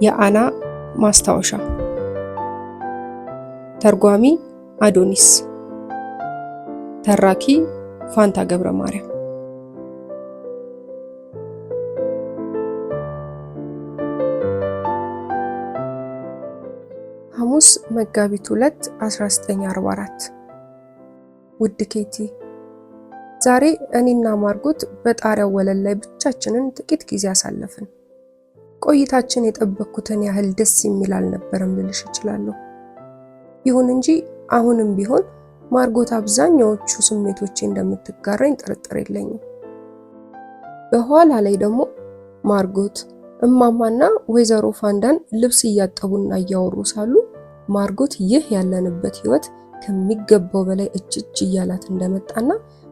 የአና ማስታወሻ። ተርጓሚ አዶኒስ፣ ተራኪ ፋንታ ገብረ ማርያም። ሐሙስ መጋቢት 2 1944። ውድ ኬቲ፣ ዛሬ እኔና ማርጎት በጣሪያው ወለል ላይ ብቻችንን ጥቂት ጊዜ አሳለፍን። ቆይታችን የጠበቅኩትን ያህል ደስ የሚል አልነበረም ልልሽ እችላለሁ። ይሁን እንጂ አሁንም ቢሆን ማርጎት አብዛኛዎቹ ስሜቶቼ እንደምትጋራኝ ጥርጥር የለኝም። በኋላ ላይ ደግሞ ማርጎት፣ እማማና ወይዘሮ ፋንዳን ልብስ እያጠቡና እያወሩ ሳሉ ማርጎት ይህ ያለንበት ህይወት ከሚገባው በላይ እጭጭ እያላት እንደመጣና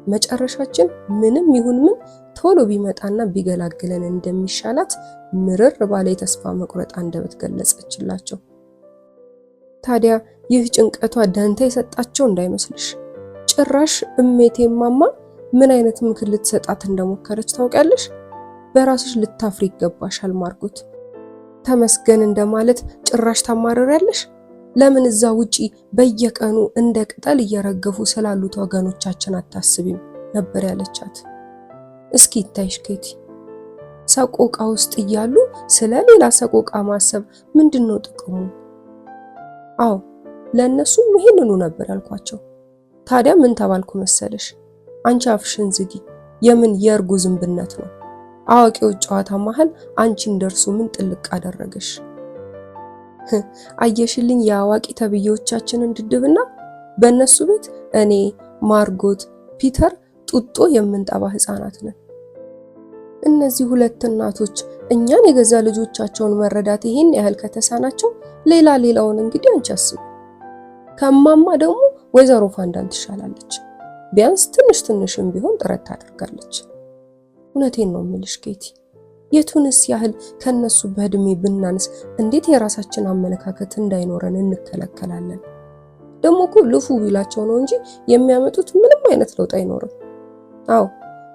መጨረሻችን ምንም ይሁን ምን ቶሎ ቢመጣና ቢገላግለን እንደሚሻላት ምርር ባለ የተስፋ መቁረጥ አንደበት ገለጸችላቸው። ታዲያ ይህ ጭንቀቷ ደንታ የሰጣቸው እንዳይመስልሽ። ጭራሽ እሜቴ ማማ ምን አይነት ምክር ልትሰጣት እንደሞከረች ታውቂያለሽ? በራስሽ ልታፍሪ ይገባሻል ማርጎት። ተመስገን እንደማለት ጭራሽ ታማርሪያለሽ። ለምን እዛ ውጪ በየቀኑ እንደ ቅጠል እየረገፉ ስላሉት ወገኖቻችን አታስቢም ነበር ያለቻት። እስኪ ይታይሽ ኬቲ፣ ሰቆቃ ውስጥ እያሉ ስለ ሌላ ሰቆቃ ማሰብ ምንድነው ጥቅሙ? አዎ ለእነሱም ይሄንኑ ነበር ያልኳቸው። ታዲያ ምን ተባልኩ መሰለሽ? አንቺ አፍሽን ዝጊ፣ የምን የእርጉ ዝንብነት ነው? አዋቂዎች ጨዋታ መሃል አንቺን ደርሶ ምን ጥልቅ አደረገሽ? አየሽልኝ የአዋቂ ተብዬዎቻችንን ድድብና። በእነሱ ቤት እኔ፣ ማርጎት፣ ፒተር ጡጦ የምንጠባ ህፃናት ነን። እነዚህ ሁለት እናቶች እኛን የገዛ ልጆቻቸውን መረዳት ይሄን ያህል ከተሳናቸው ሌላ ሌላውን እንግዲህ አንቺ አስቢ። ከማማ ደግሞ ወይዘሮ ፋንዳን ትሻላለች። ቢያንስ ትንሽ ትንሽም ቢሆን ጥረት ታደርጋለች። እውነቴን ነው የምልሽ ኬቲ፣ የቱንስ ያህል ከነሱ በእድሜ ብናንስ እንዴት የራሳችን አመለካከት እንዳይኖረን እንከለከላለን? ደግሞ እኮ ልፉ ቢላቸው ነው እንጂ የሚያመጡት ምንም አይነት ለውጥ አይኖርም። አዎ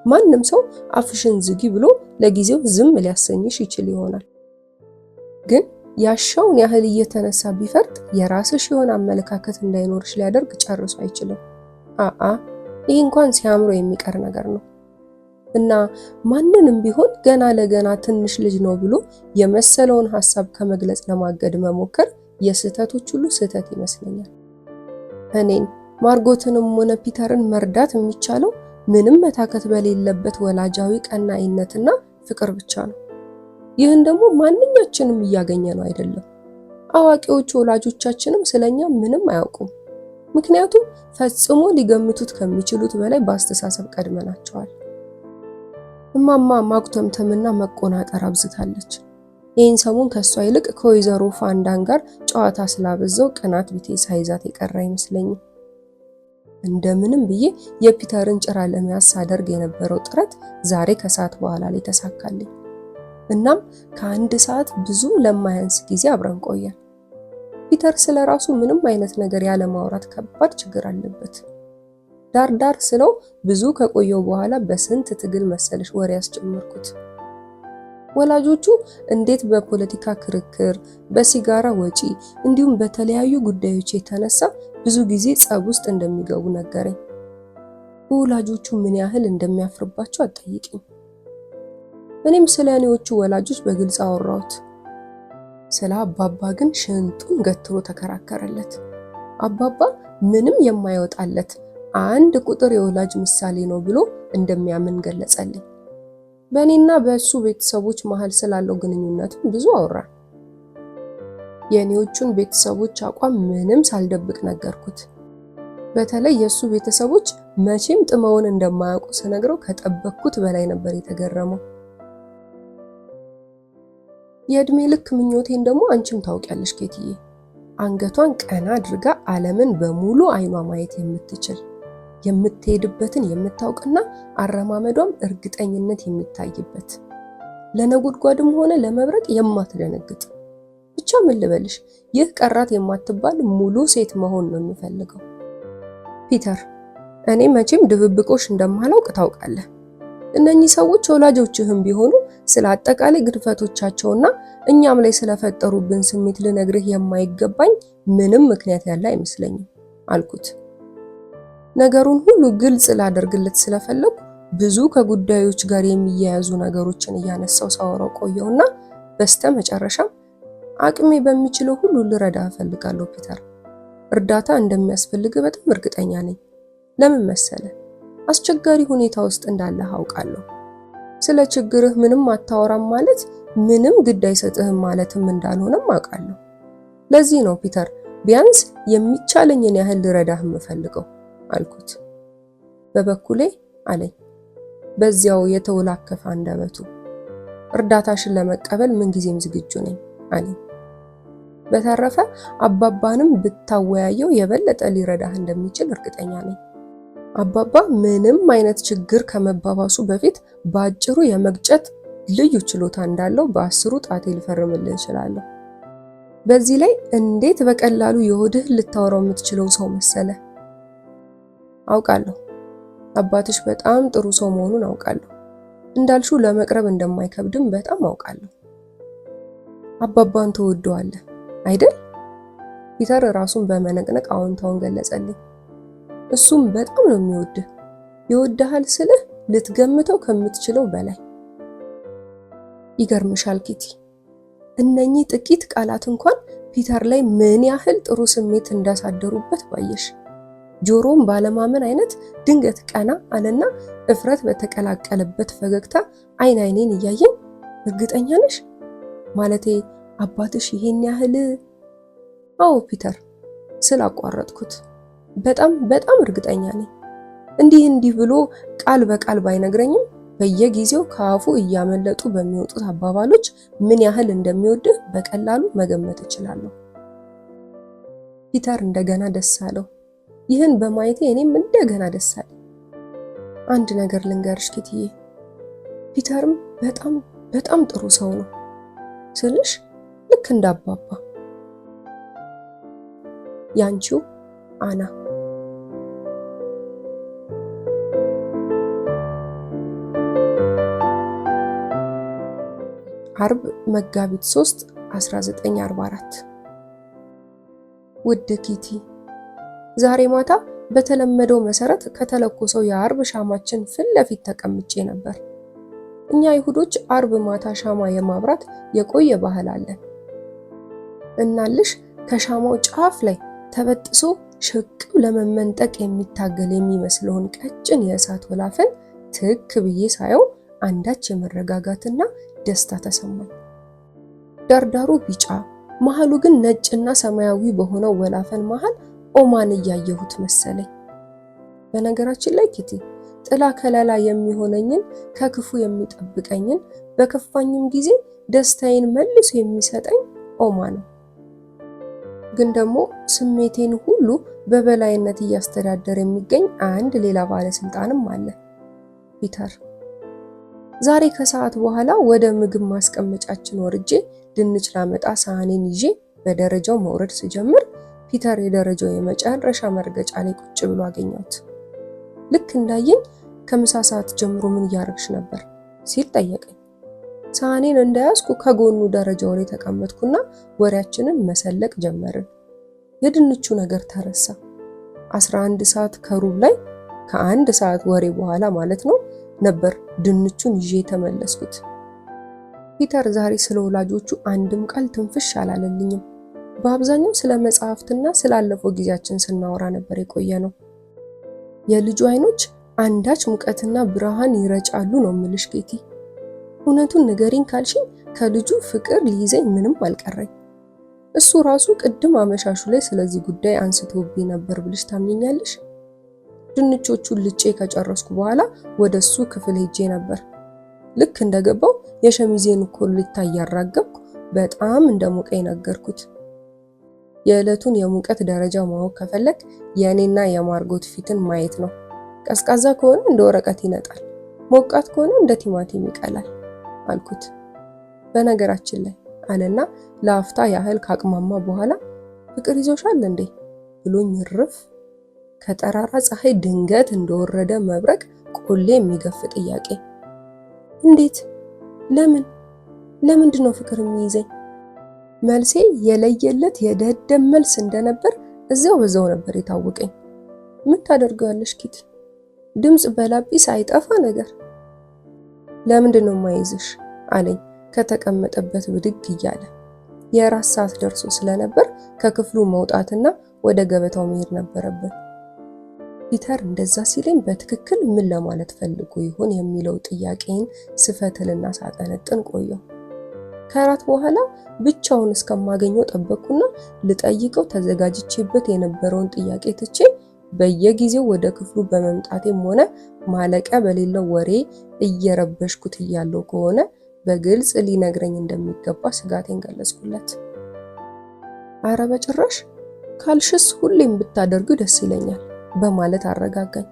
ማንም ሰው አፍሽን ዝጊ ብሎ ለጊዜው ዝም ሊያሰኝሽ ይችል ይሆናል። ግን ያሻውን ያህል እየተነሳ ቢፈርጥ የራስሽ የሆነ አመለካከት እንዳይኖርሽ ሊያደርግ ጨርሶ አይችልም። አአ ይህ እንኳን ሲያምሮ የሚቀር ነገር ነው። እና ማንንም ቢሆን ገና ለገና ትንሽ ልጅ ነው ብሎ የመሰለውን ሐሳብ ከመግለጽ ለማገድ መሞከር የስህተቶች ሁሉ ስህተት ይመስለኛል። እኔን ማርጎትንም ሆነ ፒተርን መርዳት የሚቻለው ምንም መታከት በሌለበት ወላጃዊ ቀናኢነትና ፍቅር ብቻ ነው። ይህን ደግሞ ማንኛችንም እያገኘ ነው አይደለም። አዋቂዎቹ ወላጆቻችንም ስለኛ ምንም አያውቁም። ምክንያቱም ፈጽሞ ሊገምቱት ከሚችሉት በላይ በአስተሳሰብ ቀድመናቸዋል። እማማ ማጉተምተምና መቆናጠር አብዝታለች። ይህን ሰሞን ከእሷ ይልቅ ከወይዘሮ ፋንዳን ጋር ጨዋታ ስላበዛው ቅናት ቢቴ ሳይዛት የቀረ አይመስለኝም። እንደምንም ብዬ የፒተርን ጭራ ለመያዝ ሳደርግ የነበረው ጥረት ዛሬ ከሰዓት በኋላ ላይ ተሳካልኝ። እናም ከአንድ ሰዓት ብዙ ለማያንስ ጊዜ አብረን ቆየን። ፒተር ስለ ራሱ ምንም አይነት ነገር ያለማውራት ከባድ ችግር አለበት። ዳር ዳር ስለው ብዙ ከቆየው በኋላ በስንት ትግል መሰለሽ ወሬ ያስጀመርኩት። ወላጆቹ እንዴት በፖለቲካ ክርክር፣ በሲጋራ ወጪ እንዲሁም በተለያዩ ጉዳዮች የተነሳ ብዙ ጊዜ ጸብ ውስጥ እንደሚገቡ ነገረኝ። በወላጆቹ ምን ያህል እንደሚያፍርባቸው አትጠይቂኝ። እኔም ስለ እኔዎቹ ወላጆች በግልጽ አወራሁት። ስለ አባባ ግን ሽንጡን ገትሮ ተከራከረለት። አባባ ምንም የማይወጣለት አንድ ቁጥር የወላጅ ምሳሌ ነው ብሎ እንደሚያምን ገለጸልኝ። በእኔና በእሱ ቤተሰቦች መሃል ስላለው ግንኙነትም ብዙ አወራ። የእኔዎቹን ቤተሰቦች አቋም ምንም ሳልደብቅ ነገርኩት። በተለይ የእሱ ቤተሰቦች መቼም ጥመውን እንደማያውቁ ስነግረው ከጠበቅኩት በላይ ነበር የተገረመው። የእድሜ ልክ ምኞቴን ደግሞ አንቺም ታውቂያለሽ ኬትዬ፣ አንገቷን ቀና አድርጋ ዓለምን በሙሉ አይኗ ማየት የምትችል፣ የምትሄድበትን የምታውቅና አረማመዷም እርግጠኝነት የሚታይበት፣ ለነጎድጓድም ሆነ ለመብረቅ የማትደነግጥ፣ ብቻ ምን ልበልሽ፣ ይህ ቀራት የማትባል ሙሉ ሴት መሆን ነው የምፈልገው። ፒተር፣ እኔ መቼም ድብብቆሽ እንደማላውቅ ታውቃለህ። እነኚህ ሰዎች ወላጆችህም ቢሆኑ ስለ አጠቃላይ ግድፈቶቻቸውና እኛም ላይ ስለፈጠሩብን ስሜት ልነግርህ የማይገባኝ ምንም ምክንያት ያለ አይመስለኝም አልኩት። ነገሩን ሁሉ ግልጽ ላደርግለት ስለፈለኩ ብዙ ከጉዳዮች ጋር የሚያያዙ ነገሮችን እያነሳው ሳወራው ቆየውና በስተ መጨረሻም አቅሜ በሚችለው ሁሉ ልረዳ እፈልጋለሁ ፒተር፣ እርዳታ እንደሚያስፈልግ በጣም እርግጠኛ ነኝ። ለምን መሰለ? አስቸጋሪ ሁኔታ ውስጥ እንዳለህ አውቃለሁ። ስለ ችግርህ ምንም አታወራም ማለት ምንም ግድ አይሰጥህም ማለትም እንዳልሆነም አውቃለሁ። ለዚህ ነው ፒተር ቢያንስ የሚቻለኝን ያህል ልረዳህ የምፈልገው አልኩት። በበኩሌ አለኝ በዚያው የተወላከፈ አንደበቱ፣ እርዳታሽን ለመቀበል ምንጊዜም ዝግጁ ነኝ አለኝ። በተረፈ አባባንም ብታወያየው የበለጠ ሊረዳህ እንደሚችል እርግጠኛ ነኝ። አባባ ምንም አይነት ችግር ከመባባሱ በፊት በአጭሩ የመግጨት ልዩ ችሎታ እንዳለው በ10 ጣቴ ልፈርምልህ እችላለሁ። በዚህ ላይ እንዴት በቀላሉ የሆድህ ልታወራው የምትችለው ሰው መሰለ። አውቃለሁ አባትሽ በጣም ጥሩ ሰው መሆኑን አውቃለሁ። እንዳልሽው ለመቅረብ እንደማይከብድም በጣም አውቃለሁ። አባባን ትወደዋለህ አይደል? ፒተር ራሱን በመነቅነቅ አዎንታውን ገለጸልኝ። እሱም በጣም ነው የሚወድህ። ይወድሃል ስልህ ልትገምተው ከምትችለው በላይ። ይገርምሻል ኪቲ፣ እነኚህ ጥቂት ቃላት እንኳን ፒተር ላይ ምን ያህል ጥሩ ስሜት እንዳሳደሩበት ባየሽ። ጆሮም ባለማመን አይነት ድንገት ቀና አለና እፍረት በተቀላቀለበት ፈገግታ አይን አይኔን እያየኝ እርግጠኛ ነሽ? ማለቴ አባትሽ ይሄን ያህል? አዎ ፒተር ስላቋረጥኩት በጣም በጣም እርግጠኛ ነኝ። እንዲህ እንዲህ ብሎ ቃል በቃል ባይነግረኝም በየጊዜው ከአፉ እያመለጡ በሚወጡት አባባሎች ምን ያህል እንደሚወድህ በቀላሉ መገመት እችላለሁ። ፒተር እንደገና ደስ አለው። ይህን በማየቴ እኔም እንደገና ደስ አለኝ። አንድ ነገር ልንገርሽ ኪትዬ፣ ፒተርም በጣም በጣም ጥሩ ሰው ነው ስልሽ ልክ እንዳባባ። ያንቺው አና። አርብ መጋቢት 3 1944። ውድ ኪቲ፣ ዛሬ ማታ በተለመደው መሰረት ከተለኮሰው የአርብ ሻማችን ፊት ለፊት ተቀምጬ ነበር። እኛ አይሁዶች አርብ ማታ ሻማ የማብራት የቆየ ባህል አለን። እናልሽ ከሻማው ጫፍ ላይ ተበጥሶ ሽቅብ ለመመንጠቅ የሚታገል የሚመስለውን ቀጭን የእሳት ወላፈን ትክ ብዬ ሳየው አንዳች የመረጋጋትና ደስታ ተሰማኝ። ዳርዳሩ ቢጫ መሃሉ ግን ነጭና ሰማያዊ በሆነው ወላፈን መሃል ኦማን እያየሁት መሰለኝ። በነገራችን ላይ ኪቲ፣ ጥላ ከለላ የሚሆነኝን ከክፉ የሚጠብቀኝን በከፋኝም ጊዜ ደስታዬን መልሶ የሚሰጠኝ ኦማ ነው። ግን ደግሞ ስሜቴን ሁሉ በበላይነት እያስተዳደረ የሚገኝ አንድ ሌላ ባለስልጣንም አለ፣ ፒተር። ዛሬ ከሰዓት በኋላ ወደ ምግብ ማስቀመጫችን ወርጄ ድንች ላመጣ ሳህኔን ይዤ በደረጃው መውረድ ስጀምር ፒተር የደረጃው የመጨረሻ መርገጫ ላይ ቁጭ ብሎ አገኘሁት። ልክ እንዳየኝ ከምሳ ሰዓት ጀምሮ ምን እያደረግሽ ነበር ሲል ጠየቀኝ። ሳህኔን እንደያዝኩ ከጎኑ ደረጃው ላይ ተቀመጥኩና ወሬያችንን መሰለቅ ጀመርን። የድንቹ ነገር ተረሳ። 11 ሰዓት ከሩብ ላይ ከአንድ ሰዓት ወሬ በኋላ ማለት ነው ነበር ድንቹን ይዤ የተመለስኩት። ፒተር ዛሬ ስለ ወላጆቹ አንድም ቃል ትንፍሽ አላለልኝም። በአብዛኛው ስለ መጽሐፍትና ስላለፈው ጊዜያችን ስናወራ ነበር የቆየነው። የልጁ አይኖች አንዳች ሙቀትና ብርሃን ይረጫሉ ነው ምልሽ ኬቲ። እውነቱን ንገሪኝ ካልሽኝ ከልጁ ፍቅር ሊይዘኝ ምንም አልቀረኝ። እሱ ራሱ ቅድም አመሻሹ ላይ ስለዚህ ጉዳይ አንስቶብኝ ነበር ብልሽ ታምኚኛለሽ? ድንቾቹን ልጬ ከጨረስኩ በኋላ ወደ እሱ ክፍል ሄጄ ነበር። ልክ እንደገባው የሸሚዜን ኮሌታ እያራገብኩ በጣም እንደሞቀኝ ነገርኩት። የዕለቱን የሙቀት ደረጃ ማወቅ ከፈለግ የእኔና የማርጎት ፊትን ማየት ነው። ቀዝቃዛ ከሆነ እንደ ወረቀት ይነጣል፣ ሞቃት ከሆነ እንደ ቲማቲም ይቀላል አልኩት። በነገራችን ላይ አለና ለአፍታ ያህል ካቅማማ በኋላ ፍቅር ይዞሻል እንዴ ብሎኝ ርፍ ከጠራራ ፀሐይ ድንገት እንደወረደ መብረቅ ቆሌ የሚገፍ ጥያቄ። እንዴት? ለምን ለምንድን ነው ፍቅር የሚይዘኝ? መልሴ የለየለት የደደብ መልስ እንደነበር እዚያው በዛው ነበር የታወቀኝ። ምን ታደርገዋለሽ ኪቲ? ድምፅ በላጲስ አይጠፋ ነገር። ለምንድን ነው የማይዝሽ አለኝ ከተቀመጠበት ብድግ እያለ። የራት ሰዓት ደርሶ ስለነበር ከክፍሉ መውጣትና ወደ ገበታው መሄድ ነበረብን። ፒተር እንደዛ ሲለኝ በትክክል ምን ለማለት ፈልጎ ይሆን የሚለው ጥያቄን ስፈትልና ሳጠነጥን ቆየሁ። ከራት በኋላ ብቻውን እስከማገኘው ጠበቅኩና ልጠይቀው ተዘጋጅቼበት የነበረውን ጥያቄ ትቼ በየጊዜው ወደ ክፍሉ በመምጣቴም ሆነ ማለቂያ በሌለው ወሬ እየረበሽኩት እያለው ከሆነ በግልጽ ሊነግረኝ እንደሚገባ ስጋቴን ገለጽኩለት። አረ በጭራሽ ካልሽስ ሁሌም ብታደርጊው ደስ ይለኛል በማለት አረጋጋኝ።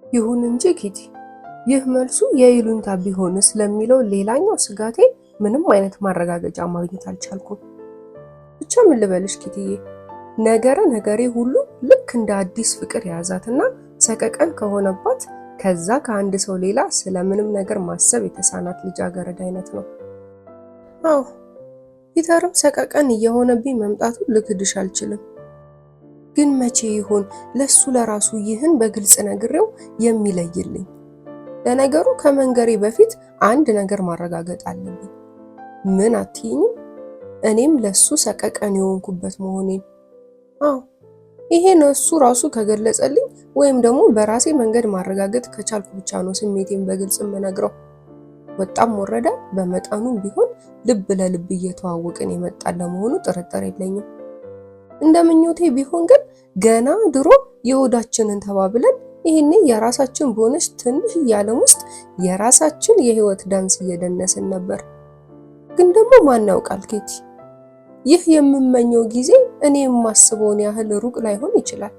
ይሁን እንጂ ኪቲ፣ ይህ መልሱ የይሉኝታ ቢሆንስ ለሚለው ሌላኛው ስጋቴ ምንም አይነት ማረጋገጫ ማግኘት አልቻልኩም። ብቻ ምን ልበልሽ ኪቲዬ፣ ነገረ ነገሬ ሁሉ ልክ እንደ አዲስ ፍቅር የያዛትና ሰቀቀን ከሆነባት ከዛ ከአንድ ሰው ሌላ ስለምንም ነገር ማሰብ የተሳናት ልጃገረድ አይነት ነው። አዎ ፒተርም ሰቀቀን እየሆነብኝ መምጣቱን ልክድሽ አልችልም። ግን መቼ ይሆን ለሱ ለራሱ ይህን በግልጽ ነግሬው የሚለይልኝ? ለነገሩ ከመንገሬ በፊት አንድ ነገር ማረጋገጥ አለብኝ። ምን አትይኝም? እኔም ለሱ ሰቀቀን የሆንኩበት መሆኔን። አዎ ይሄን እሱ ራሱ ከገለጸልኝ ወይም ደግሞ በራሴ መንገድ ማረጋገጥ ከቻልኩ ብቻ ነው ስሜቴን በግልጽ የምነግረው። ወጣም ወረደ በመጠኑም ቢሆን ልብ ለልብ እየተዋወቅን የመጣን ለመሆኑ ጥርጥር የለኝም። እንደ ምኞቴ ቢሆን ግን ገና ድሮ የሆዳችንን ተባብለን ይህኔ የራሳችን በሆነች ትንሽ ዓለም ውስጥ የራሳችን የህይወት ዳንስ እየደነስን ነበር። ግን ደግሞ ማን ያውቃል ኬቲ፣ ይህ የምመኘው ጊዜ እኔ የማስበውን ያህል ሩቅ ላይሆን ይችላል።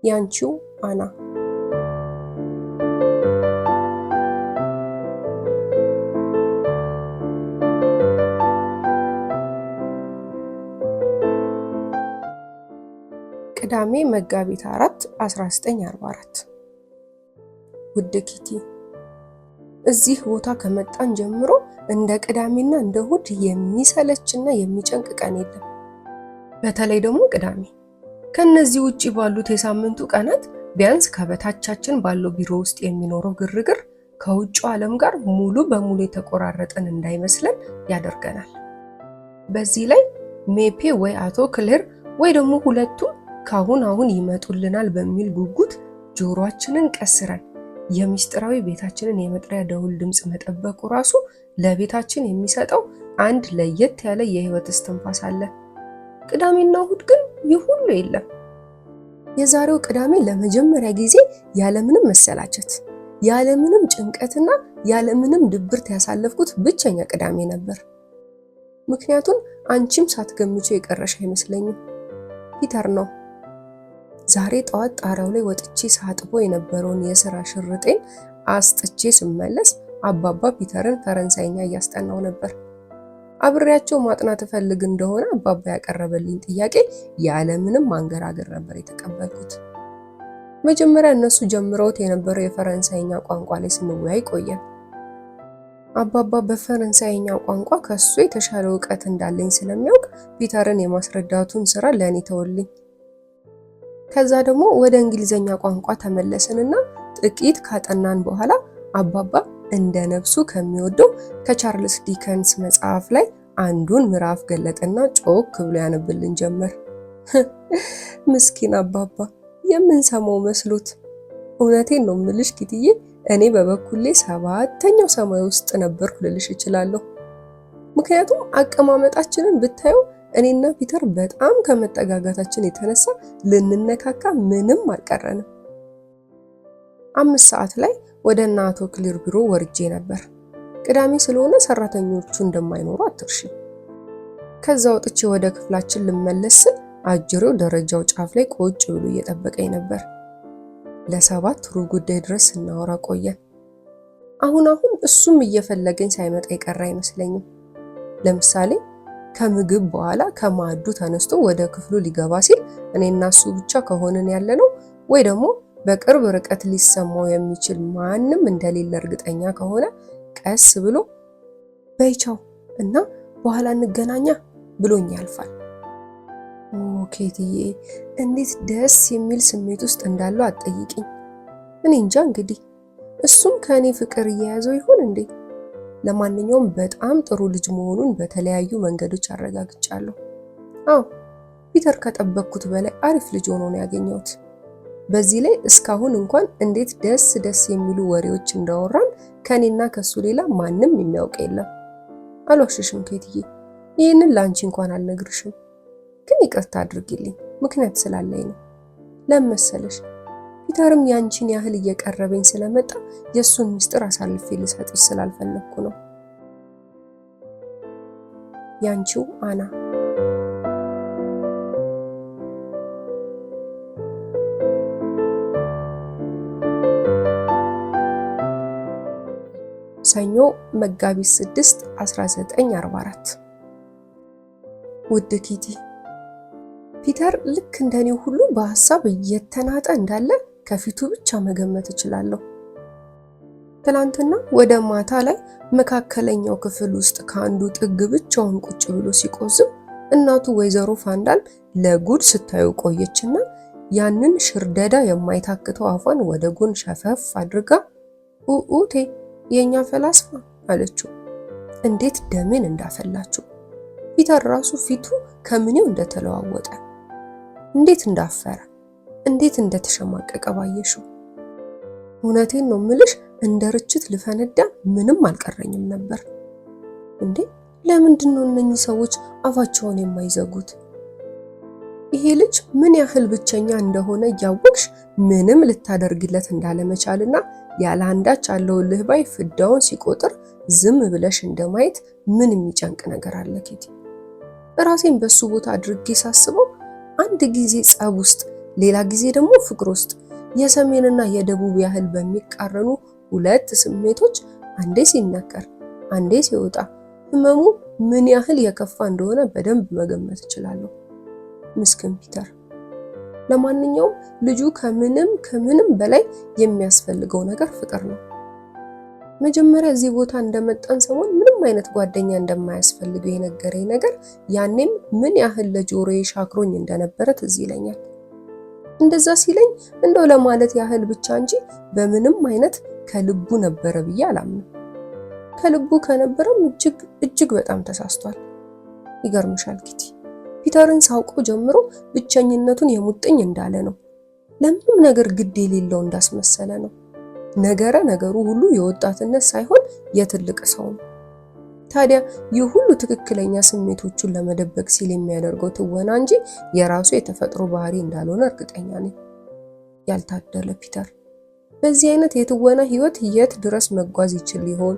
ያንቺው አና። ቅዳሜ መጋቢት 4 1944። ውድ ኪቲ፣ እዚህ ቦታ ከመጣን ጀምሮ እንደ ቅዳሜና እንደ እሁድ የሚሰለችና የሚጨንቅ ቀን የለም። በተለይ ደግሞ ቅዳሜ። ከነዚህ ውጪ ባሉት የሳምንቱ ቀናት ቢያንስ ከበታቻችን ባለው ቢሮ ውስጥ የሚኖረው ግርግር ከውጭው ዓለም ጋር ሙሉ በሙሉ የተቆራረጠን እንዳይመስለን ያደርገናል። በዚህ ላይ ሜፔ ወይ አቶ ክሌር ወይ ደግሞ ሁለቱም ካሁን አሁን ይመጡልናል በሚል ጉጉት ጆሮአችንን ቀስረን የሚስጥራዊ ቤታችንን የመጥሪያ ደውል ድምፅ መጠበቁ ራሱ ለቤታችን የሚሰጠው አንድ ለየት ያለ የህይወት እስትንፋስ አለ። ቅዳሜና እሁድ ግን ይህ ሁሉ የለም። የዛሬው ቅዳሜ ለመጀመሪያ ጊዜ ያለምንም መሰላቸት፣ ያለምንም ጭንቀትና ያለምንም ድብርት ያሳለፍኩት ብቸኛ ቅዳሜ ነበር። ምክንያቱም አንቺም ሳትገምጪው የቀረሽ አይመስለኝም። ፒተር ነው። ዛሬ ጠዋት ጣሪያው ላይ ወጥቼ ሳጥቦ የነበረውን የስራ ሽርጤን አስጥቼ ስመለስ አባባ ፒተርን ፈረንሳይኛ እያስጠናው ነበር። አብሬያቸው ማጥናት እፈልግ እንደሆነ አባባ ያቀረበልኝ ጥያቄ ያለምንም ማንገራገር ነበር የተቀበልኩት። መጀመሪያ እነሱ ጀምረውት የነበረው የፈረንሳይኛ ቋንቋ ላይ ስንወያይ ቆየን። አባባ በፈረንሳይኛ ቋንቋ ከሱ የተሻለ እውቀት እንዳለኝ ስለሚያውቅ ፒተርን የማስረዳቱን ስራ ለእኔ ተወልኝ። ከዛ ደግሞ ወደ እንግሊዘኛ ቋንቋ ተመለስንና ጥቂት ካጠናን በኋላ አባባ እንደ ነፍሱ ከሚወደው ከቻርልስ ዲከንስ መጽሐፍ ላይ አንዱን ምዕራፍ ገለጠና ጮክ ብሎ ያነብልን ጀመር። ምስኪን አባባ የምንሰማው መስሎት። እውነቴን ነው ምልሽ ኪትዬ፣ እኔ በበኩሌ ሰባተኛው ሰማይ ውስጥ ነበርኩ ልልሽ እችላለሁ። ምክንያቱም አቀማመጣችንን ብታየው እኔና ፒተር በጣም ከመጠጋጋታችን የተነሳ ልንነካካ ምንም አልቀረንም። 5 ሰዓት ላይ ወደ እነ አቶ ክሊር ቢሮ ወርጄ ነበር። ቅዳሜ ስለሆነ ሰራተኞቹ እንደማይኖሩ አትርሺ። ከዛ ወጥቼ ወደ ክፍላችን ልመለስ ስል አጅሬው ደረጃው ጫፍ ላይ ቁጭ ብሎ እየጠበቀኝ ነበር። ለ6:45 ድረስ ስናወራ ቆየን። አሁን አሁን እሱም እየፈለገኝ ሳይመጣ የቀረ አይመስለኝም። ለምሳሌ ከምግብ በኋላ ከማዕዱ ተነስቶ ወደ ክፍሉ ሊገባ ሲል እኔና እሱ ብቻ ከሆንን ያለነው ወይ ደግሞ በቅርብ ርቀት ሊሰማው የሚችል ማንም እንደሌለ እርግጠኛ ከሆነ ቀስ ብሎ በይ ቻው እና በኋላ እንገናኛ ብሎኝ ያልፋል። ኦ ኬትዬ፣ እንዴት ደስ የሚል ስሜት ውስጥ እንዳለው አትጠይቂኝ። እኔ እንጃ እንግዲህ እሱም ከእኔ ፍቅር እየያዘው ይሆን እንዴ? ለማንኛውም በጣም ጥሩ ልጅ መሆኑን በተለያዩ መንገዶች አረጋግጫለሁ። አዎ ፒተር ከጠበቅኩት በላይ አሪፍ ልጅ ሆኖ ነው ያገኘሁት። በዚህ ላይ እስካሁን እንኳን እንዴት ደስ ደስ የሚሉ ወሬዎች እንዳወራን ከኔና ከሱ ሌላ ማንም የሚያውቅ የለም። አልዋሽሽም ኬትዬ፣ ይህንን ለአንቺ እንኳን አልነግርሽም፣ ግን ይቅርታ አድርጊልኝ፣ ምክንያት ስላለኝ ነው። ለምን መሰለሽ? ፒተርም ያንቺን ያህል እየቀረበኝ ስለመጣ የእሱን ምስጢር አሳልፌ ልሰጥሽ ስላልፈለግኩ ነው። ያንቺው አና። ሰኞ መጋቢት 6 1944። ውድ ኪቲ፣ ፒተር ልክ እንደኔው ሁሉ በሀሳብ እየተናጠ እንዳለ ከፊቱ ብቻ መገመት እችላለሁ። ትናንትና ወደ ማታ ላይ መካከለኛው ክፍል ውስጥ ከአንዱ ጥግ ብቻውን ቁጭ ብሎ ሲቆዝም እናቱ ወይዘሮ ፋንዳል ለጉድ ስታዩ ቆየችና ያንን ሽርደዳ የማይታክተው አፏን ወደ ጎን ሸፈፍ አድርጋ ኡኡቴ የኛ ፈላስፋ አለችው። እንዴት ደሜን እንዳፈላችው! ፒተር ራሱ ፊቱ ከምኔው እንደተለዋወጠ፣ እንዴት እንዳፈረ፣ እንዴት እንደተሸማቀቀ ባየሽው። እውነቴን ነው ምልሽ፣ እንደ ርችት ልፈነዳ ምንም አልቀረኝም ነበር። እንዴ ለምንድን ነው እነኚህ ሰዎች አፋቸውን የማይዘጉት? ይሄ ልጅ ምን ያህል ብቸኛ እንደሆነ እያወቅሽ ምንም ልታደርግለት እንዳለመቻልና ያለ አንዳች አለሁልህ ባይ ፍዳውን ሲቆጥር ዝም ብለሽ እንደማየት ምን የሚጨንቅ ነገር አለ ኬቲ? ራሴን በሱ ቦታ አድርጌ ሳስበው አንድ ጊዜ ጸብ ውስጥ፣ ሌላ ጊዜ ደግሞ ፍቅር ውስጥ የሰሜንና የደቡብ ያህል በሚቃረኑ ሁለት ስሜቶች አንዴ ሲነከር አንዴ ሲወጣ ህመሙ ምን ያህል የከፋ እንደሆነ በደንብ መገመት እችላለሁ። ምስኪን ፒተር። ለማንኛውም ልጁ ከምንም ከምንም በላይ የሚያስፈልገው ነገር ፍቅር ነው። መጀመሪያ እዚህ ቦታ እንደመጣን ሰሞን ምንም አይነት ጓደኛ እንደማያስፈልገው የነገረኝ ነገር ያኔም ምን ያህል ለጆሮዬ ሻክሮኝ እንደነበረ ትዝ ይለኛል። እንደዛ ሲለኝ እንደው ለማለት ያህል ብቻ እንጂ በምንም አይነት ከልቡ ነበረ ብዬ አላምንም። ከልቡ ከነበረም እጅግ እጅግ በጣም ተሳስቷል። ይገርምሻል ኪቲ፣ ፒተርን ሳውቀው ጀምሮ ብቸኝነቱን የሙጥኝ እንዳለ ነው። ለምንም ነገር ግድ የሌለው እንዳስመሰለ ነው። ነገረ ነገሩ ሁሉ የወጣትነት ሳይሆን የትልቅ ሰው ነው። ታዲያ ይህ ሁሉ ትክክለኛ ስሜቶቹን ለመደበቅ ሲል የሚያደርገው ትወና እንጂ የራሱ የተፈጥሮ ባህሪ እንዳልሆነ እርግጠኛ ነኝ። ያልታደለ ፒተር በዚህ አይነት የትወና ህይወት የት ድረስ መጓዝ ይችል ይሆን?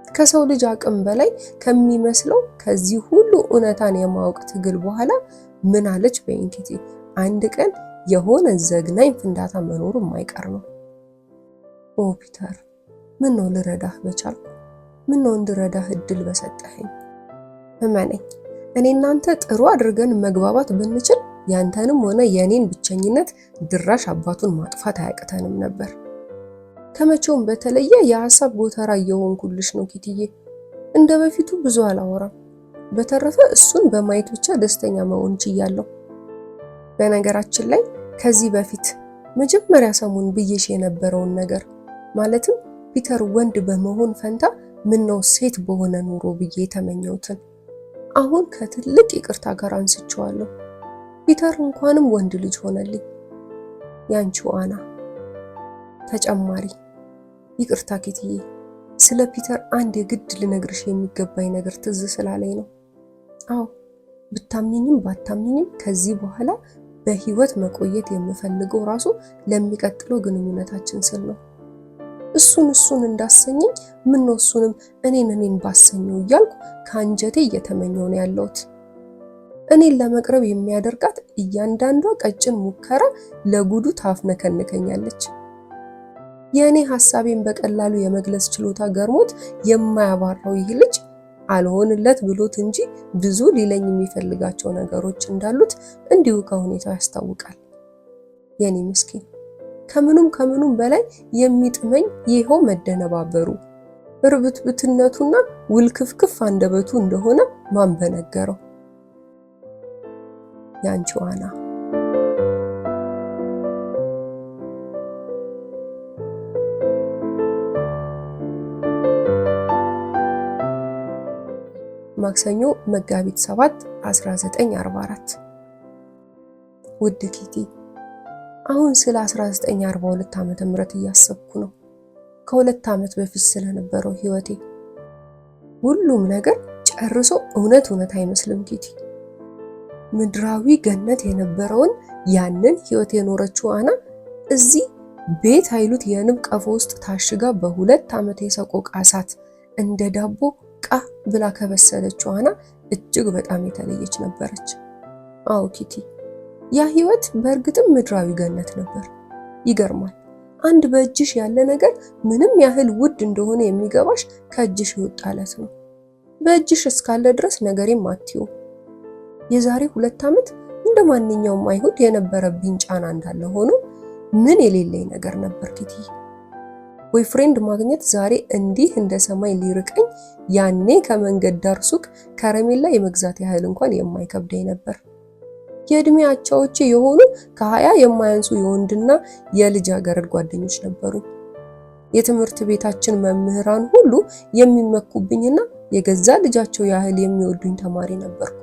ከሰው ልጅ አቅም በላይ ከሚመስለው ከዚህ ሁሉ እውነታን የማወቅ ትግል በኋላ ምን አለች በኢንኪቲ አንድ ቀን የሆነ ዘግናኝ ፍንዳታ መኖሩ የማይቀር ነው። ኦ ፒተር፣ ምን ነው ልረዳህ በቻልኩ፣ ምን ነው እንድረዳህ እድል በሰጠኸኝ። እመነኝ፣ እኔ እናንተ ጥሩ አድርገን መግባባት ብንችል ያንተንም ሆነ የኔን ብቸኝነት ድራሽ አባቱን ማጥፋት አያቅተንም ነበር። ከመቼውም በተለየ የሀሳብ ጎተራ እየሆንኩልሽ ነው ኪትዬ። እንደ በፊቱ ብዙ አላወራም። በተረፈ እሱን በማየት ብቻ ደስተኛ መሆን ችያለሁ። በነገራችን ላይ ከዚህ በፊት መጀመሪያ ሰሞን ብዬሽ የነበረውን ነገር ማለትም ፒተር ወንድ በመሆን ፈንታ ምነው ሴት በሆነ ኑሮ ብዬ የተመኘሁትን አሁን ከትልቅ ይቅርታ ጋር አንስቼዋለሁ። ፒተር እንኳንም ወንድ ልጅ ሆነልኝ። ያንቺው አና። ተጨማሪ ይቅርታ ኬትዬ፣ ስለ ፒተር አንድ የግድ ልነግርሽ የሚገባኝ ነገር ትዝ ስላለኝ ነው። አዎ ብታምኝኝም ባታምኝኝም ከዚህ በኋላ በህይወት መቆየት የምፈልገው ራሱ ለሚቀጥለው ግንኙነታችን ስል ነው። እሱን እሱን እንዳሰኘኝ ምነው እሱንም እኔን እኔን ባሰኘው እያልኩ ከአንጀቴ እየተመኘው ነው ያለሁት። እኔን ለመቅረብ የሚያደርጋት እያንዳንዷ ቀጭን ሙከራ ለጉዱ ታፍነከንከኛለች። የእኔ ሐሳቤን በቀላሉ የመግለጽ ችሎታ ገርሞት የማያባራው ይህ ልጅ አልሆንለት ብሎት እንጂ ብዙ ሊለኝ የሚፈልጋቸው ነገሮች እንዳሉት እንዲሁ ከሁኔታው ያስታውቃል። የኔ ምስኪን ከምኑም ከምኑም በላይ የሚጥመኝ ይኸው መደነባበሩ፣ እርብትብትነቱና ውልክፍክፍ አንደበቱ እንደሆነ ማን በነገረው? ያንቺው አና። ማክሰኞ መጋቢት 7 1944። ውድ ኪቲ፣ አሁን ስለ 1942 ዓመተ ምህረት እያሰብኩ ነው። ከ2 ዓመት በፊት ስለነበረው ህይወቴ። ሁሉም ነገር ጨርሶ እውነት እውነት አይመስልም ኪቲ። ምድራዊ ገነት የነበረውን ያንን ህይወት የኖረችው አና እዚህ ቤት አይሉት የንብ ቀፎ ውስጥ ታሽጋ በ2 ዓመት የሰቆቃ እሳት እንደ ዳቦ ቃ ብላ ከበሰለችው አና እጅግ በጣም የተለየች ነበረች። አዎ ኪቲ፣ ያ ህይወት በእርግጥም ምድራዊ ገነት ነበር። ይገርማል። አንድ በእጅሽ ያለ ነገር ምንም ያህል ውድ እንደሆነ የሚገባሽ ከእጅሽ ይወጣለት ነው። በእጅሽ እስካለ ድረስ ነገሬም አትዩ። የዛሬ 2 ዓመት እንደ ማንኛውም አይሁድ የነበረብኝ ጫና እንዳለ ሆኖ ምን የሌለኝ ነገር ነበር ኪቲ? Boyfriend ማግኘት ዛሬ እንዲህ እንደ ሰማይ ሊርቀኝ፣ ያኔ ከመንገድ ዳር ሱቅ ከረሜላ የመግዛት ያህል እንኳን የማይከብደኝ ነበር። የእድሜ አቻዎቼ የሆኑ ከ20 የማያንሱ የወንድና የልጃገረድ ጓደኞች ነበሩ። የትምህርት ቤታችን መምህራን ሁሉ የሚመኩብኝና የገዛ ልጃቸው ያህል የሚወዱኝ ተማሪ ነበርኩ።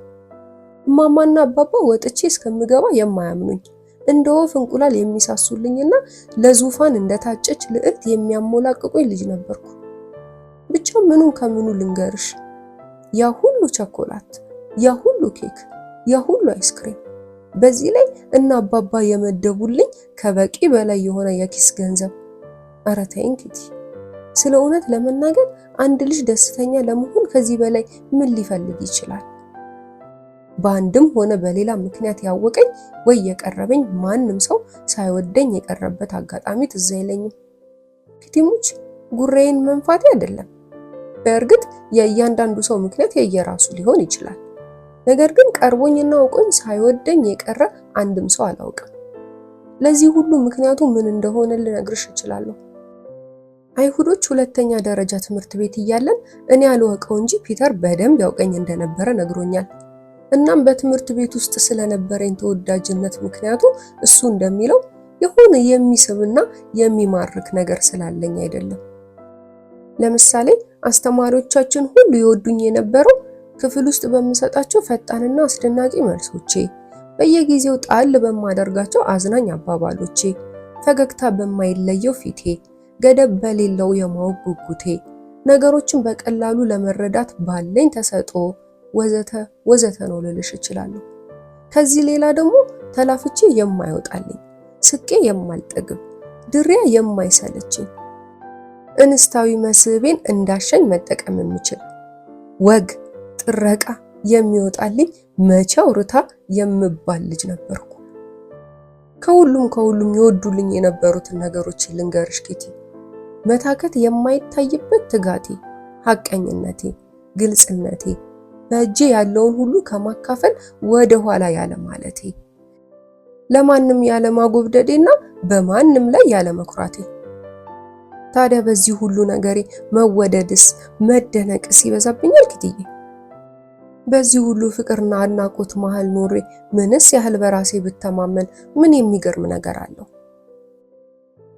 እማማና አባባ ወጥቼ እስከምገባ የማያምኑኝ፣ እንደ ወፍ እንቁላል የሚሳሱልኝና ለዙፋን እንደታጨች ልዕልት የሚያሞላቅቁኝ ልጅ ነበርኩ። ብቻ ምኑን ከምኑ ልንገርሽ? ያ ሁሉ ቸኮላት፣ ያ ሁሉ ኬክ፣ ያ ሁሉ አይስክሬም፣ በዚህ ላይ እና አባባ የመደቡልኝ ከበቂ በላይ የሆነ የኪስ ገንዘብ። ኧረ ተይኝ ኪቲ፣ ስለ እውነት ለመናገር አንድ ልጅ ደስተኛ ለመሆን ከዚህ በላይ ምን ሊፈልግ ይችላል? በአንድም ሆነ በሌላ ምክንያት ያወቀኝ ወይ የቀረበኝ ማንም ሰው ሳይወደኝ የቀረበት አጋጣሚ ትዝ አይለኝም። ኪቲሙች፣ ጉሬን መንፋቴ አይደለም። በእርግጥ የእያንዳንዱ ሰው ምክንያት የየራሱ ሊሆን ይችላል። ነገር ግን ቀርቦኝና አውቆኝ ሳይወደኝ የቀረ አንድም ሰው አላውቅም። ለዚህ ሁሉ ምክንያቱ ምን እንደሆነ ልነግርሽ እችላለሁ። አይሁዶች ሁለተኛ ደረጃ ትምህርት ቤት እያለን እኔ አልወቀው እንጂ ፒተር በደንብ ያውቀኝ እንደነበረ ነግሮኛል። እናም በትምህርት ቤት ውስጥ ስለነበረኝ ተወዳጅነት ምክንያቱ እሱ እንደሚለው የሆነ የሚስብና የሚማርክ ነገር ስላለኝ አይደለም። ለምሳሌ አስተማሪዎቻችን ሁሉ ይወዱኝ የነበረው ክፍል ውስጥ በምሰጣቸው ፈጣንና አስደናቂ መልሶቼ፣ በየጊዜው ጣል በማደርጋቸው አዝናኝ አባባሎቼ፣ ፈገግታ በማይለየው ፊቴ፣ ገደብ በሌለው የማወቅ ጉጉቴ፣ ነገሮችን በቀላሉ ለመረዳት ባለኝ ተሰጥኦ ወዘተ ወዘተ ነው ልልሽ እችላለሁ። ከዚህ ሌላ ደግሞ ተላፍቼ የማይወጣልኝ፣ ስቄ የማልጠግብ፣ ድሪያ የማይሰለችኝ፣ እንስታዊ መስህቤን እንዳሸኝ መጠቀም የምችል፣ ወግ ጥረቃ የሚወጣልኝ መቼ አውርታ የምባል ልጅ ነበርኩ። ከሁሉም ከሁሉም የወዱልኝ የነበሩትን ነገሮች ልንገርሽ ኪቲ። መታከት የማይታይበት ትጋቴ፣ ሐቀኝነቴ፣ ግልጽነቴ፣ በእጄ ያለውን ሁሉ ከማካፈል ወደ ኋላ ያለ ማለቴ፣ ለማንም ያለ ማጎብደዴና በማንም ላይ ያለ መኩራቴ። ታዲያ በዚህ ሁሉ ነገሬ መወደድስ መደነቅስ ይበዛብኛል ኪትዬ? በዚህ ሁሉ ፍቅርና አድናቆት መሃል ኖሬ ምንስ ያህል በራሴ ብተማመን ምን የሚገርም ነገር አለው?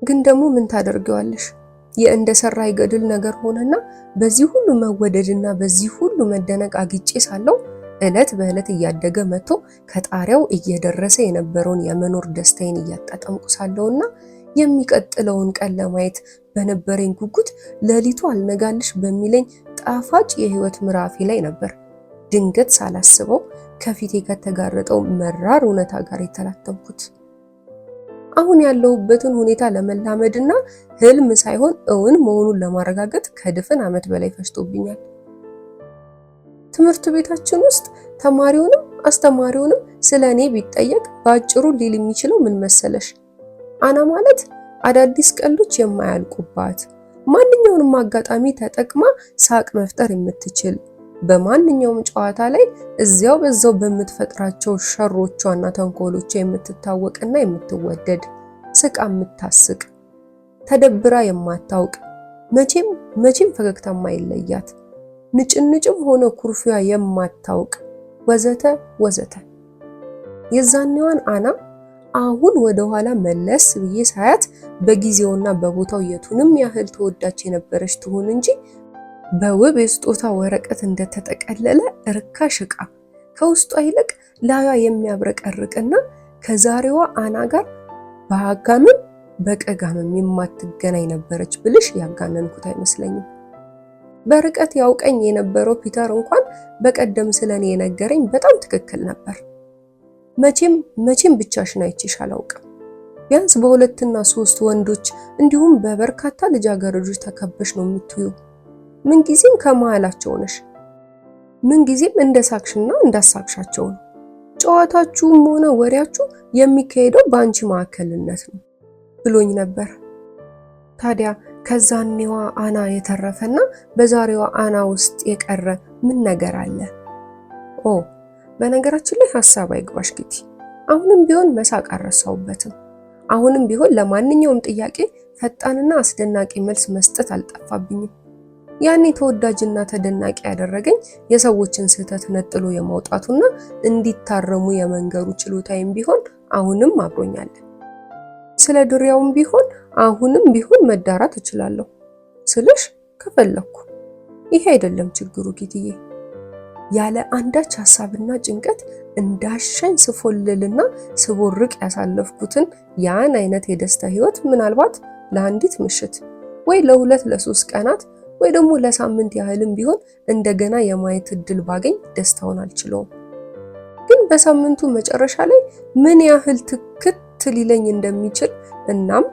ግን ደግሞ ምን ታደርጊዋለሽ? የእንደ ሰራ ይገድል ነገር ሆነና በዚህ ሁሉ መወደድና በዚህ ሁሉ መደነቅ አግጬ ሳለው ዕለት በዕለት እያደገ መጥቶ ከጣሪያው እየደረሰ የነበረውን የመኖር ደስታዬን እያጣጠምኩ ሳለውና የሚቀጥለውን ቀን ለማየት በነበረኝ ጉጉት ሌሊቱ አልነጋልሽ በሚለኝ ጣፋጭ የህይወት ምዕራፌ ላይ ነበር ድንገት ሳላስበው ከፊቴ ከተጋረጠው መራር እውነታ ጋር የተላተምኩት። አሁን ያለሁበትን ሁኔታ ለመላመድና ህልም ሳይሆን እውን መሆኑን ለማረጋገጥ ከድፍን ዓመት በላይ ፈጅቶብኛል። ትምህርት ቤታችን ውስጥ ተማሪውንም አስተማሪውንም ስለ እኔ ቢጠየቅ በአጭሩ ሊል የሚችለው ምን መሰለሽ? አና ማለት አዳዲስ ቀልዶች የማያልቁባት፣ ማንኛውንም አጋጣሚ ተጠቅማ ሳቅ መፍጠር የምትችል፣ በማንኛውም ጨዋታ ላይ እዚያው በዛው በምትፈጥራቸው ሸሮቿና ተንኮሎቿ የምትታወቅና የምትወደድ፣ ስቃ የምታስቅ፣ ተደብራ የማታውቅ፣ መቼም መቼም ፈገግታ የማይለያት፣ ንጭንጭም ሆነ ኩርፊያ የማታውቅ ወዘተ ወዘተ። የዛኔዋን አና አሁን ወደ ኋላ መለስ ብዬ ሳያት በጊዜውና በቦታው የቱንም ያህል ተወዳጅ የነበረች ትሁን እንጂ በውብ የስጦታ ወረቀት እንደተጠቀለለ ርካሽ ዕቃ ከውስጧ ይልቅ ላዩዋ የሚያብረቀርቅና ከዛሬዋ አና ጋር በአጋምም በቀጋምም የማትገናኝ ነበረች ብልሽ ያጋነንኩት አይመስለኝም። በርቀት ያውቀኝ የነበረው ፒተር እንኳን በቀደም ስለኔ የነገረኝ በጣም ትክክል ነበር። መቼም መቼም ብቻሽን አይቼሽ አላውቅም። ቢያንስ በሁለትና ሶስት ወንዶች እንዲሁም በበርካታ ልጃገረዶች ተከበሽ ነው የምትዩ። ምንጊዜም ከመሃላቸው ነሽ። ምንጊዜም እንደሳቅሽና እንዳሳቅሻቸው ነው። ጨዋታችሁም ሆነ ወሬያችሁ የሚካሄደው በአንቺ ማዕከልነት ነው ብሎኝ ነበር። ታዲያ ከዛኔዋ አና የተረፈና በዛሬዋ አና ውስጥ የቀረ ምን ነገር አለ? ኦ በነገራችን ላይ ሐሳብ አይግባሽ ኪቲ፣ አሁንም ቢሆን መሳቅ አልረሳሁበትም። አሁንም ቢሆን ለማንኛውም ጥያቄ ፈጣንና አስደናቂ መልስ መስጠት አልጠፋብኝም። ያኔ ተወዳጅና ተደናቂ ያደረገኝ የሰዎችን ስህተት ነጥሎ የማውጣቱና እንዲታረሙ የመንገሩ ችሎታዬም ቢሆን አሁንም አብሮኛል። ስለ ድሪያውም ቢሆን አሁንም ቢሆን መዳራት እችላለሁ ስልሽ ከፈለኩ። ይሄ አይደለም ችግሩ ኪትዬ። ያለ አንዳች ሀሳብና ጭንቀት እንዳሸኝ ስፎልልና ስቦርቅ ያሳለፍኩትን ያን አይነት የደስታ ህይወት ምናልባት ለአንዲት ምሽት ወይ ለሁለት ለሶስት ቀናት ወይ ደግሞ ለሳምንት ያህልም ቢሆን እንደገና የማየት እድል ባገኝ ደስታውን አልችለውም። ግን በሳምንቱ መጨረሻ ላይ ምን ያህል ትክት ሊለኝ እንደሚችል እናም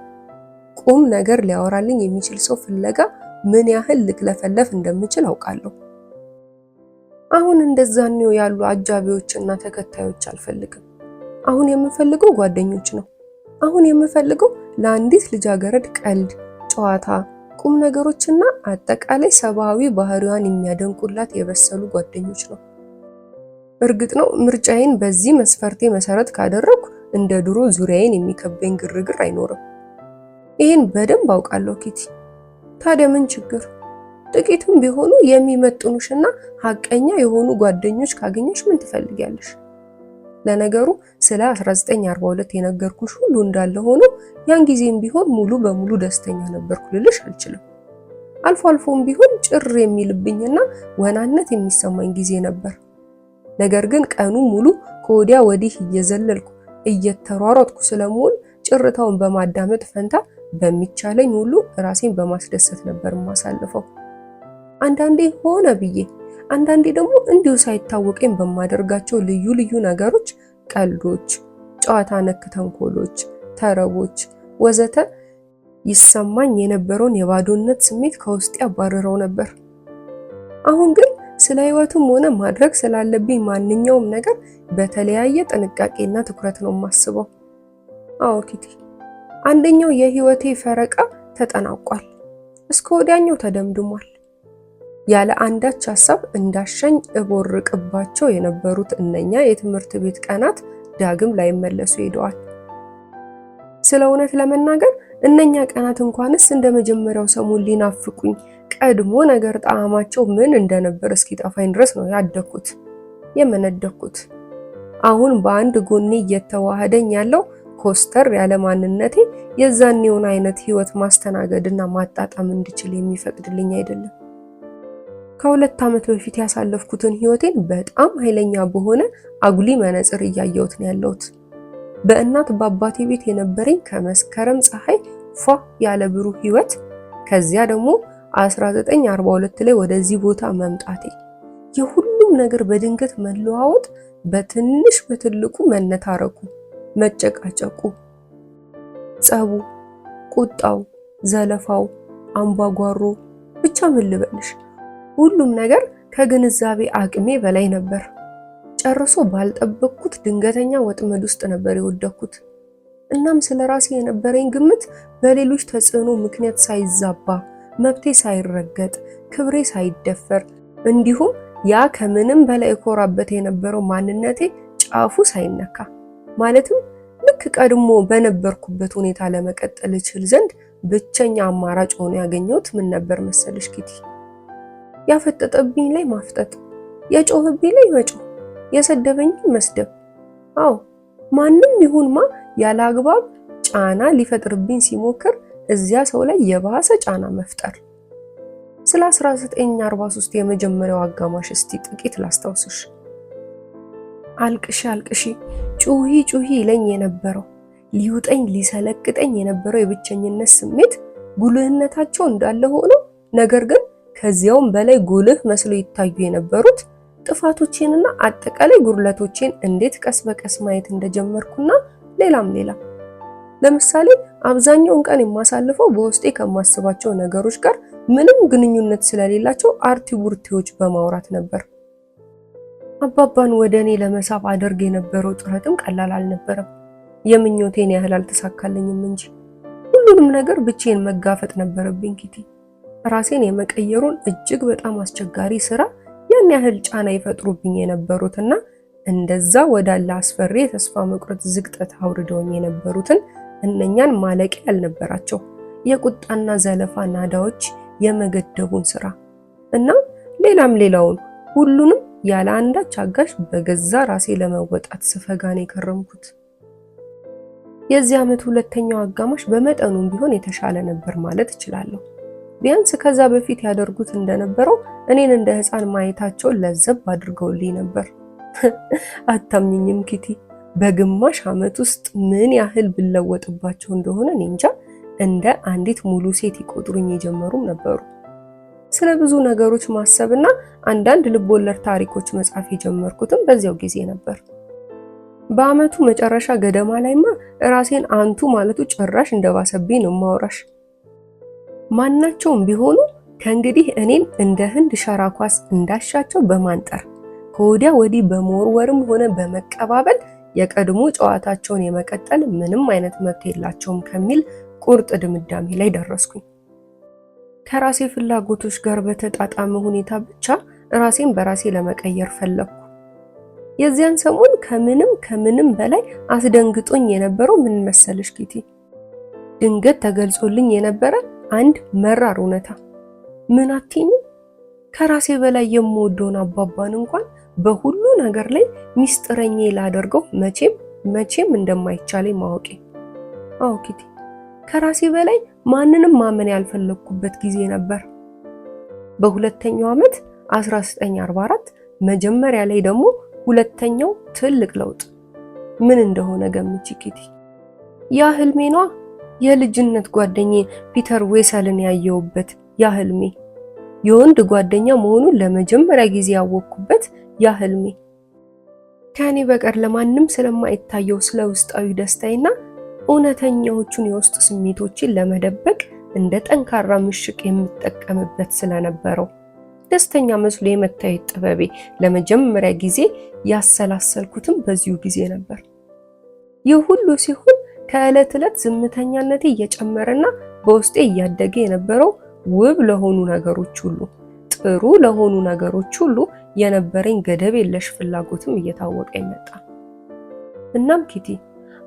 ቁም ነገር ሊያወራልኝ የሚችል ሰው ፍለጋ ምን ያህል ልክለፈለፍ እንደምችል አውቃለሁ። አሁን እንደዛኔው ያሉ አጃቢዎችና ተከታዮች አልፈልግም። አሁን የምፈልገው ጓደኞች ነው። አሁን የምፈልገው ለአንዲት ልጃገረድ ቀልድ፣ ጨዋታ፣ ቁም ነገሮችና አጠቃላይ ሰብአዊ ባህሪዋን የሚያደንቁላት የበሰሉ ጓደኞች ነው። እርግጥ ነው ምርጫዬን በዚህ መስፈርቴ መሰረት ካደረኩ እንደ ድሮ ዙሪያዬን የሚከበኝ ግርግር አይኖርም። ይህን በደንብ አውቃለሁ ኪቲ። ታዲያ ምን ችግር? ጥቂትም ቢሆኑ የሚመጥኑሽና ሀቀኛ የሆኑ ጓደኞች ካገኘሽ ምን ትፈልጊያለሽ? ለነገሩ ስለ 1942 የነገርኩሽ ሁሉ እንዳለ ሆኖ ያን ጊዜም ቢሆን ሙሉ በሙሉ ደስተኛ ነበርኩ ልልሽ አልችልም። አልፎ አልፎም ቢሆን ጭር የሚልብኝና ወናነት የሚሰማኝ ጊዜ ነበር። ነገር ግን ቀኑ ሙሉ ከወዲያ ወዲህ እየዘለልኩ እየተሯሯጥኩ ስለምውል ጭርታውን በማዳመጥ ፈንታ በሚቻለኝ ሁሉ ራሴን በማስደሰት ነበር የማሳልፈው። አንዳንዴ ሆነ ብዬ አንዳንዴ ደግሞ እንዲሁ ሳይታወቀኝ በማደርጋቸው ልዩ ልዩ ነገሮች፣ ቀልዶች፣ ጨዋታ ነክ ተንኮሎች፣ ተረቦች ወዘተ ይሰማኝ የነበረውን የባዶነት ስሜት ከውስጤ አባርረው ነበር። አሁን ግን ስለ ሕይወትም ሆነ ማድረግ ስላለብኝ ማንኛውም ነገር በተለያየ ጥንቃቄና ትኩረት ነው የማስበው። አዎ ኪቲ፣ አንደኛው የሕይወቴ ፈረቃ ተጠናቋል። እስከ ወዲያኛው ተደምድሟል። ያለ አንዳች ሀሳብ እንዳሻኝ እቦርቅባቸው የነበሩት እነኛ የትምህርት ቤት ቀናት ዳግም ላይመለሱ ሄደዋል። ስለ እውነት ለመናገር እነኛ ቀናት እንኳንስ እንደ መጀመሪያው ሰሞን ሊናፍቁኝ ቀድሞ ነገር ጣዕማቸው ምን እንደነበር እስኪጠፋኝ ድረስ ነው ያደግኩት የመነደኩት። አሁን በአንድ ጎኔ እየተዋሃደኝ ያለው ኮስተር ያለ ማንነቴ የዛኔውን አይነት ህይወት ማስተናገድና ማጣጣም እንድችል የሚፈቅድልኝ አይደለም። ከ2 ዓመት በፊት ያሳለፍኩትን ህይወቴን በጣም ኃይለኛ በሆነ አጉሊ መነጽር እያየሁት ነው ያለሁት። በእናት በአባቴ ቤት የነበረኝ ከመስከረም ፀሐይ ፏ ያለ ብሩህ ህይወት፣ ከዚያ ደግሞ 1942 ላይ ወደዚህ ቦታ መምጣቴ፣ የሁሉም ነገር በድንገት መለዋወጥ፣ በትንሽ በትልቁ መነታረኩ፣ መጨቃጨቁ፣ ጸቡ፣ ቁጣው፣ ዘለፋው፣ አምባጓሮ ብቻ ምን ልበልሽ ሁሉም ነገር ከግንዛቤ አቅሜ በላይ ነበር። ጨርሶ ባልጠበቅኩት ድንገተኛ ወጥመድ ውስጥ ነበር የወደኩት። እናም ስለ ራሴ የነበረኝ ግምት በሌሎች ተጽዕኖ ምክንያት ሳይዛባ፣ መብቴ ሳይረገጥ፣ ክብሬ ሳይደፈር እንዲሁም ያ ከምንም በላይ እኮራበት የነበረው ማንነቴ ጫፉ ሳይነካ ማለትም ልክ ቀድሞ በነበርኩበት ሁኔታ ለመቀጠል እችል ዘንድ ብቸኛ አማራጭ ሆኖ ያገኘሁት ምን ነበር መሰለሽ ኪቲ? ያፈጠጠብኝ ላይ ማፍጠጥ፣ የጮህብኝ ላይ መጮህ፣ የሰደበኝ መስደብ። አዎ ማንም ይሁን ማ ያለ አግባብ ጫና ሊፈጥርብኝ ሲሞክር እዚያ ሰው ላይ የባሰ ጫና መፍጠር። ስለ 1943 የመጀመሪያው አጋማሽ እስቲ ጥቂት ላስታውስሽ። አልቅሺ አልቅሺ፣ ጩሂ ጩሂ ይለኝ የነበረው ሊውጠኝ ሊሰለቅጠኝ የነበረው የብቸኝነት ስሜት ጉልህነታቸው እንዳለ ሆኖ ነገር ግን ከዚያውም በላይ ጉልህ መስሎ ይታዩ የነበሩት ጥፋቶቼንና አጠቃላይ ጉድለቶቼን እንዴት ቀስ በቀስ ማየት እንደጀመርኩና ሌላም ሌላም። ለምሳሌ አብዛኛውን ቀን የማሳልፈው በውስጤ ከማስባቸው ነገሮች ጋር ምንም ግንኙነት ስለሌላቸው አርቲ ቡርቲዎች በማውራት ነበር። አባባን ወደ እኔ ለመሳብ አደርግ የነበረው ጥረትም ቀላል አልነበረም። የምኞቴን ያህል አልተሳካልኝም እንጂ ሁሉንም ነገር ብቻዬን መጋፈጥ ነበረብኝ ኪቲ። ራሴን የመቀየሩን እጅግ በጣም አስቸጋሪ ስራ ያን ያህል ጫና ይፈጥሩብኝ የነበሩትና እንደዛ ወዳለ አስፈሪ የተስፋ መቁረጥ ዝግጠት አውርደውኝ የነበሩትን እነኛን ማለቂያ ያልነበራቸው የቁጣና ዘለፋ ናዳዎች የመገደቡን ስራ እና ሌላም ሌላውን ሁሉንም ያለ አንዳች አጋዥ በገዛ ራሴ ለመወጣት ስፈጋን የከረምኩት። የዚህ ዓመት ሁለተኛው አጋማሽ በመጠኑም ቢሆን የተሻለ ነበር ማለት እችላለሁ። ቢያንስ ከዛ በፊት ያደርጉት እንደነበረው እኔን እንደ ሕፃን ማየታቸውን ለዘብ አድርገውልኝ ነበር። አታምኝኝም ኪቲ፣ በግማሽ ዓመት ውስጥ ምን ያህል ብለወጥባቸው እንደሆነ እኔ እንጃ። እንደ አንዲት ሙሉ ሴት ይቆጥሩኝ የጀመሩም ነበሩ። ስለ ብዙ ነገሮች ማሰብና አንዳንድ ልቦለድ ታሪኮች መጻፍ የጀመርኩትም በዚያው ጊዜ ነበር። በዓመቱ መጨረሻ ገደማ ላይማ ራሴን አንቱ ማለቱ ጭራሽ እንደባሰብኝ ነው ማውራሽ። ማናቸውም ቢሆኑ ከእንግዲህ እኔን እንደ ህንድ ሸራ ኳስ እንዳሻቸው በማንጠር ከወዲያ ወዲህ በመወርወርም ሆነ በመቀባበል የቀድሞ ጨዋታቸውን የመቀጠል ምንም አይነት መብት የላቸውም ከሚል ቁርጥ ድምዳሜ ላይ ደረስኩኝ። ከራሴ ፍላጎቶች ጋር በተጣጣመ ሁኔታ ብቻ ራሴን በራሴ ለመቀየር ፈለግኩ። የዚያን ሰሞን ከምንም ከምንም በላይ አስደንግጦኝ የነበረው ምን መሰለሽ ኪቲ? ድንገት ተገልጾልኝ የነበረ አንድ መራር እውነታ። ምን አትይኝም? ከራሴ በላይ የምወደውን አባባን እንኳን በሁሉ ነገር ላይ ሚስጥረኛ ላደርገው መቼም መቼም እንደማይቻለኝ ማወቄ። አዎ ኪቲ፣ ከራሴ በላይ ማንንም ማመን ያልፈለግኩበት ጊዜ ነበር። በሁለተኛው ዓመት 1944 መጀመሪያ ላይ ደግሞ ሁለተኛው ትልቅ ለውጥ ምን እንደሆነ ገምቺ ኪቲ። ያ ህልሜ ነዋ። የልጅነት ጓደኛዬ ፒተር ዌሰልን ያየሁበት ያ ህልሜ፣ የወንድ ጓደኛ መሆኑን ለመጀመሪያ ጊዜ ያወቅኩበት ያ ህልሜ፣ ከኔ በቀር ለማንም ስለማይታየው ስለ ውስጣዊ ደስታዬና እውነተኛዎቹን የውስጥ ስሜቶችን ለመደበቅ እንደ ጠንካራ ምሽግ የምጠቀምበት ስለነበረው ደስተኛ መስሎ የመታየት ጥበቤ ለመጀመሪያ ጊዜ ያሰላሰልኩትም በዚሁ ጊዜ ነበር። ይህ ሁሉ ሲሆን ከዕለት ዕለት ዝምተኛነቴ እየጨመረና በውስጤ እያደገ የነበረው ውብ ለሆኑ ነገሮች ሁሉ፣ ጥሩ ለሆኑ ነገሮች ሁሉ የነበረኝ ገደብ የለሽ ፍላጎትም እየታወቀ መጣ። እናም ኪቲ፣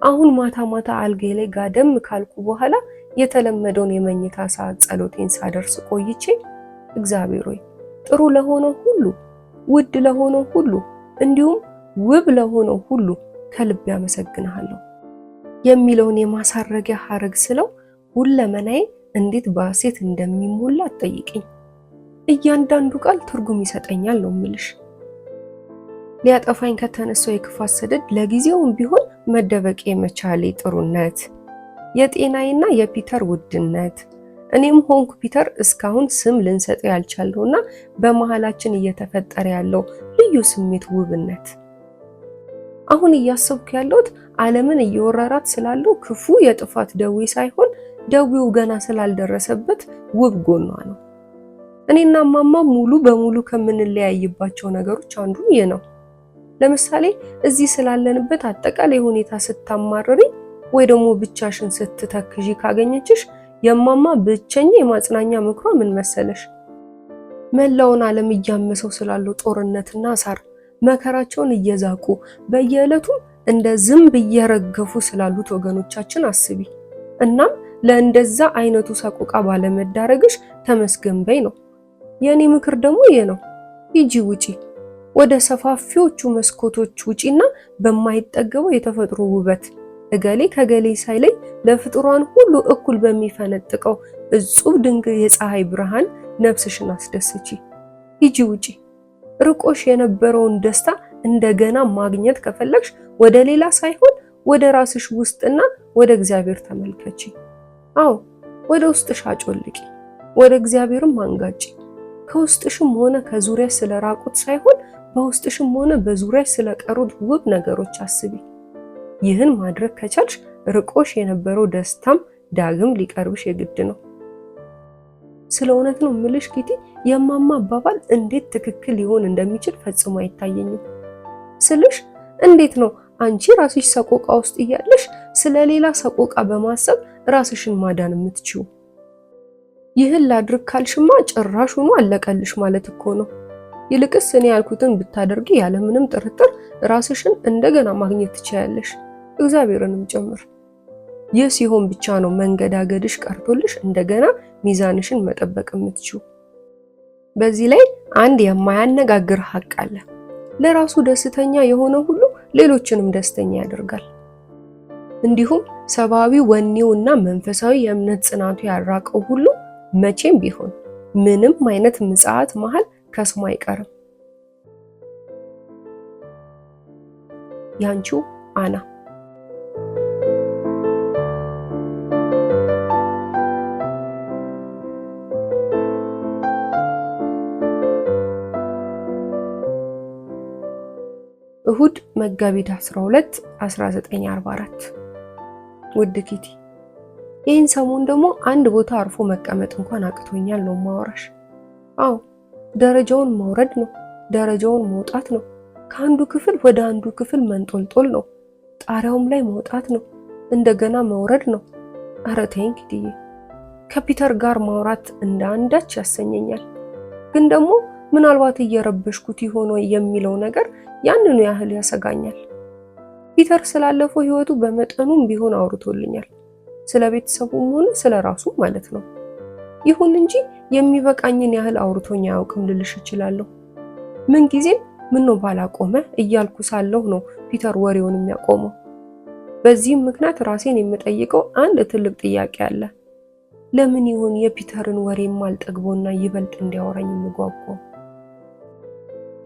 አሁን ማታ ማታ አልጋዬ ላይ ጋደም ካልኩ በኋላ የተለመደውን የመኝታ ሰዓት ጸሎቴን ሳደርስ ቆይቼ እግዚአብሔር ሆይ ጥሩ ለሆነው ሁሉ፣ ውድ ለሆነው ሁሉ፣ እንዲሁም ውብ ለሆነው ሁሉ ከልቤ አመሰግንሃለሁ የሚለውን የማሳረጊያ ሐረግ ስለው ሁለመናዬ እንዴት በሐሴት እንደሚሞላ አትጠይቅኝ። እያንዳንዱ ቃል ትርጉም ይሰጠኛል ነው ምልሽ። ሊያጠፋኝ ከተነሳው የክፋት ሰደድ ለጊዜውም ቢሆን መደበቅ የመቻሌ ጥሩነት፣ የጤናዬና የፒተር ውድነት፣ እኔም ሆንኩ ፒተር እስካሁን ስም ልንሰጠው ያልቻልነውና በመሃላችን እየተፈጠረ ያለው ልዩ ስሜት ውብነት። አሁን እያሰብኩ ያለሁት ዓለምን እየወረራት ስላለው ክፉ የጥፋት ደዌ ሳይሆን ደዌው ገና ስላልደረሰበት ውብ ጎኗ ነው። እኔና ማማ ሙሉ በሙሉ ከምንለያይባቸው ነገሮች አንዱ ይህ ነው። ለምሳሌ እዚህ ስላለንበት አጠቃላይ ሁኔታ ስታማርሪ ወይ ደግሞ ብቻሽን ስትተክዢ ካገኘችሽ የማማ ብቸኛ የማጽናኛ ምክሯ ምን መሰለሽ? መላውን ዓለም እያመሰው ስላለው ጦርነትና ሳር መከራቸውን እየዛቁ በየዕለቱ እንደ ዝንብ እየረገፉ ስላሉት ወገኖቻችን አስቢ። እናም ለእንደዛ አይነቱ ሰቆቃ ባለመዳረግሽ ተመስገን በይ ነው። የእኔ ምክር ደግሞ ይህ ነው። ሂጂ፣ ውጪ፣ ወደ ሰፋፊዎቹ መስኮቶች ውጪና በማይጠገበው የተፈጥሮ ውበት እገሌ ከገሌ ሳይለይ ለፍጡራን ሁሉ እኩል በሚፈነጥቀው እጹብ ድንቅ የፀሐይ ብርሃን ነፍስሽን አስደስቺ። ሂጂ፣ ውጪ። ርቆሽ የነበረውን ደስታ እንደገና ማግኘት ከፈለግሽ ወደ ሌላ ሳይሆን ወደ ራስሽ ውስጥና ወደ እግዚአብሔር ተመልከቺ። አዎ፣ ወደ ውስጥሽ አጮልቂ፣ ወደ እግዚአብሔርም አንጋጪ። ከውስጥሽም ሆነ ከዙሪያ ስለራቁት ሳይሆን በውስጥሽም ሆነ በዙሪያሽ ስለቀሩት ውብ ነገሮች አስቢ። ይህን ማድረግ ከቻልሽ ርቆሽ የነበረው ደስታም ዳግም ሊቀርብሽ የግድ ነው። ስለ እውነት ነው ምልሽ ኪቲ፣ የማማ አባባል እንዴት ትክክል ሊሆን እንደሚችል ፈጽሞ አይታየኝም። ስልሽ እንዴት ነው አንቺ ራስሽ ሰቆቃ ውስጥ እያለሽ ስለሌላ ሰቆቃ በማሰብ ራስሽን ማዳን የምትችይው? ይህን ላድርግ ካልሽማ ጭራሽ ሆኖ አለቀልሽ ማለት እኮ ነው። ይልቅስ እኔ ያልኩትን ብታደርጊ ያለምንም ጥርጥር ራስሽን እንደገና ማግኘት ትችያለሽ፣ እግዚአብሔርንም ጭምር። ይህ ሲሆን ብቻ ነው መንገዳገድሽ ቀርቶልሽ እንደገና ሚዛንሽን መጠበቅ የምትችይው። በዚህ ላይ አንድ የማያነጋግር ሀቅ አለ። ለራሱ ደስተኛ የሆነ ሁሉ ሌሎችንም ደስተኛ ያደርጋል። እንዲሁም ሰብአዊ ወኔውና መንፈሳዊ የእምነት ጽናቱ ያራቀው ሁሉ መቼም ቢሆን ምንም አይነት ምጽአት መሃል ከስሞ አይቀርም። ያንቺው አና። እሁድ መጋቢት 12 1944። ውድ ኪቲ፣ ይህን ሰሞን ደግሞ አንድ ቦታ አርፎ መቀመጥ እንኳን አቅቶኛል ነው ማወራሽ። አዎ፣ ደረጃውን መውረድ ነው፣ ደረጃውን መውጣት ነው፣ ከአንዱ ክፍል ወደ አንዱ ክፍል መንጦልጦል ነው፣ ጣሪያውም ላይ መውጣት ነው፣ እንደገና መውረድ ነው። ኧረ ተይኝ ኪቲዬ፣ ከፒተር ጋር ማውራት እንደ አንዳች ያሰኘኛል። ግን ደግሞ ምናልባት እየረበሽኩት ይሆን የሚለው ነገር ያንኑ ያህል ያሰጋኛል። ፒተር ስላለፈው ሕይወቱ በመጠኑም ቢሆን አውርቶልኛል። ስለ ቤተሰቡም ሆነ ስለ ራሱ ማለት ነው። ይሁን እንጂ የሚበቃኝን ያህል አውርቶኝ አያውቅም ልልሽ እችላለሁ። ምንጊዜም ምነው ባላቆመ እያልኩ ሳለሁ ነው ፒተር ወሬውን የሚያቆመው። በዚህም ምክንያት ራሴን የምጠይቀው አንድ ትልቅ ጥያቄ አለ። ለምን ይሆን የፒተርን ወሬ የማልጠግበውና ይበልጥ እንዲያወራኝ የምጓጓው?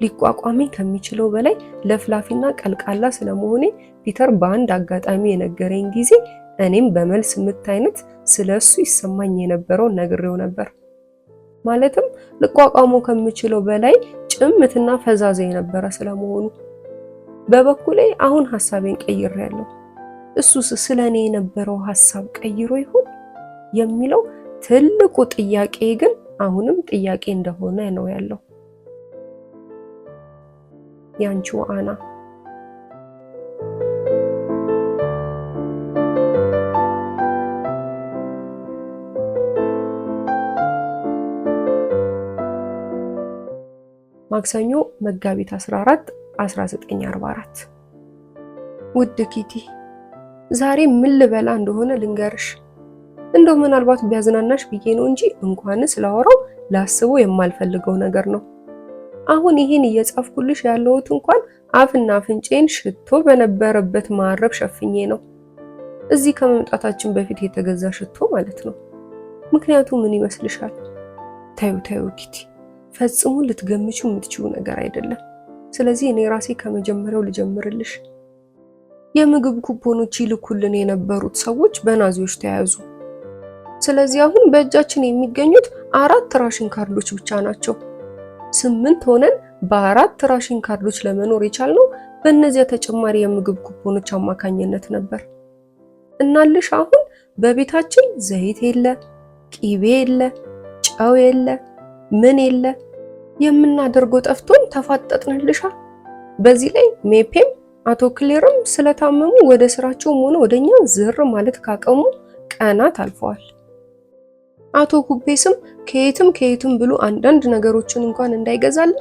ሊቋቋመኝ ከሚችለው በላይ ለፍላፊና ቀልቃላ ስለመሆኔ ፒተር በአንድ አጋጣሚ የነገረኝ ጊዜ እኔም በመልስ ምት አይነት ስለ እሱ ይሰማኝ የነበረውን ነግሬው ነበር። ማለትም ልቋቋመው ከምችለው በላይ ጭምትና ፈዛዛ የነበረ ስለመሆኑ። በበኩሌ አሁን ሐሳቤን ቀይሬያለሁ። እሱስ ስለ እኔ የነበረው ሐሳብ ቀይሮ ይሆን የሚለው ትልቁ ጥያቄ ግን አሁንም ጥያቄ እንደሆነ ነው ያለው። ያንቺው አና። ማክሰኞ መጋቢት 14 1944። ውድ ኪቲ፣ ዛሬ ምን ልበላ እንደሆነ ልንገርሽ። እንደው ምናልባት ቢያዝናናሽ ብዬ ነው እንጂ እንኳንስ ላወራው ላስበው የማልፈልገው ነገር ነው። አሁን ይህን እየጻፍኩልሽ ያለሁት እንኳን አፍና አፍንጬን ሽቶ በነበረበት ማረብ ሸፍኜ ነው። እዚህ ከመምጣታችን በፊት የተገዛ ሽቶ ማለት ነው። ምክንያቱ ምን ይመስልሻል? ታዩ ታዩ ኪቲ፣ ፈጽሞ ልትገምቹ የምትችው ነገር አይደለም። ስለዚህ እኔ ራሴ ከመጀመሪያው ልጀምርልሽ። የምግብ ኩፖኖች ይልኩልን የነበሩት ሰዎች በናዚዎች ተያዙ። ስለዚህ አሁን በእጃችን የሚገኙት 4 ራሽን ካርዶች ብቻ ናቸው። 8 ሆነን በ4 ራሽን ካርዶች ለመኖር የቻልነው በእነዚያ ተጨማሪ የምግብ ኩፖኖች አማካኝነት ነበር። እናልሽ አሁን በቤታችን ዘይት የለ፣ ቂቤ የለ፣ ጨው የለ፣ ምን የለ። የምናደርገው ጠፍቶን ተፋጠጥንልሻ። በዚህ ላይ ሜፔም አቶ ክሌርም ስለታመሙ ወደ ስራቸውም ሆነ ወደኛ ዝር ማለት ካቀሙ ቀናት አልፈዋል። አቶ ኩቤስም ከየትም ከየትም ብሎ አንዳንድ ነገሮችን እንኳን እንዳይገዛልን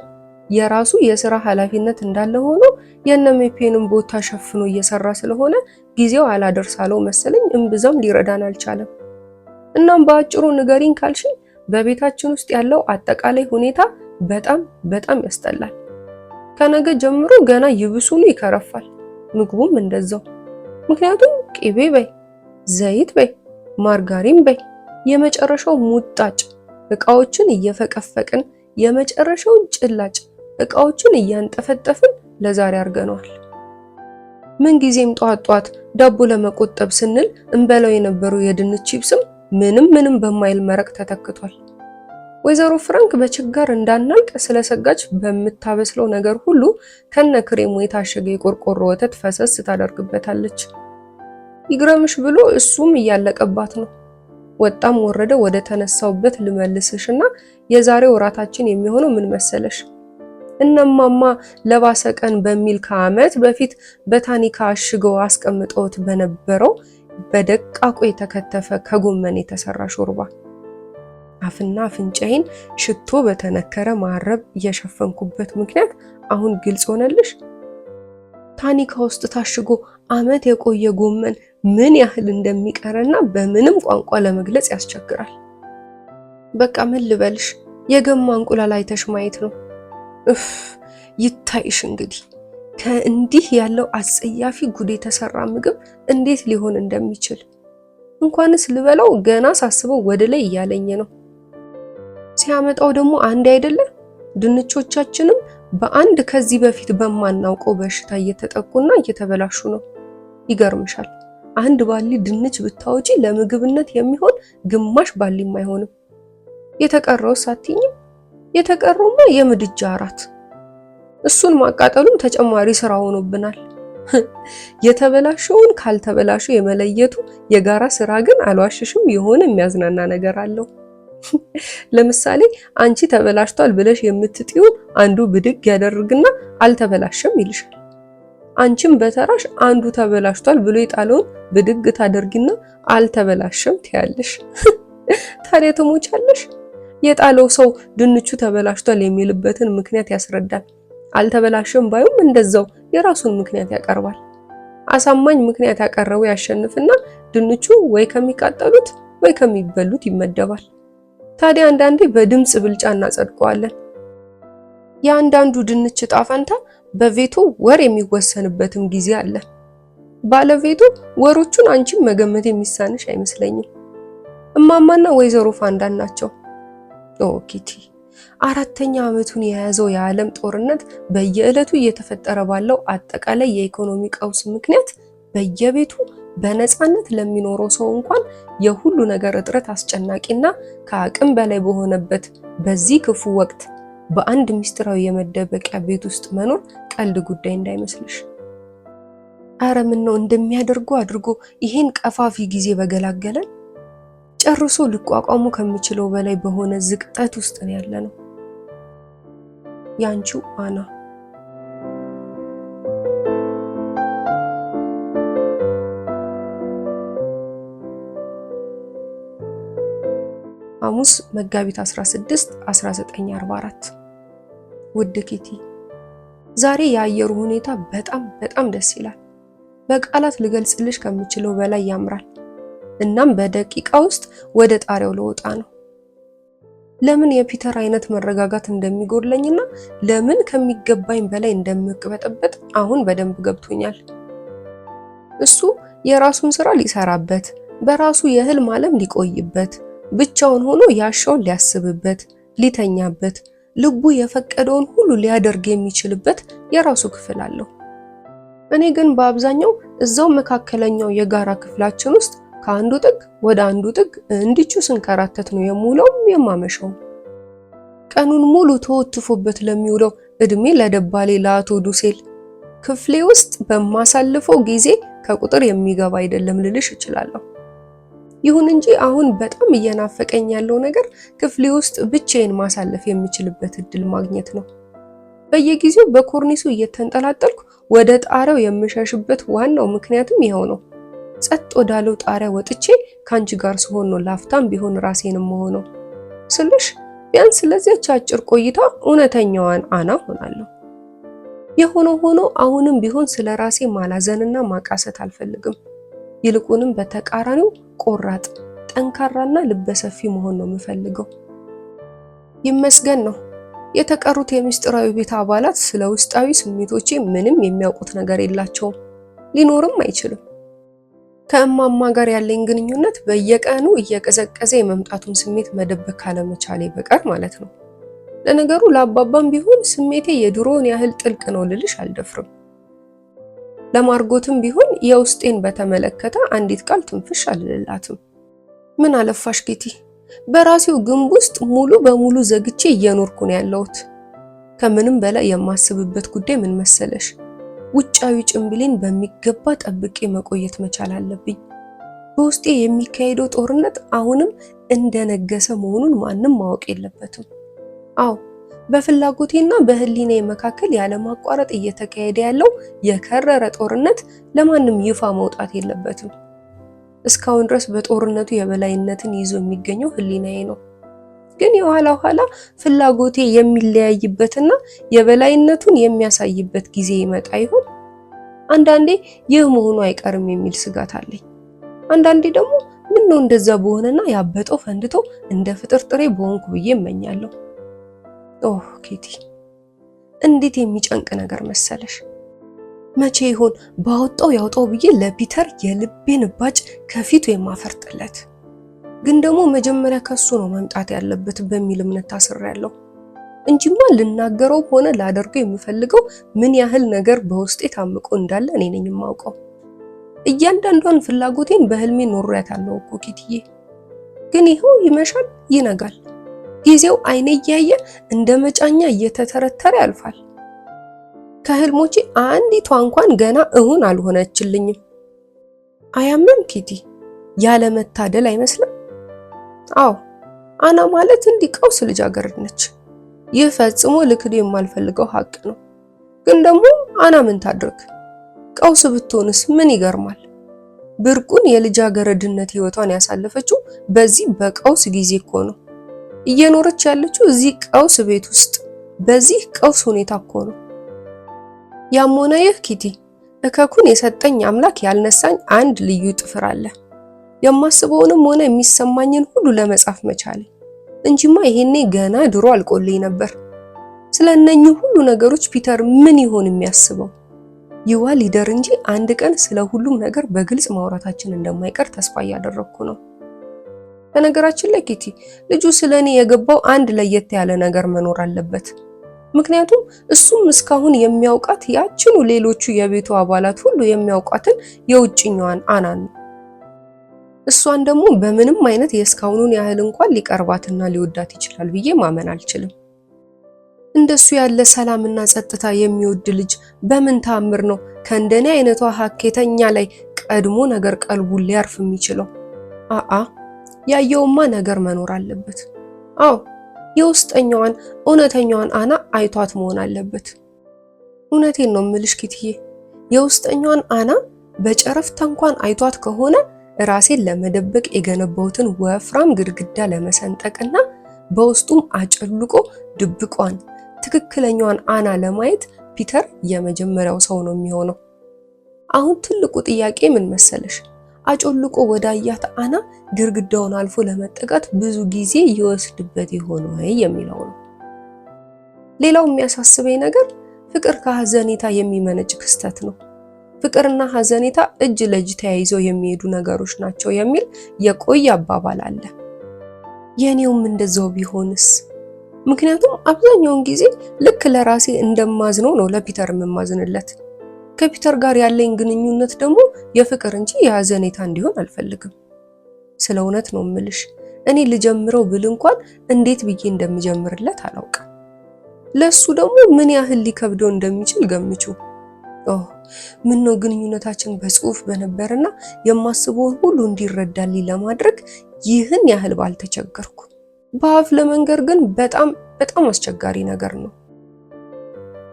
የራሱ የስራ ኃላፊነት እንዳለ ሆኖ የነሜፔንም ቦታ ሸፍኖ እየሰራ ስለሆነ ጊዜው አላደርሳለው መሰለኝ እምብዛም ሊረዳን አልቻለም። እናም በአጭሩ ንገሪኝ ካልሽኝ በቤታችን ውስጥ ያለው አጠቃላይ ሁኔታ በጣም በጣም ያስጠላል። ከነገ ጀምሮ ገና ይብሱኑ ይከረፋል። ምግቡም እንደዛው። ምክንያቱም ቅቤ በይ፣ ዘይት በይ፣ ማርጋሪን በይ የመጨረሻው ሙጣጭ እቃዎችን እየፈቀፈቅን የመጨረሻውን ጭላጭ እቃዎችን እያንጠፈጠፍን ለዛሬ አድርገነዋል። ምንጊዜም ጧት ጧት ዳቦ ለመቆጠብ ስንል እንበላው የነበረው የድንች ቺፕስም ምንም ምንም በማይል መረቅ ተተክቷል። ወይዘሮ ፍራንክ በችጋር እንዳናልቅ ስለሰጋች በምታበስለው ነገር ሁሉ ከነ ክሬሙ የታሸገ የቆርቆሮ ወተት ፈሰስ ታደርግበታለች። ይግረምሽ ብሎ እሱም እያለቀባት ነው። ወጣም ወረደ ወደ ተነሳውበት ልመልስሽና የዛሬው እራታችን የሚሆነው ምን መሰለሽ? እነማማ ለባሰ ቀን በሚል ከዓመት በፊት በታኒካ አሽገው አስቀምጠውት በነበረው በደቃቁ የተከተፈ ከጎመን የተሰራ ሾርባ አፍና አፍንጫዬን ሽቶ በተነከረ ማረብ እየሸፈንኩበት ምክንያት አሁን ግልጽ ሆነልሽ? ታኒካ ውስጥ ታሽጎ ዓመት የቆየ ጎመን ምን ያህል እንደሚቀርና በምንም ቋንቋ ለመግለጽ ያስቸግራል። በቃ ምን ልበልሽ፣ የገማ እንቁላል አይተሽ ማየት ነው። እፍ ይታይሽ እንግዲህ ከእንዲህ ያለው አጸያፊ ጉድ የተሰራ ምግብ እንዴት ሊሆን እንደሚችል እንኳንስ ልበላው ገና ሳስበው ወደ ላይ እያለኝ ነው። ሲያመጣው ደግሞ አንድ አይደለ ድንቾቻችንም በአንድ ከዚህ በፊት በማናውቀው በሽታ እየተጠቁና እየተበላሹ ነው። ይገርምሻል፣ አንድ ባሊ ድንች ብታወጪ ለምግብነት የሚሆን ግማሽ ባሊም አይሆንም። የተቀረው ሳትይኝም የተቀረውማ የምድጃ አራት እሱን ማቃጠሉም ተጨማሪ ስራ ሆኖብናል። የተበላሸውን ካልተበላሸው የመለየቱ የጋራ ስራ ግን አልዋሽሽም የሆነ የሚያዝናና ነገር አለው። ለምሳሌ አንቺ ተበላሽቷል ብለሽ የምትጥዪውን አንዱ ብድግ ያደርግና አልተበላሸም ይልሻል። አንቺም በተራሽ አንዱ ተበላሽቷል ብሎ የጣለውን ብድግ ታደርጊና አልተበላሸም ትያለሽ። ታዲያ ትሞቻለሽ። የጣለው ሰው ድንቹ ተበላሽቷል የሚልበትን ምክንያት ያስረዳል። አልተበላሸም ባዩም እንደዛው የራሱን ምክንያት ያቀርባል። አሳማኝ ምክንያት ያቀረበው ያሸንፍና ድንቹ ወይ ከሚቃጠሉት ወይ ከሚበሉት ይመደባል። ታዲያ አንዳንዴ በድምጽ ብልጫ እናጸድቀዋለን። የአንዳንዱ ድንች ዕጣ ፈንታ በቬቶ ወር የሚወሰንበትም ጊዜ አለ። ባለቬቶ ወሮቹን አንቺም መገመት የሚሳንሽ አይመስለኝም። እማማና ወይዘሮ ፋንዳን ናቸው። ኦ ኪቲ፣ አራተኛ ዓመቱን የያዘው የዓለም ጦርነት በየዕለቱ እየተፈጠረ ባለው አጠቃላይ የኢኮኖሚ ቀውስ ምክንያት በየቤቱ በነፃነት ለሚኖረው ሰው እንኳን የሁሉ ነገር እጥረት አስጨናቂና ከአቅም በላይ በሆነበት በዚህ ክፉ ወቅት በአንድ ምስጢራዊ የመደበቂያ ቤት ውስጥ መኖር ቀልድ ጉዳይ እንዳይመስልሽ። አረ ምን ነው እንደሚያደርጉ አድርጎ ይሄን ቀፋፊ ጊዜ በገላገለን። ጨርሶ ልቋቋሙ ከምችለው በላይ በሆነ ዝቅጠት ውስጥ ነው ያለነው። ያንቺው አና። ሐሙስ መጋቢት 16 1944። ውድ ኪቲ፣ ዛሬ የአየሩ ሁኔታ በጣም በጣም ደስ ይላል። በቃላት ልገልጽልሽ ከምችለው በላይ ያምራል። እናም በደቂቃ ውስጥ ወደ ጣሪያው ልወጣ ነው። ለምን የፒተር አይነት መረጋጋት እንደሚጎድለኝና ለምን ከሚገባኝ በላይ እንደምቅበጠበጥ አሁን በደንብ ገብቶኛል። እሱ የራሱን ስራ ሊሰራበት፣ በራሱ የህልም ዓለም ሊቆይበት፣ ብቻውን ሆኖ ያሻውን ሊያስብበት፣ ሊተኛበት፣ ልቡ የፈቀደውን ሁሉ ሊያደርግ የሚችልበት የራሱ ክፍል አለው። እኔ ግን በአብዛኛው እዛው መካከለኛው የጋራ ክፍላችን ውስጥ ከአንዱ ጥግ ወደ አንዱ ጥግ እንዲቹ ስንከራተት ነው የምውለውም የማመሸው። ቀኑን ሙሉ ተወትፎበት ለሚውለው እድሜ ለደባሌ ለአቶ ዱሴል ክፍሌ ውስጥ በማሳልፈው ጊዜ ከቁጥር የሚገባ አይደለም ልልሽ እችላለሁ። ይሁን እንጂ አሁን በጣም እየናፈቀኝ ያለው ነገር ክፍሌ ውስጥ ብቻዬን ማሳለፍ የምችልበት እድል ማግኘት ነው። በየጊዜው በኮርኒሱ እየተንጠላጠልኩ ወደ ጣሪያው የምሸሽበት ዋናው ምክንያትም ይኸው ነው። ጸጥ ወዳለው ጣሪያ ወጥቼ ከአንቺ ጋር ስሆን ነው ላፍታም ቢሆን ራሴንም መሆነው ስልሽ ቢያንስ ለዚያች አጭር ቆይታ እውነተኛዋን አና ሆናለሁ። የሆነ ሆኖ አሁንም ቢሆን ስለ ራሴ ማላዘንና ማቃሰት አልፈልግም። ይልቁንም በተቃራኒው ቆራጥ፣ ጠንካራና ልበሰፊ መሆን ነው የምፈልገው። ይመስገን ነው የተቀሩት የምስጢራዊ ቤት አባላት ስለ ውስጣዊ ስሜቶቼ ምንም የሚያውቁት ነገር የላቸውም፣ ሊኖርም አይችልም። ከእማማ ጋር ያለኝ ግንኙነት በየቀኑ እየቀዘቀዘ የመምጣቱን ስሜት መደበቅ ካለመቻሌ በቀር ማለት ነው። ለነገሩ ለአባባም ቢሆን ስሜቴ የድሮውን ያህል ጥልቅ ነው ልልሽ አልደፍርም። ለማርጎትም ቢሆን የውስጤን በተመለከተ አንዲት ቃል ትንፍሽ አልልላትም። ምን አለፋሽ ጌቲ፣ በራሴው ግንብ ውስጥ ሙሉ በሙሉ ዘግቼ እየኖርኩ ነው ያለሁት። ከምንም በላይ የማስብበት ጉዳይ ምን መሰለሽ? ውጫዊ ጭንብሌን በሚገባ ጠብቄ መቆየት መቻል አለብኝ። በውስጤ የሚካሄደው ጦርነት አሁንም እንደነገሰ መሆኑን ማንም ማወቅ የለበትም። አዎ፣ በፍላጎቴና በህሊናዬ መካከል ያለማቋረጥ እየተካሄደ ያለው የከረረ ጦርነት ለማንም ይፋ መውጣት የለበትም። እስካሁን ድረስ በጦርነቱ የበላይነትን ይዞ የሚገኘው ህሊናዬ ነው። ግን የኋላ ኋላ ፍላጎቴ የሚለያይበትና የበላይነቱን የሚያሳይበት ጊዜ ይመጣ ይሆን? አንዳንዴ ይህ መሆኑ አይቀርም የሚል ስጋት አለኝ። አንዳንዴ ደግሞ ምን ነው እንደዛ በሆነና ያበጠው ፈንድቶ እንደ ፍጥርጥሬ በሆንኩ ብዬ እመኛለሁ። ኦህ ኬቲ፣ እንዴት የሚጨንቅ ነገር መሰለሽ! መቼ ይሆን ባወጣው ያውጣው ብዬ ለፒተር የልቤን እባጭ ከፊቱ የማፈርጥለት? ግን ደግሞ መጀመሪያ ከሱ ነው መምጣት ያለበት በሚል እምነት ታስሬያለሁ እንጂማ ልናገረው ሆነ ላደርገው የምፈልገው ምን ያህል ነገር በውስጤ ታምቆ እንዳለ እኔ ነኝ የማውቀው። እያንዳንዷን ፍላጎቴን በህልሜ ኖሬያታለሁ እኮ ኬትዬ። ግን ይኸው ይመሻል፣ ይነጋል። ጊዜው አይኔ እያየ እንደ መጫኛ እየተተረተረ ያልፋል። ከህልሞቼ አንዲቷ እንኳን ገና እውን አልሆነችልኝም። አያምም ኪቲ? ያለመታደል አይመስልም? አዎ፣ አና ማለት እንዲህ ቀውስ ልጃገረድ ነች። ይህ ፈጽሞ ልክድ የማልፈልገው ሀቅ ነው። ግን ደግሞ አና ምን ታድርግ? ቀውስ ብትሆንስ ምን ይገርማል? ብርቁን የልጃገረድነት ህይወቷን ያሳለፈችው በዚህ በቀውስ ጊዜ እኮ ነው። እየኖረች ያለችው እዚህ ቀውስ ቤት ውስጥ በዚህ ቀውስ ሁኔታ እኮ ነው። ያም ሆነ ይህ ኪቲ፣ እከኩን የሰጠኝ አምላክ ያልነሳኝ አንድ ልዩ ጥፍር አለ። የማስበውንም ሆነ የሚሰማኝን ሁሉ ለመጻፍ መቻሌ እንጂማ ይሄኔ ገና ድሮ አልቆልኝ ነበር። ስለ እነኚህ ሁሉ ነገሮች ፒተር ምን ይሆን የሚያስበው? ይዋል ይደር እንጂ አንድ ቀን ስለ ሁሉም ነገር በግልጽ ማውራታችን እንደማይቀር ተስፋ እያደረግኩ ነው። በነገራችን ላይ ኪቲ፣ ልጁ ስለ እኔ የገባው አንድ ለየት ያለ ነገር መኖር አለበት። ምክንያቱም እሱም እስካሁን የሚያውቃት ያችኑ ሌሎቹ የቤቱ አባላት ሁሉ የሚያውቋትን የውጭኛዋን አናን ነው። እሷን ደግሞ በምንም አይነት የእስካሁኑን ያህል እንኳን ሊቀርባትና ሊወዳት ይችላል ብዬ ማመን አልችልም። እንደሱ ያለ ሰላምና ጸጥታ የሚወድ ልጅ በምን ታምር ነው ከእንደኔ አይነቷ ሀኬተኛ ላይ ቀድሞ ነገር ቀልቡን ሊያርፍ የሚችለው? አአ ያየውማ ነገር መኖር አለበት። አዎ፣ የውስጠኛዋን እውነተኛዋን አና አይቷት መሆን አለበት። እውነቴን ነው ምልሽ ኪትዬ፣ የውስጠኛዋን አና በጨረፍታ እንኳን አይቷት ከሆነ ራሴን ለመደበቅ የገነባሁትን ወፍራም ግድግዳ ለመሰንጠቅና በውስጡም አጨልቆ ድብቋን ትክክለኛዋን አና ለማየት ፒተር የመጀመሪያው ሰው ነው የሚሆነው። አሁን ትልቁ ጥያቄ ምን መሰለሽ? አጮልቆ ወዳያት አና ግድግዳውን አልፎ ለመጠጋት ብዙ ጊዜ ይወስድበት ይሆን ወይ የሚለው ነው። ሌላው የሚያሳስበኝ ነገር ፍቅር ከሀዘኔታ የሚመነጭ ክስተት ነው። ፍቅርና ሀዘኔታ እጅ ለእጅ ተያይዘው የሚሄዱ ነገሮች ናቸው የሚል የቆየ አባባል አለ። የኔውም እንደዛው ቢሆንስ? ምክንያቱም አብዛኛውን ጊዜ ልክ ለራሴ እንደማዝነው ነው ለፒተር የምማዝንለት። ከፒተር ጋር ያለኝ ግንኙነት ደግሞ የፍቅር እንጂ የሀዘኔታ እንዲሆን አልፈልግም። ስለ እውነት ነው እምልሽ፣ እኔ ልጀምረው ብል እንኳን እንዴት ብዬ እንደምጀምርለት አላውቅም። ለሱ ደግሞ ምን ያህል ሊከብደው እንደሚችል ገምቹ። ኦህ፣ ምን ነው ግንኙነታችን በጽሁፍ በነበርና የማስበውን ሁሉ እንዲረዳልኝ ለማድረግ ይህን ያህል ባልተቸገርኩ። በአፍ ለመንገር ግን በጣም በጣም አስቸጋሪ ነገር ነው።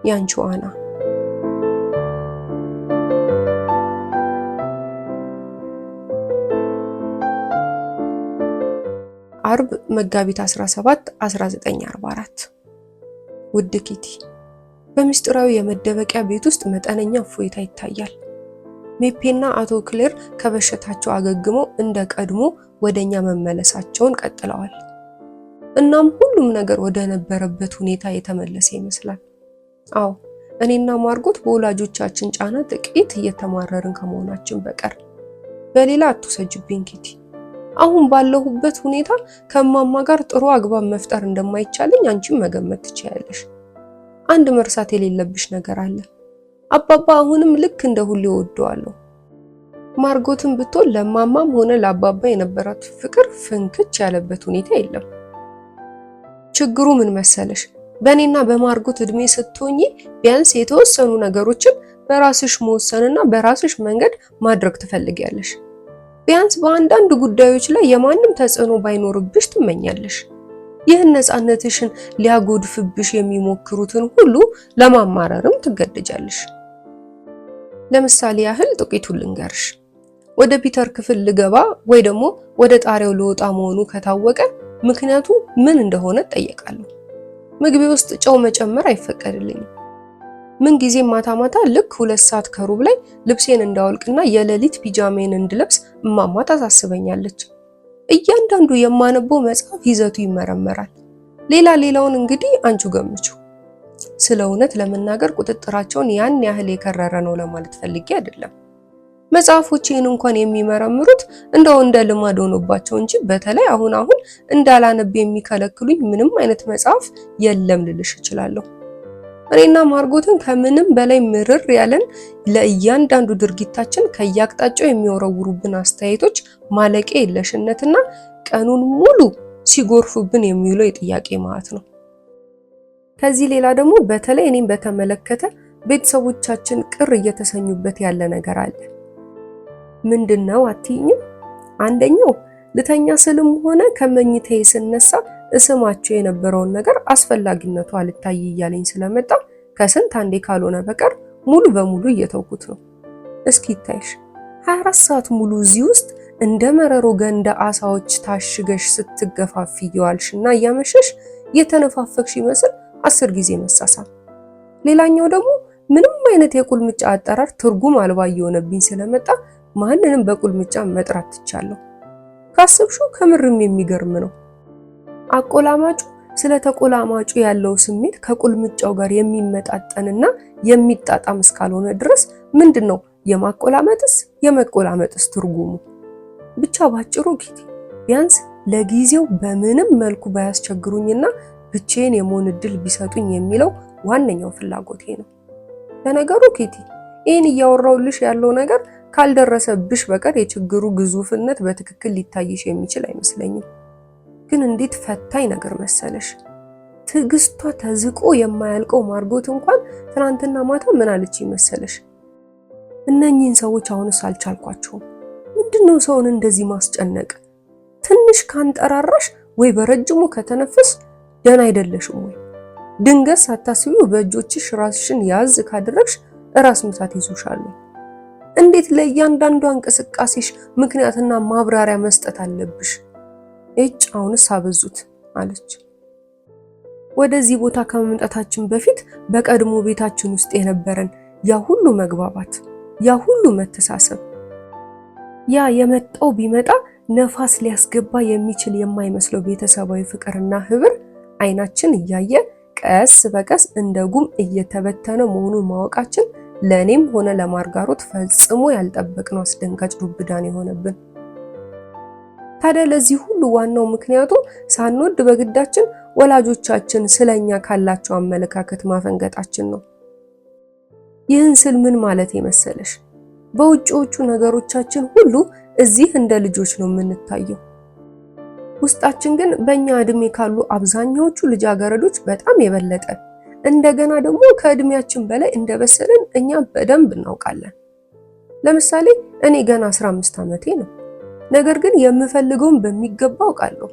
ያንቺው አና። አርብ መጋቢት 17 1944። ውድ ኪቲ፣ በምስጢራዊ የመደበቂያ ቤት ውስጥ መጠነኛ እፎይታ ይታያል። ሜፔና አቶ ክሌር ከበሽታቸው አገግመው እንደ ቀድሞ ወደኛ መመለሳቸውን ቀጥለዋል። እናም ሁሉም ነገር ወደ ነበረበት ሁኔታ የተመለሰ ይመስላል። አዎ፣ እኔና ማርጎት በወላጆቻችን ጫና ጥቂት እየተማረርን ከመሆናችን በቀር በሌላ አትውሰጅብኝ ኪቲ። አሁን ባለሁበት ሁኔታ ከማማ ጋር ጥሩ አግባብ መፍጠር እንደማይቻለኝ አንቺም መገመት ትችያለሽ። አንድ መርሳት የሌለብሽ ነገር አለ። አባባ አሁንም ልክ እንደ ሁሌ እወደዋለሁ። ማርጎትም ብትሆን ለማማም ሆነ ለአባባ የነበራት ፍቅር ፍንክች ያለበት ሁኔታ የለም። ችግሩ ምን መሰለሽ? በእኔና በማርጎት እድሜ ስትሆኚ ቢያንስ የተወሰኑ ነገሮችን በራስሽ መወሰንና በራስሽ መንገድ ማድረግ ትፈልጊያለሽ። ቢያንስ በአንዳንድ ጉዳዮች ላይ የማንም ተጽዕኖ ባይኖርብሽ ትመኛለሽ። ይህን ነፃነትሽን ሊያጎድፍብሽ የሚሞክሩትን ሁሉ ለማማረርም ትገደጃለሽ። ለምሳሌ ያህል ጥቂቱን ልንገርሽ። ወደ ፒተር ክፍል ልገባ ወይ ደግሞ ወደ ጣሪያው ልወጣ መሆኑ ከታወቀ ምክንያቱ ምን እንደሆነ እጠየቃለሁ። ምግቤ ውስጥ ጨው መጨመር አይፈቀድልኝም። ምን ጊዜም ማታ ማታ ልክ 2:15 ላይ ልብሴን እንዳወልቅና የሌሊት ፒጃሜን እንድለብስ እማማ ታሳስበኛለች። እያንዳንዱ የማነበው መጽሐፍ ይዘቱ ይመረመራል። ሌላ ሌላውን እንግዲህ አንቺ ገምቹ። ስለ እውነት ለመናገር ቁጥጥራቸውን ያን ያህል የከረረ ነው ለማለት ፈልጌ አይደለም። መጽሐፎቼን እንኳን የሚመረምሩት እንደው እንደ ልማድ ሆኖባቸው እንጂ በተለይ አሁን አሁን እንዳላነብ የሚከለክሉኝ ምንም አይነት መጽሐፍ የለም ልልሽ እችላለሁ። እኔና ማርጎትን ከምንም በላይ ምርር ያለን ለእያንዳንዱ ድርጊታችን ከየአቅጣጫው የሚወረውሩብን አስተያየቶች ማለቂያ የለሽነትና ቀኑን ሙሉ ሲጎርፉብን የሚውለው የጥያቄ ማዕት ነው። ከዚህ ሌላ ደግሞ በተለይ እኔም በተመለከተ ቤተሰቦቻችን ቅር እየተሰኙበት ያለ ነገር አለ። ምንድነው አትይኝም? አንደኛው ልተኛ ስልም ሆነ ከመኝታዬ ስነሳ እስማቸው የነበረውን ነገር አስፈላጊነቱ አልታይ እያለኝ ስለመጣ ከስንት አንዴ ካልሆነ በቀር ሙሉ በሙሉ እየተውኩት ነው። እስኪ ይታይሽ 24 ሰዓት ሙሉ እዚህ ውስጥ እንደ መረሮ ገንዳ አሳዎች ታሽገሽ ስትገፋፊ እየዋልሽና እያመሸሽ የተነፋፈግሽ ይመስል 10 ጊዜ መሳሳም። ሌላኛው ደግሞ ምንም አይነት የቁልምጫ አጠራር ትርጉም አልባ እየሆነብኝ ስለመጣ ማንንም በቁልምጫ መጥራት ትቻለሁ። ካሰብሽው ከምርም የሚገርም ነው። አቆላማጩ ስለ ተቆላማጩ ያለው ስሜት ከቁልምጫው ጋር የሚመጣጠንና የሚጣጣም እስካልሆነ ድረስ ምንድነው የማቆላመጥስ የመቆላመጥስ ትርጉሙ? ብቻ ባጭሩ ኪቲ ቢያንስ ለጊዜው በምንም መልኩ ባያስቸግሩኝና ብቻዬን የመሆን እድል ቢሰጡኝ የሚለው ዋነኛው ፍላጎቴ ነው። ለነገሩ ኪቲ ይህን እያወራሁልሽ ያለው ነገር ካልደረሰብሽ በቀር የችግሩ ግዙፍነት በትክክል ሊታይሽ የሚችል አይመስለኝም። ግን እንዴት ፈታኝ ነገር መሰለሽ! ትዕግስቷ ተዝቆ የማያልቀው ማርጎት እንኳን ትናንትና ማታ ምን አለች መሰለሽ? እነኚህን ሰዎች አሁንስ አልቻልኳቸውም። ምንድነው ሰውን እንደዚህ ማስጨነቅ? ትንሽ ካንጠራራሽ ወይ በረጅሙ ከተነፈስ ደህና አይደለሽም ወይ? ድንገት ሳታስቢው በእጆችሽ ራስሽን ያዝ ካደረግሽ ራስ ምታት ይዞሻል። እንዴት ለእያንዳንዷ እንቅስቃሴሽ ምክንያትና ማብራሪያ መስጠት አለብሽ? እጭ አሁንስ አበዙት አለች። ወደዚህ ቦታ ከመምጣታችን በፊት በቀድሞ ቤታችን ውስጥ የነበረን ያ ሁሉ መግባባት፣ ያ ሁሉ መተሳሰብ፣ ያ የመጣው ቢመጣ ነፋስ ሊያስገባ የሚችል የማይመስለው ቤተሰባዊ ፍቅርና ህብር አይናችን እያየ ቀስ በቀስ እንደ ጉም እየተበተነ መሆኑን ማወቃችን ለእኔም ሆነ ለማርጋሮት ፈጽሞ ያልጠበቅነው አስደንጋጭ ዱብዳን የሆነብን። ታዲያ ለዚህ ሁሉ ዋናው ምክንያቱ ሳንወድ በግዳችን ወላጆቻችን ስለኛ ካላቸው አመለካከት ማፈንገጣችን ነው። ይህን ስል ምን ማለት የመሰለሽ፣ በውጪዎቹ ነገሮቻችን ሁሉ እዚህ እንደ ልጆች ነው የምንታየው። ውስጣችን ግን በእኛ እድሜ ካሉ አብዛኛዎቹ ልጃገረዶች በጣም የበለጠ እንደገና ደግሞ ከእድሜያችን በላይ እንደበሰልን እኛ በደንብ እናውቃለን። ለምሳሌ እኔ ገና 15 ዓመቴ ነው። ነገር ግን የምፈልገውን በሚገባ አውቃለሁ።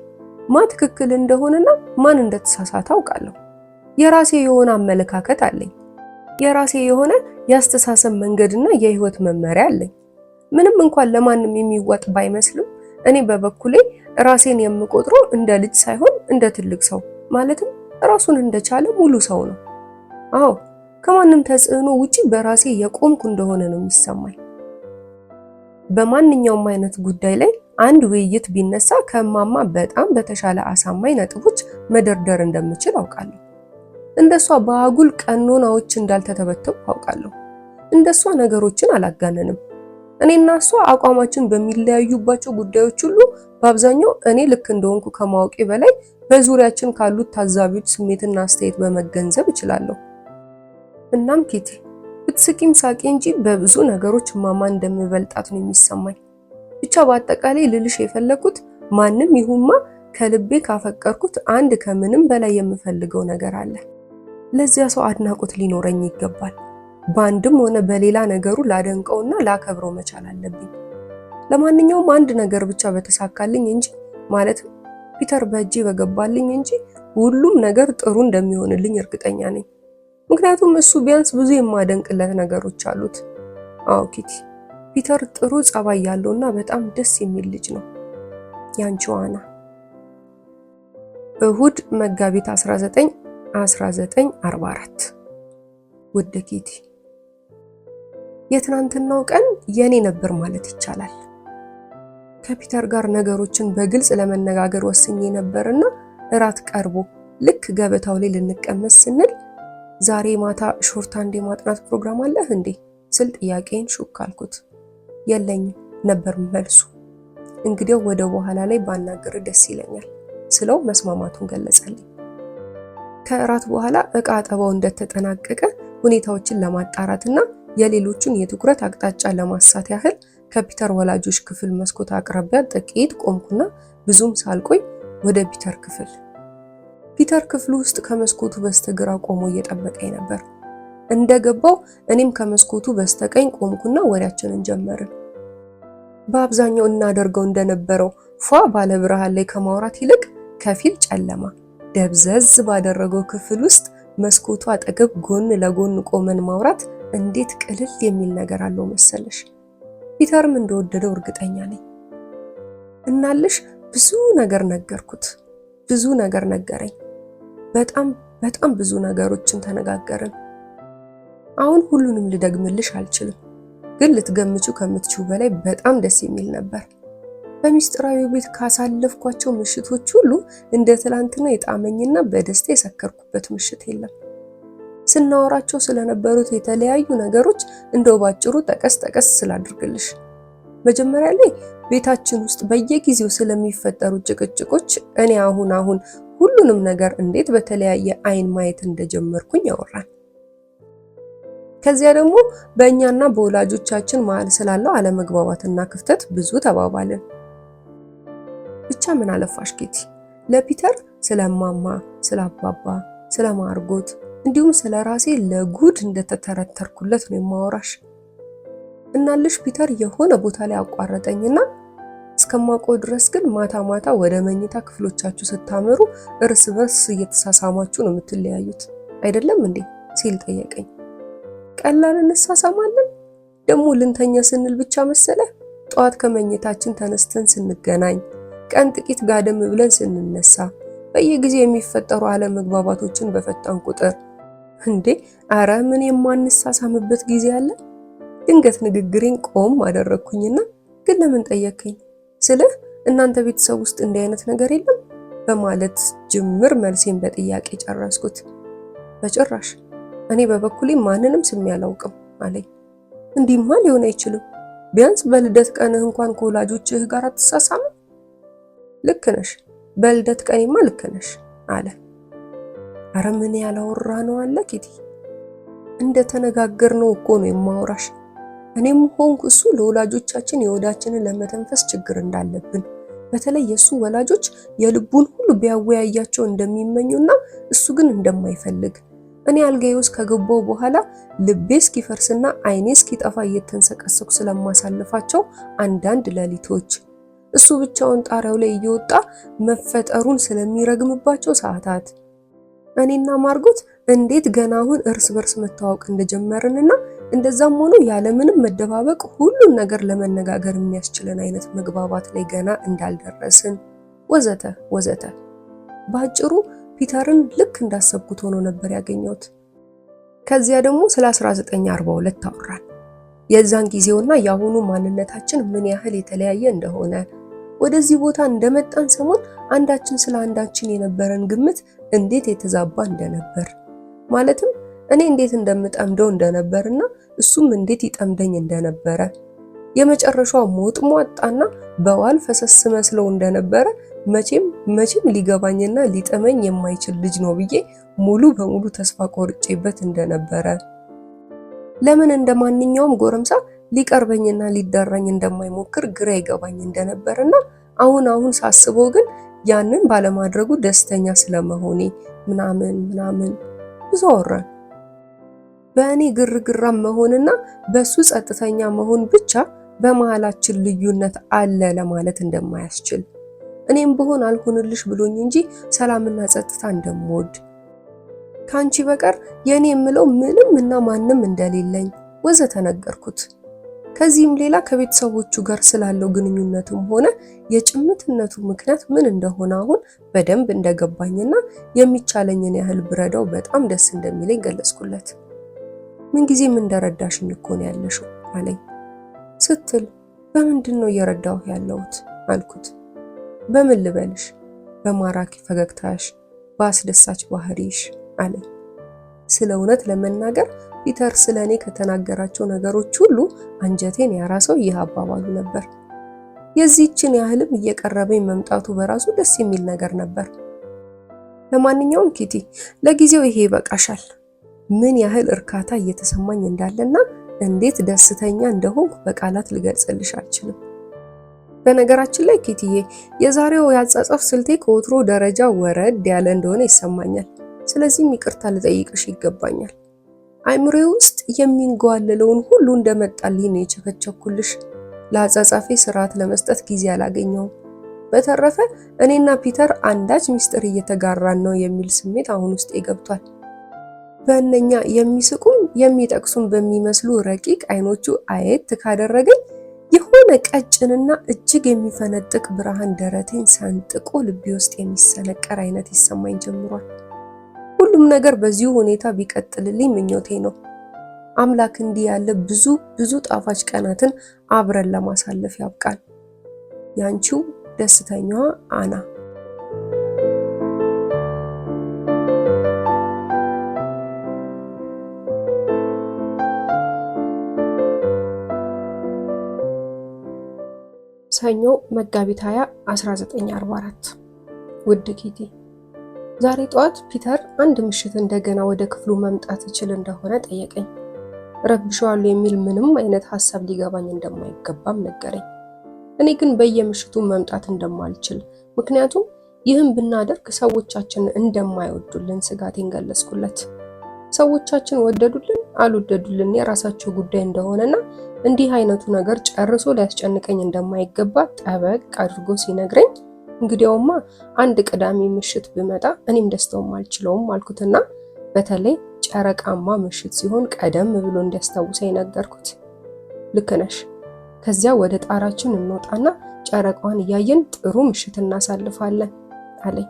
ማን ትክክል እንደሆነና ማን እንደተሳሳተ አውቃለሁ። የራሴ የሆነ አመለካከት አለኝ። የራሴ የሆነ የአስተሳሰብ መንገድና የህይወት መመሪያ አለኝ። ምንም እንኳን ለማንም የሚዋጥ ባይመስልም እኔ በበኩሌ ራሴን የምቆጥረው እንደ ልጅ ሳይሆን እንደ ትልቅ ሰው፣ ማለትም ራሱን እንደቻለ ሙሉ ሰው ነው። አዎ፣ ከማንም ተጽዕኖ ውጪ በራሴ የቆምኩ እንደሆነ ነው የሚሰማኝ። በማንኛውም አይነት ጉዳይ ላይ አንድ ውይይት ቢነሳ ከማማ በጣም በተሻለ አሳማኝ ነጥቦች መደርደር እንደምችል አውቃለሁ። እንደሷ በአጉል ቀኖናዎች እንዳልተተበተብኩ አውቃለሁ። እንደሷ ነገሮችን አላጋነንም። እኔና እሷ አቋማችን በሚለያዩባቸው ጉዳዮች ሁሉ በአብዛኛው እኔ ልክ እንደሆንኩ ከማወቄ በላይ በዙሪያችን ካሉት ታዛቢዎች ስሜትና አስተያየት በመገንዘብ እችላለሁ። እናም ኪቲ፣ ብትስቂም ሳቂ እንጂ በብዙ ነገሮች ማማ እንደምበልጣት ነው የሚሰማኝ። ብቻ በአጠቃላይ ልልሽ የፈለኩት ማንም ይሁማ ከልቤ ካፈቀርኩት አንድ ከምንም በላይ የምፈልገው ነገር አለ። ለዚያ ሰው አድናቆት ሊኖረኝ ይገባል። በአንድም ሆነ በሌላ ነገሩ ላደንቀውና ላከብረው መቻል አለብኝ። ለማንኛውም አንድ ነገር ብቻ በተሳካልኝ እንጂ፣ ማለትም ፒተር በእጄ በገባልኝ እንጂ ሁሉም ነገር ጥሩ እንደሚሆንልኝ እርግጠኛ ነኝ። ምክንያቱም እሱ ቢያንስ ብዙ የማደንቅለት ነገሮች አሉት። አዎ ኪቲ፣ ፒተር ጥሩ ጸባይ ያለውና በጣም ደስ የሚል ልጅ ነው። ያንቺው አና። እሁድ መጋቢት 19 1944። ውድ ኪቲ፣ የትናንትናው ቀን የኔ ነበር ማለት ይቻላል። ከፒተር ጋር ነገሮችን በግልጽ ለመነጋገር ወስኜ ነበርና እራት ቀርቦ ልክ ገበታው ላይ ልንቀመጥ ስንል "ዛሬ ማታ shorthand የማጥናት ፕሮግራም አለህ እንዴ?" ስል ጥያቄን ሹክ አልኩት። "የለኝም" ነበር መልሱ። "እንግዲያው ወደ በኋላ ላይ ባናግር ደስ ይለኛል" ስለው መስማማቱን ገለጸልኝ። ከእራት በኋላ እቃ አጠባው እንደተጠናቀቀ ሁኔታዎችን ለማጣራትና የሌሎቹን የትኩረት አቅጣጫ ለማሳት ያህል ከፒተር ወላጆች ክፍል መስኮት አቅራቢያ ጥቂት ቆምኩና ብዙም ሳልቆይ ወደ ፒተር ክፍል። ፒተር ክፍሉ ውስጥ ከመስኮቱ በስተግራ ቆሞ እየጠበቀኝ ነበር። እንደገባው እኔም ከመስኮቱ በስተቀኝ ቆምኩና ወሬያችንን ጀመርን። በአብዛኛው እናደርገው እንደነበረው ፏ ባለ ብርሃን ላይ ከማውራት ይልቅ ከፊል ጨለማ ደብዘዝ ባደረገው ክፍል ውስጥ መስኮቱ አጠገብ ጎን ለጎን ቆመን ማውራት እንዴት ቅልል የሚል ነገር አለው መሰለሽ። ፒተርም እንደወደደው እርግጠኛ ነኝ። እናልሽ ብዙ ነገር ነገርኩት፣ ብዙ ነገር ነገረኝ። በጣም በጣም ብዙ ነገሮችን ተነጋገርን። አሁን ሁሉንም ልደግምልሽ አልችልም፣ ግን ልትገምቹ ከምትችው በላይ በጣም ደስ የሚል ነበር። በሚስጥራዊ ቤት ካሳለፍኳቸው ምሽቶች ሁሉ እንደ ትላንትና የጣመኝና በደስታ የሰከርኩበት ምሽት የለም። ስናወራቸው ስለነበሩት የተለያዩ ነገሮች እንደው ባጭሩ ጠቀስ ጠቀስ ስላድርግልሽ። መጀመሪያ ላይ ቤታችን ውስጥ በየጊዜው ስለሚፈጠሩ ጭቅጭቆች፣ እኔ አሁን አሁን ሁሉንም ነገር እንዴት በተለያየ አይን ማየት እንደጀመርኩኝ ያወራን። ከዚያ ደግሞ በእኛና በወላጆቻችን መሀል ስላለው አለመግባባትና ክፍተት ብዙ ተባባልን። ብቻ ምን አለፋሽ ኬቲ፣ ለፒተር ስለማማ፣ ስለ አባባ፣ ስለ ማርጎት እንዲሁም ስለ ራሴ ለጉድ እንደተተረተርኩለት ነው የማወራሽ። እናልሽ ፒተር የሆነ ቦታ ላይ አቋረጠኝና "እስከማውቀው ድረስ ግን ማታ ማታ ወደ መኝታ ክፍሎቻችሁ ስታመሩ እርስ በርስ እየተሳሳማችሁ ነው የምትለያዩት፣ አይደለም እንዴ?" ሲል ጠየቀኝ። ቀላል እንሳሳማለን? ደግሞ ልንተኛ ስንል ብቻ መሰለ? ጠዋት ከመኝታችን ተነስተን ስንገናኝ፣ ቀን ጥቂት ጋደም ብለን ስንነሳ፣ በየጊዜው የሚፈጠሩ አለመግባባቶችን በፈታን ቁጥር፣ እንዴ አረ ምን የማንሳሳምበት ጊዜ አለ? ድንገት ንግግሬን ቆም አደረግኩኝና "ግን ለምን ጠየቅከኝ? ስልህ እናንተ ቤተሰብ ውስጥ እንዲህ አይነት ነገር የለም?" በማለት ጅምር መልሴን በጥያቄ ጨረስኩት። "በጭራሽ፣ እኔ በበኩሌ ማንንም ስሜ አላውቅም" አለኝ። "እንዲህማ ሊሆን አይችልም። ቢያንስ በልደት ቀንህ እንኳን ከወላጆችህ ጋር አትሳሳምም?" "ልክ ነሽ፣ በልደት ቀኔማ ልክ ነሽ" አለ። አረ ምን ያላወራ ነው አለ ኪቲ። እንደተነጋገርነው እኮ ነው የማወራሽ። እኔም ሆንኩ እሱ ለወላጆቻችን የሆዳችንን ለመተንፈስ ችግር እንዳለብን፣ በተለይ የእሱ ወላጆች የልቡን ሁሉ ቢያወያያቸው እንደሚመኙና እሱ ግን እንደማይፈልግ፣ እኔ አልጋዬ ውስጥ ከገባው በኋላ ልቤ እስኪፈርስና ዓይኔ እስኪጠፋ እየተንሰቀሰኩ ስለማሳልፋቸው አንዳንድ ሌሊቶች፣ እሱ ብቻውን ጣሪያው ላይ እየወጣ መፈጠሩን ስለሚረግምባቸው ሰዓታት፣ እኔና ማርጎት እንዴት ገና አሁን እርስ በርስ መተዋወቅ እንደጀመርንና እንደዛም ሆኖ ያለምንም መደባበቅ ሁሉን ነገር ለመነጋገር የሚያስችለን አይነት መግባባት ላይ ገና እንዳልደረስን ወዘተ ወዘተ። በአጭሩ ፒተርን ልክ እንዳሰብኩት ሆኖ ነበር ያገኘሁት። ከዚያ ደግሞ ስለ 1942 አወራን። የዛን ጊዜውና የአሁኑ ማንነታችን ምን ያህል የተለያየ እንደሆነ፣ ወደዚህ ቦታ እንደመጣን ሰሞን አንዳችን ስለ አንዳችን የነበረን ግምት እንዴት የተዛባ እንደነበር፣ ማለትም እኔ እንዴት እንደምጠምደው እንደነበርና እሱም እንዴት ይጠምደኝ እንደነበረ፣ የመጨረሻው ሞጥሟጣና በዋል ፈሰስ መስለው እንደነበረ መቼም መቼም ሊገባኝና ሊጠመኝ የማይችል ልጅ ነው ብዬ ሙሉ በሙሉ ተስፋ ቆርጬበት እንደነበረ፣ ለምን እንደማንኛውም ጎረምሳ ሊቀርበኝና ሊዳራኝ እንደማይሞክር ግራ ይገባኝ እንደነበርና አሁን አሁን ሳስበው ግን ያንን ባለማድረጉ ደስተኛ ስለመሆኔ ምናምን ምናምን ብዙ አወራን። በእኔ ግርግራም መሆንና በሱ ጸጥተኛ መሆን ብቻ በመሃላችን ልዩነት አለ ለማለት እንደማያስችል፣ እኔም ብሆን አልሆንልሽ ብሎኝ እንጂ ሰላምና ጸጥታ እንደምወድ፣ ከአንቺ በቀር የእኔ የምለው ምንም እና ማንም እንደሌለኝ ወዘተ ነገርኩት። ከዚህም ሌላ ከቤተሰቦቹ ጋር ስላለው ግንኙነትም ሆነ የጭምትነቱ ምክንያት ምን እንደሆነ አሁን በደንብ እንደገባኝና የሚቻለኝን ያህል ብረዳው በጣም ደስ እንደሚለኝ ገለጽኩለት። ምንጊዜም እንደረዳሽኝ እኮ ነው ያለሽው አለኝ። ስትል በምንድን ነው እየረዳሁ ያለሁት አልኩት። በምን ልበልሽ? በማራኪ ፈገግታሽ፣ በአስደሳች ባህሪሽ አለኝ። ስለ እውነት ለመናገር ፒተር ስለ እኔ ከተናገራቸው ነገሮች ሁሉ አንጀቴን ያራሰው ይህ አባባሉ ነበር። የዚህችን ያህልም እየቀረበኝ መምጣቱ በራሱ ደስ የሚል ነገር ነበር። ለማንኛውም ኪቲ፣ ለጊዜው ይሄ ይበቃሻል። ምን ያህል እርካታ እየተሰማኝ እንዳለና እንዴት ደስተኛ እንደሆንኩ በቃላት ልገልጽልሽ አልችልም። በነገራችን ላይ ኪቲዬ፣ የዛሬው ያጻጻፍ ስልቴ ከወትሮ ደረጃ ወረድ ያለ እንደሆነ ይሰማኛል። ስለዚህም ይቅርታ ልጠይቅሽ ይገባኛል። አይምሮዬ ውስጥ የሚንጓለለውን ሁሉ እንደመጣልኝ ነው የቸከቸኩልሽ። ለአጻጻፌ ስርዓት ለመስጠት ጊዜ አላገኘውም። በተረፈ እኔና ፒተር አንዳች ሚስጥር እየተጋራን ነው የሚል ስሜት አሁን ውስጤ ገብቷል። በእነኛ የሚስቁም የሚጠቅሱም በሚመስሉ ረቂቅ አይኖቹ አየት ካደረገኝ የሆነ ቀጭንና እጅግ የሚፈነጥቅ ብርሃን ደረቴን ሰንጥቆ ልቤ ውስጥ የሚሰነቀር አይነት ይሰማኝ ጀምሯል። ሁሉም ነገር በዚሁ ሁኔታ ቢቀጥልልኝ ምኞቴ ነው። አምላክ እንዲህ ያለ ብዙ ብዙ ጣፋጭ ቀናትን አብረን ለማሳለፍ ያብቃል። ያንቺው ደስተኛዋ አና። ሰኞ መጋቢት 20 1944። ውድ ኪቲ፣ ዛሬ ጠዋት ፒተር አንድ ምሽት እንደገና ወደ ክፍሉ መምጣት እችል እንደሆነ ጠየቀኝ። ረብሸዋለሁ የሚል ምንም አይነት ሀሳብ ሊገባኝ እንደማይገባም ነገረኝ። እኔ ግን በየምሽቱ መምጣት እንደማልችል፣ ምክንያቱም ይህን ብናደርግ ሰዎቻችን እንደማይወዱልን ስጋቴን ገለጽኩለት። ሰዎቻችን ወደዱልን አልወደዱልን የራሳቸው ጉዳይ እንደሆነና እንዲህ አይነቱ ነገር ጨርሶ ሊያስጨንቀኝ እንደማይገባ ጠበቅ አድርጎ ሲነግረኝ፣ እንግዲያውማ አንድ ቅዳሜ ምሽት ብመጣ እኔም ደስታውም አልችለውም አልኩትና በተለይ ጨረቃማ ምሽት ሲሆን ቀደም ብሎ እንዲያስታውሰኝ ነገርኩት። ልክ ነሽ፣ ከዚያ ወደ ጣራችን እንወጣና ጨረቃዋን እያየን ጥሩ ምሽት እናሳልፋለን አለኝ።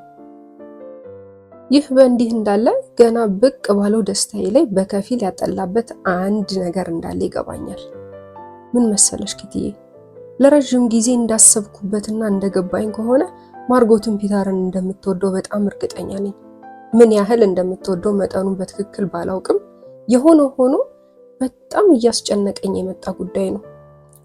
ይህ በእንዲህ እንዳለ ገና ብቅ ባለው ደስታዬ ላይ በከፊል ያጠላበት አንድ ነገር እንዳለ ይገባኛል። ምን መሰለሽ ኪትዬ፣ ለረዥም ጊዜ እንዳሰብኩበትና እንደገባኝ ከሆነ ማርጎትን ፒተርን እንደምትወደው በጣም እርግጠኛ ነኝ። ምን ያህል እንደምትወደው መጠኑን በትክክል ባላውቅም የሆነ ሆኖ በጣም እያስጨነቀኝ የመጣ ጉዳይ ነው።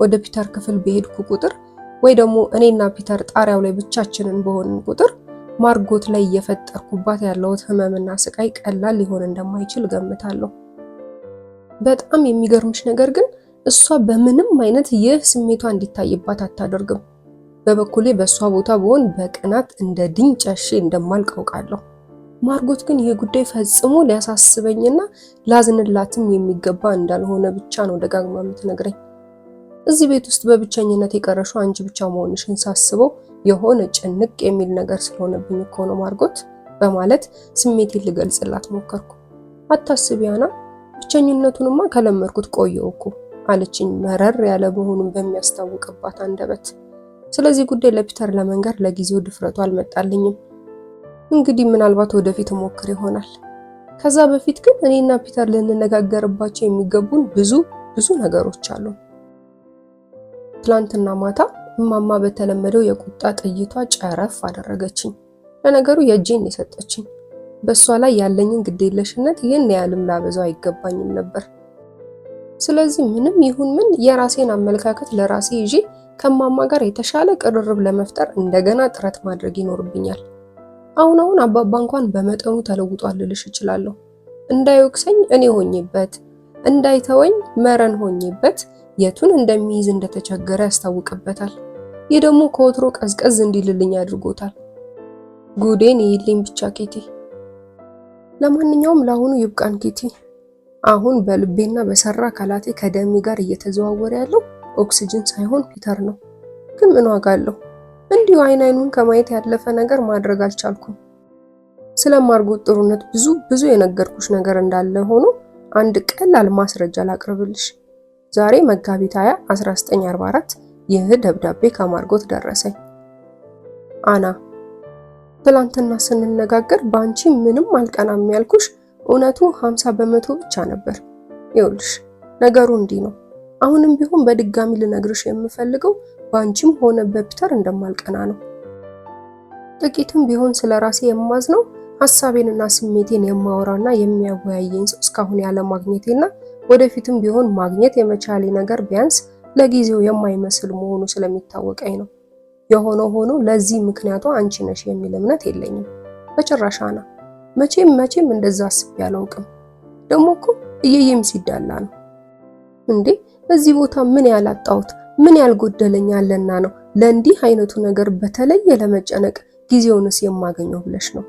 ወደ ፒተር ክፍል በሄድኩ ቁጥር ወይ ደግሞ እኔና ፒተር ጣሪያው ላይ ብቻችንን በሆንን ቁጥር ማርጎት ላይ እየፈጠርኩባት ያለሁት ህመምና ስቃይ ቀላል ሊሆን እንደማይችል ገምታለሁ። በጣም የሚገርምሽ ነገር ግን እሷ በምንም አይነት ይህ ስሜቷ እንዲታይባት አታደርግም። በበኩሌ በእሷ ቦታ ብሆን በቅናት እንደ ድኝ ጨሼ እንደማልቅ አውቃለሁ። ማርጎት ግን ይህ ጉዳይ ፈጽሞ ሊያሳስበኝና ላዝንላትም የሚገባ እንዳልሆነ ብቻ ነው ደጋግማ የምትነግረኝ። እዚህ ቤት ውስጥ በብቸኝነት የቀረሽው አንቺ ብቻ መሆንሽን ሳስበው የሆነ ጭንቅ የሚል ነገር ስለሆነብኝ እኮ ነው ማርጎት በማለት ስሜቴን ልገልጽላት ሞከርኩ። አታስቢ አና፣ ብቸኝነቱንማ ከለመድኩት ቆየው እኮ አለችኝ መረር ያለ መሆኑን በሚያስታውቅባት አንደበት። ስለዚህ ጉዳይ ለፒተር ለመንገር ለጊዜው ድፍረቱ አልመጣልኝም። እንግዲህ ምናልባት ወደፊት እሞክር ይሆናል። ከዛ በፊት ግን እኔና ፒተር ልንነጋገርባቸው የሚገቡን ብዙ ብዙ ነገሮች አሉ። ትላንትና ማታ እማማ በተለመደው የቁጣ ጥይቷ ጨረፍ አደረገችኝ። ለነገሩ የእጄን የሰጠችኝ። በእሷ ላይ ያለኝን ግዴለሽነት ይህን ያህልም ላበዛው አይገባኝም ነበር። ስለዚህ ምንም ይሁን ምን የራሴን አመለካከት ለራሴ ይዤ ከማማ ጋር የተሻለ ቅርርብ ለመፍጠር እንደገና ጥረት ማድረግ ይኖርብኛል። አሁን አሁን አባባ እንኳን በመጠኑ ተለውጧል ልልሽ እችላለሁ። እንዳይወቅሰኝ እኔ ሆኜበት፣ እንዳይተወኝ መረን ሆኜበት የቱን እንደሚይዝ እንደተቸገረ ያስታውቅበታል። ይህ ደግሞ ከወትሮ ቀዝቀዝ እንዲልልኝ አድርጎታል። ጉዴን ይልኝ ብቻ ኬቲ። ለማንኛውም ለአሁኑ ይብቃን ኬቲ። አሁን በልቤና በሰራ አካላቴ ከደሜ ጋር እየተዘዋወረ ያለው ኦክስጅን ሳይሆን ፒተር ነው። ግን ምን ዋጋ አለው? እንዲሁ አይን አይኑን ከማየት ያለፈ ነገር ማድረግ አልቻልኩም። ስለ ማርጎት ጥሩነት ብዙ ብዙ የነገርኩሽ ነገር እንዳለ ሆኖ አንድ ቀላል ማስረጃ ላቅርብልሽ። ዛሬ መጋቢት 20 1944 ይህ ደብዳቤ ከማርጎት ደረሰኝ። አና፣ ትላንትና ስንነጋገር በአንቺ ምንም አልቀናም ያልኩሽ እውነቱ 50% ብቻ ነበር። ይኸውልሽ ነገሩ እንዲህ ነው። አሁንም ቢሆን በድጋሚ ልነግርሽ የምፈልገው በአንቺም ሆነ በፒተር እንደማልቀና ነው። ጥቂትም ቢሆን ስለ ራሴ የማዝነው ሀሳቤንና ስሜቴን የማወራና የሚያወያየኝ ሰው እስካሁን ያለ ማግኘቴና ወደፊትም ቢሆን ማግኘት የመቻሌ ነገር ቢያንስ ለጊዜው የማይመስል መሆኑ ስለሚታወቀኝ ነው። የሆነ ሆኖ ለዚህ ምክንያቱ አንቺ ነሽ የሚል እምነት የለኝም በጭራሽ አና። መቼም መቼም እንደዛ አስቤ አላውቅም። ደግሞ እኮ እየየም ሲዳላ ነው እንዴ? በዚህ ቦታ ምን ያላጣሁት ምን ያልጎደለኝ አለና ነው ለእንዲህ አይነቱ ነገር በተለየ ለመጨነቅ ጊዜውንስ የማገኘው ብለሽ ነው።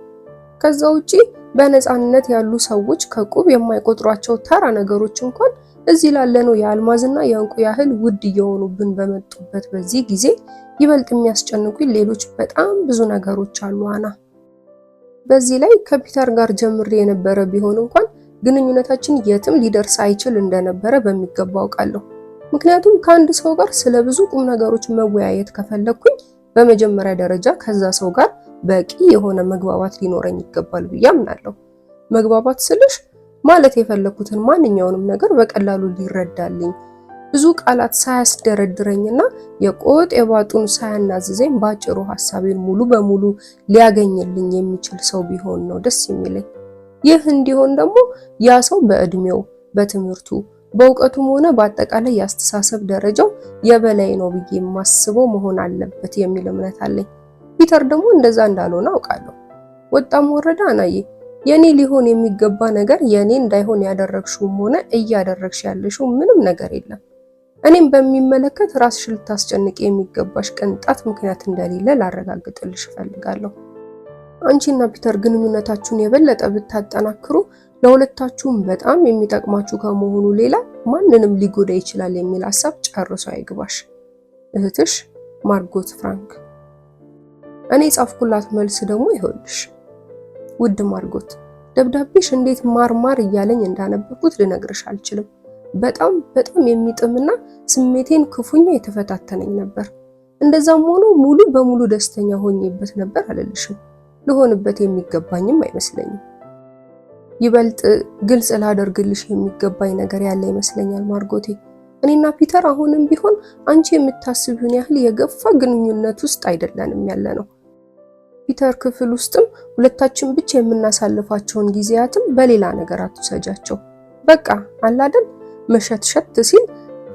ከዛ ውጪ በነፃነት ያሉ ሰዎች ከቁብ የማይቆጥሯቸው ተራ ነገሮች እንኳን እዚህ ላለነው የአልማዝና የእንቁ ያህል ውድ እየሆኑብን በመጡበት በዚህ ጊዜ ይበልጥ የሚያስጨንቁኝ ሌሎች በጣም ብዙ ነገሮች አሉ አና። በዚህ ላይ ከፒተር ጋር ጀምሬ የነበረ ቢሆን እንኳን ግንኙነታችን የትም ሊደርስ አይችል እንደነበረ በሚገባ አውቃለሁ። ምክንያቱም ከአንድ ሰው ጋር ስለ ብዙ ቁም ነገሮች መወያየት ከፈለግኩኝ በመጀመሪያ ደረጃ ከዛ ሰው ጋር በቂ የሆነ መግባባት ሊኖረኝ ይገባል ብዬ አምናለሁ። መግባባት ስልሽ ማለት የፈለኩትን ማንኛውንም ነገር በቀላሉ ሊረዳልኝ፣ ብዙ ቃላት ሳያስደረድረኝና የቆጥ የባጡን ሳያናዝዘኝ ባጭሩ ሀሳቤን ሙሉ በሙሉ ሊያገኝልኝ የሚችል ሰው ቢሆን ነው ደስ የሚለኝ። ይህ እንዲሆን ደግሞ ያ ሰው በእድሜው፣ በትምህርቱ፣ በእውቀቱም ሆነ በአጠቃላይ የአስተሳሰብ ደረጃው የበላይ ነው ብዬ የማስበው መሆን አለበት የሚል እምነት አለኝ። ፒተር ደግሞ እንደዛ እንዳልሆነ አውቃለሁ። ወጣም ወረደ አናዬ፣ የኔ ሊሆን የሚገባ ነገር የኔ እንዳይሆን ያደረግሽውም ሆነ እያደረግሽ ያለሽው ምንም ነገር የለም። እኔም በሚመለከት ራስሽ ልታስጨንቂ የሚገባሽ ቅንጣት ምክንያት እንደሌለ ላረጋግጥልሽ እፈልጋለሁ። አንቺና ፒተር ግንኙነታችሁን የበለጠ ብታጠናክሩ ለሁለታችሁም በጣም የሚጠቅማችሁ ከመሆኑ ሌላ ማንንም ሊጎዳ ይችላል የሚል ሀሳብ ጨርሶ አይግባሽ። እህትሽ ማርጎት ፍራንክ። እኔ የጻፍኩላት መልስ ደግሞ ይኸውልሽ። ውድ ማርጎት፣ ደብዳቤሽ እንዴት ማርማር እያለኝ እንዳነበብኩት ልነግርሽ አልችልም። በጣም በጣም የሚጥምና ስሜቴን ክፉኛ የተፈታተነኝ ነበር። እንደዛም ሆኖ ሙሉ በሙሉ ደስተኛ ሆኜበት ነበር አልልሽም። ልሆንበት የሚገባኝም አይመስለኝም። ይበልጥ ግልጽ ላደርግልሽ የሚገባኝ ነገር ያለ ይመስለኛል ማርጎቴ። እኔና ፒተር አሁንም ቢሆን አንቺ የምታስቢውን ያህል የገፋ ግንኙነት ውስጥ አይደለንም ያለ ነው። ፒተር ክፍል ውስጥም ሁለታችን ብቻ የምናሳልፋቸውን ጊዜያትም በሌላ ነገር አትውሰጃቸው። በቃ አላደል መሸትሸት ሲል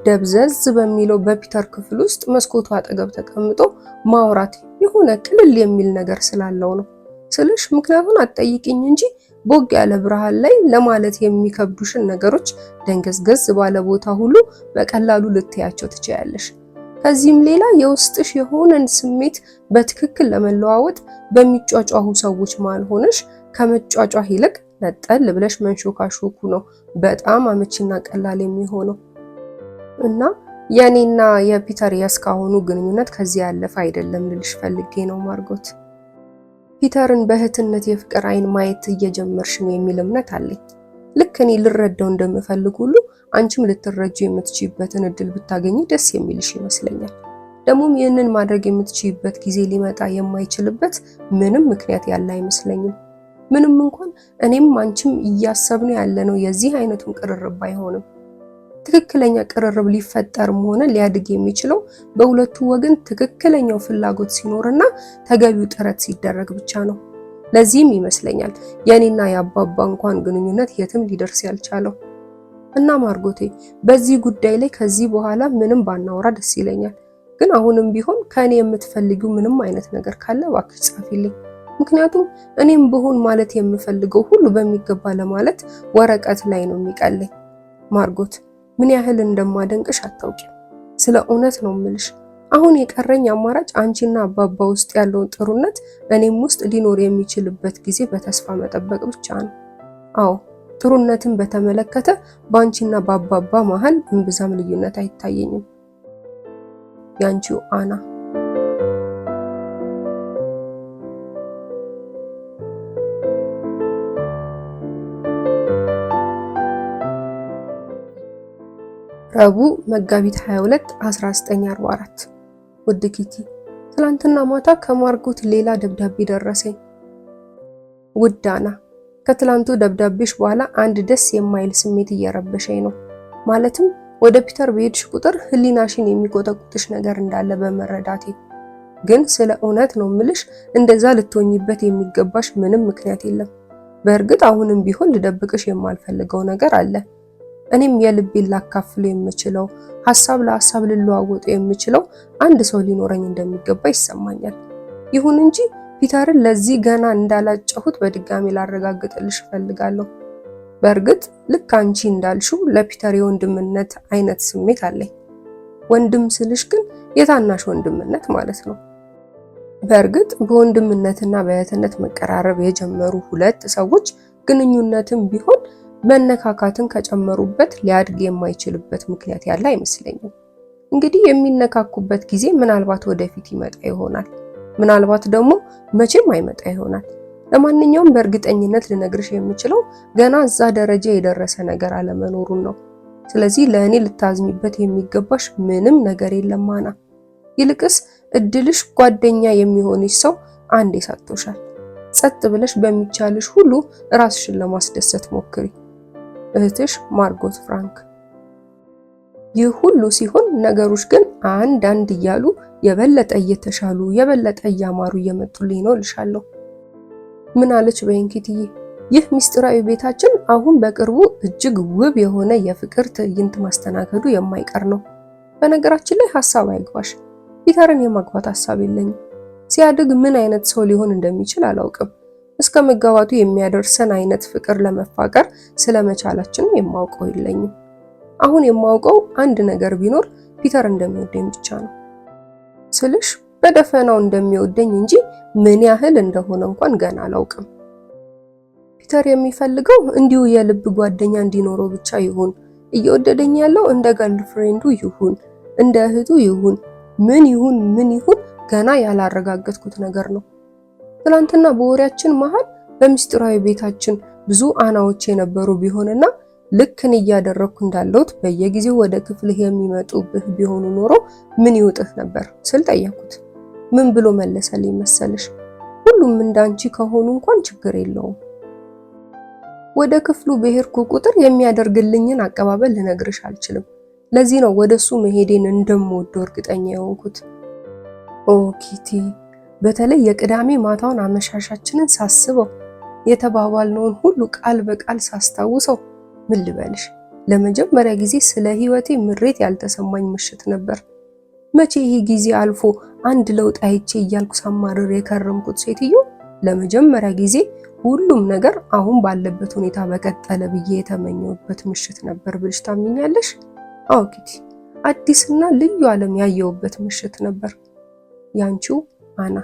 ደብዘዝ በሚለው በፒተር ክፍል ውስጥ መስኮቱ አጠገብ ተቀምጦ ማውራት የሆነ ቅልል የሚል ነገር ስላለው ነው ስልሽ፣ ምክንያቱን አትጠይቂኝ እንጂ ቦግ ያለ ብርሃን ላይ ለማለት የሚከብዱሽን ነገሮች ደንገዝገዝ ባለ ቦታ ሁሉ በቀላሉ ልትያቸው ትችያለሽ። ከዚህም ሌላ የውስጥሽ የሆነን ስሜት በትክክል ለመለዋወጥ በሚጯጯሁ ሰዎች መሃል ሆነሽ ከመጯጯህ ይልቅ ነጠል ብለሽ መንሾካሾኩ ነው በጣም አመቺና ቀላል የሚሆነው። እና የኔና የፒተር የእስካሁኑ ግንኙነት ከዚህ ያለፈ አይደለም ልልሽ ፈልጌ ነው ማርጎት። ፒተርን በእህትነት የፍቅር አይን ማየት እየጀመርሽ ነው የሚል እምነት አለኝ። ልክ እኔ ልረዳው እንደምፈልግ ሁሉ አንቺም ልትረጂ የምትችይበትን እድል ብታገኚ ደስ የሚልሽ ይመስለኛል። ደግሞም ይህንን ማድረግ የምትችይበት ጊዜ ሊመጣ የማይችልበት ምንም ምክንያት ያለ አይመስለኝም። ምንም እንኳን እኔም አንቺም እያሰብነው ያለነው የዚህ አይነቱን ቅርርብ ባይሆንም ትክክለኛ ቅርርብ ሊፈጠርም ሆነ ሊያድግ የሚችለው በሁለቱ ወገን ትክክለኛው ፍላጎት ሲኖርና ተገቢው ጥረት ሲደረግ ብቻ ነው። ለዚህም ይመስለኛል የኔና የአባባ እንኳን ግንኙነት የትም ሊደርስ ያልቻለው። እና ማርጎቴ በዚህ ጉዳይ ላይ ከዚህ በኋላ ምንም ባናወራ ደስ ይለኛል። ግን አሁንም ቢሆን ከእኔ የምትፈልጊው ምንም አይነት ነገር ካለ እባክሽ ጻፊልኝ። ምክንያቱም እኔም ብሆን ማለት የምፈልገው ሁሉ በሚገባ ለማለት ወረቀት ላይ ነው የሚቀለኝ። ማርጎት ምን ያህል እንደማደንቅሽ አታውቂም። ስለ እውነት ነው ምልሽ። አሁን የቀረኝ አማራጭ አንቺና አባባ ውስጥ ያለውን ጥሩነት እኔም ውስጥ ሊኖር የሚችልበት ጊዜ በተስፋ መጠበቅ ብቻ ነው። አዎ ጥሩነትን በተመለከተ በአንቺና በአባባ መሀል እምብዛም ልዩነት አይታየኝም። ያንቺው አና። ረቡዕ መጋቢት 22 1944። ውድ ኪቲ፣ ትላንትና ማታ ከማርጎት ሌላ ደብዳቤ ደረሰኝ። ውድ አና፣ ከትላንቱ ደብዳቤሽ በኋላ አንድ ደስ የማይል ስሜት እየረበሸኝ ነው። ማለትም ወደ ፒተር በሄድሽ ቁጥር ሕሊናሽን የሚቆጠቁጥሽ ነገር እንዳለ በመረዳቴ። ግን ስለ እውነት ነው ምልሽ እንደዛ ልትሆኝበት የሚገባሽ ምንም ምክንያት የለም። በእርግጥ አሁንም ቢሆን ልደብቅሽ የማልፈልገው ነገር አለ። እኔም የልቤን ላካፍለው የምችለው ሐሳብ ለሐሳብ ልለዋወጡ የምችለው አንድ ሰው ሊኖረኝ እንደሚገባ ይሰማኛል። ይሁን እንጂ ፒተርን ለዚህ ገና እንዳላጨሁት በድጋሚ ላረጋግጥልሽ እፈልጋለሁ። በእርግጥ ልክ አንቺ እንዳልሽው ለፒተር የወንድምነት አይነት ስሜት አለኝ። ወንድም ስልሽ ግን የታናሽ ወንድምነት ማለት ነው። በእርግጥ በወንድምነትና በእህትነት መቀራረብ የጀመሩ ሁለት ሰዎች ግንኙነትም ቢሆን መነካካትን ከጨመሩበት ሊያድግ የማይችልበት ምክንያት ያለ አይመስለኝም። እንግዲህ የሚነካኩበት ጊዜ ምናልባት ወደፊት ይመጣ ይሆናል፣ ምናልባት ደግሞ መቼም አይመጣ ይሆናል። ለማንኛውም በእርግጠኝነት ልነግርሽ የምችለው ገና እዛ ደረጃ የደረሰ ነገር አለመኖሩን ነው። ስለዚህ ለእኔ ልታዝኝበት የሚገባሽ ምንም ነገር የለም አና። ይልቅስ እድልሽ ጓደኛ የሚሆንሽ ሰው አንዴ ሰጥቶሻል። ጸጥ ብለሽ በሚቻልሽ ሁሉ ራስሽን ለማስደሰት ሞክሪ። እህትሽ ማርጎት ፍራንክ። ይህ ሁሉ ሲሆን ነገሮች ግን አንድ አንድ እያሉ የበለጠ እየተሻሉ የበለጠ እያማሩ እየመጡልኝ ነው እልሻለሁ። ምን አለች በይኝ ኪትዬ፣ ይህ ምስጢራዊ ቤታችን አሁን በቅርቡ እጅግ ውብ የሆነ የፍቅር ትዕይንት ማስተናገዱ የማይቀር ነው። በነገራችን ላይ ሐሳብ አይግባሽ፣ ፒተርን የማግባት ሐሳብ የለኝም። ሲያድግ ምን አይነት ሰው ሊሆን እንደሚችል አላውቅም። እስከ መጋባቱ የሚያደርሰን አይነት ፍቅር ለመፋቀር ስለመቻላችን የማውቀው የለኝም። አሁን የማውቀው አንድ ነገር ቢኖር ፒተር እንደሚወደኝ ብቻ ነው። ስልሽ በደፈናው እንደሚወደኝ እንጂ ምን ያህል እንደሆነ እንኳን ገና አላውቅም። ፒተር የሚፈልገው እንዲሁ የልብ ጓደኛ እንዲኖረው ብቻ ይሁን፣ እየወደደኝ ያለው እንደ girlfriend ኡ ይሁን፣ እንደ እህቱ ይሁን፣ ምን ይሁን ምን ይሁን ገና ያላረጋገጥኩት ነገር ነው። ትላንትና በወሬያችን መሃል በምስጢራዊ ቤታችን ብዙ አናዎች የነበሩ ቢሆንና ልክ እኔ እያደረግኩ እንዳለሁት በየጊዜው ወደ ክፍልህ የሚመጡብህ ቢሆኑ ኖሮ ምን ይውጥህ ነበር ስል ጠየኩት። ምን ብሎ መለሰልኝ መሰልሽ? ሁሉም እንዳንቺ ከሆኑ እንኳን ችግር የለውም። ወደ ክፍሉ በሄድኩ ቁጥር የሚያደርግልኝን አቀባበል ልነግርሽ አልችልም። ለዚህ ነው ወደሱ መሄዴን እንደምወደው እርግጠኛ የሆንኩት። ኦ ኪቲ፣ በተለይ የቅዳሜ ማታውን አመሻሻችንን ሳስበው የተባባልነውን ሁሉ ቃል በቃል ሳስታውሰው ምን ልበልሽ፣ ለመጀመሪያ ጊዜ ስለ ሕይወቴ ምሬት ያልተሰማኝ ምሽት ነበር። መቼ ይሄ ጊዜ አልፎ አንድ ለውጥ አይቼ እያልኩ ሳማርር የከረምኩት ሴትዮ ለመጀመሪያ ጊዜ ሁሉም ነገር አሁን ባለበት ሁኔታ በቀጠለ ብዬ የተመኘሁበት ምሽት ነበር ብልሽ ታምኛለሽ? አዎ ኪቲ፣ አዲስና ልዩ ዓለም ያየሁበት ምሽት ነበር። ያንቺው አና።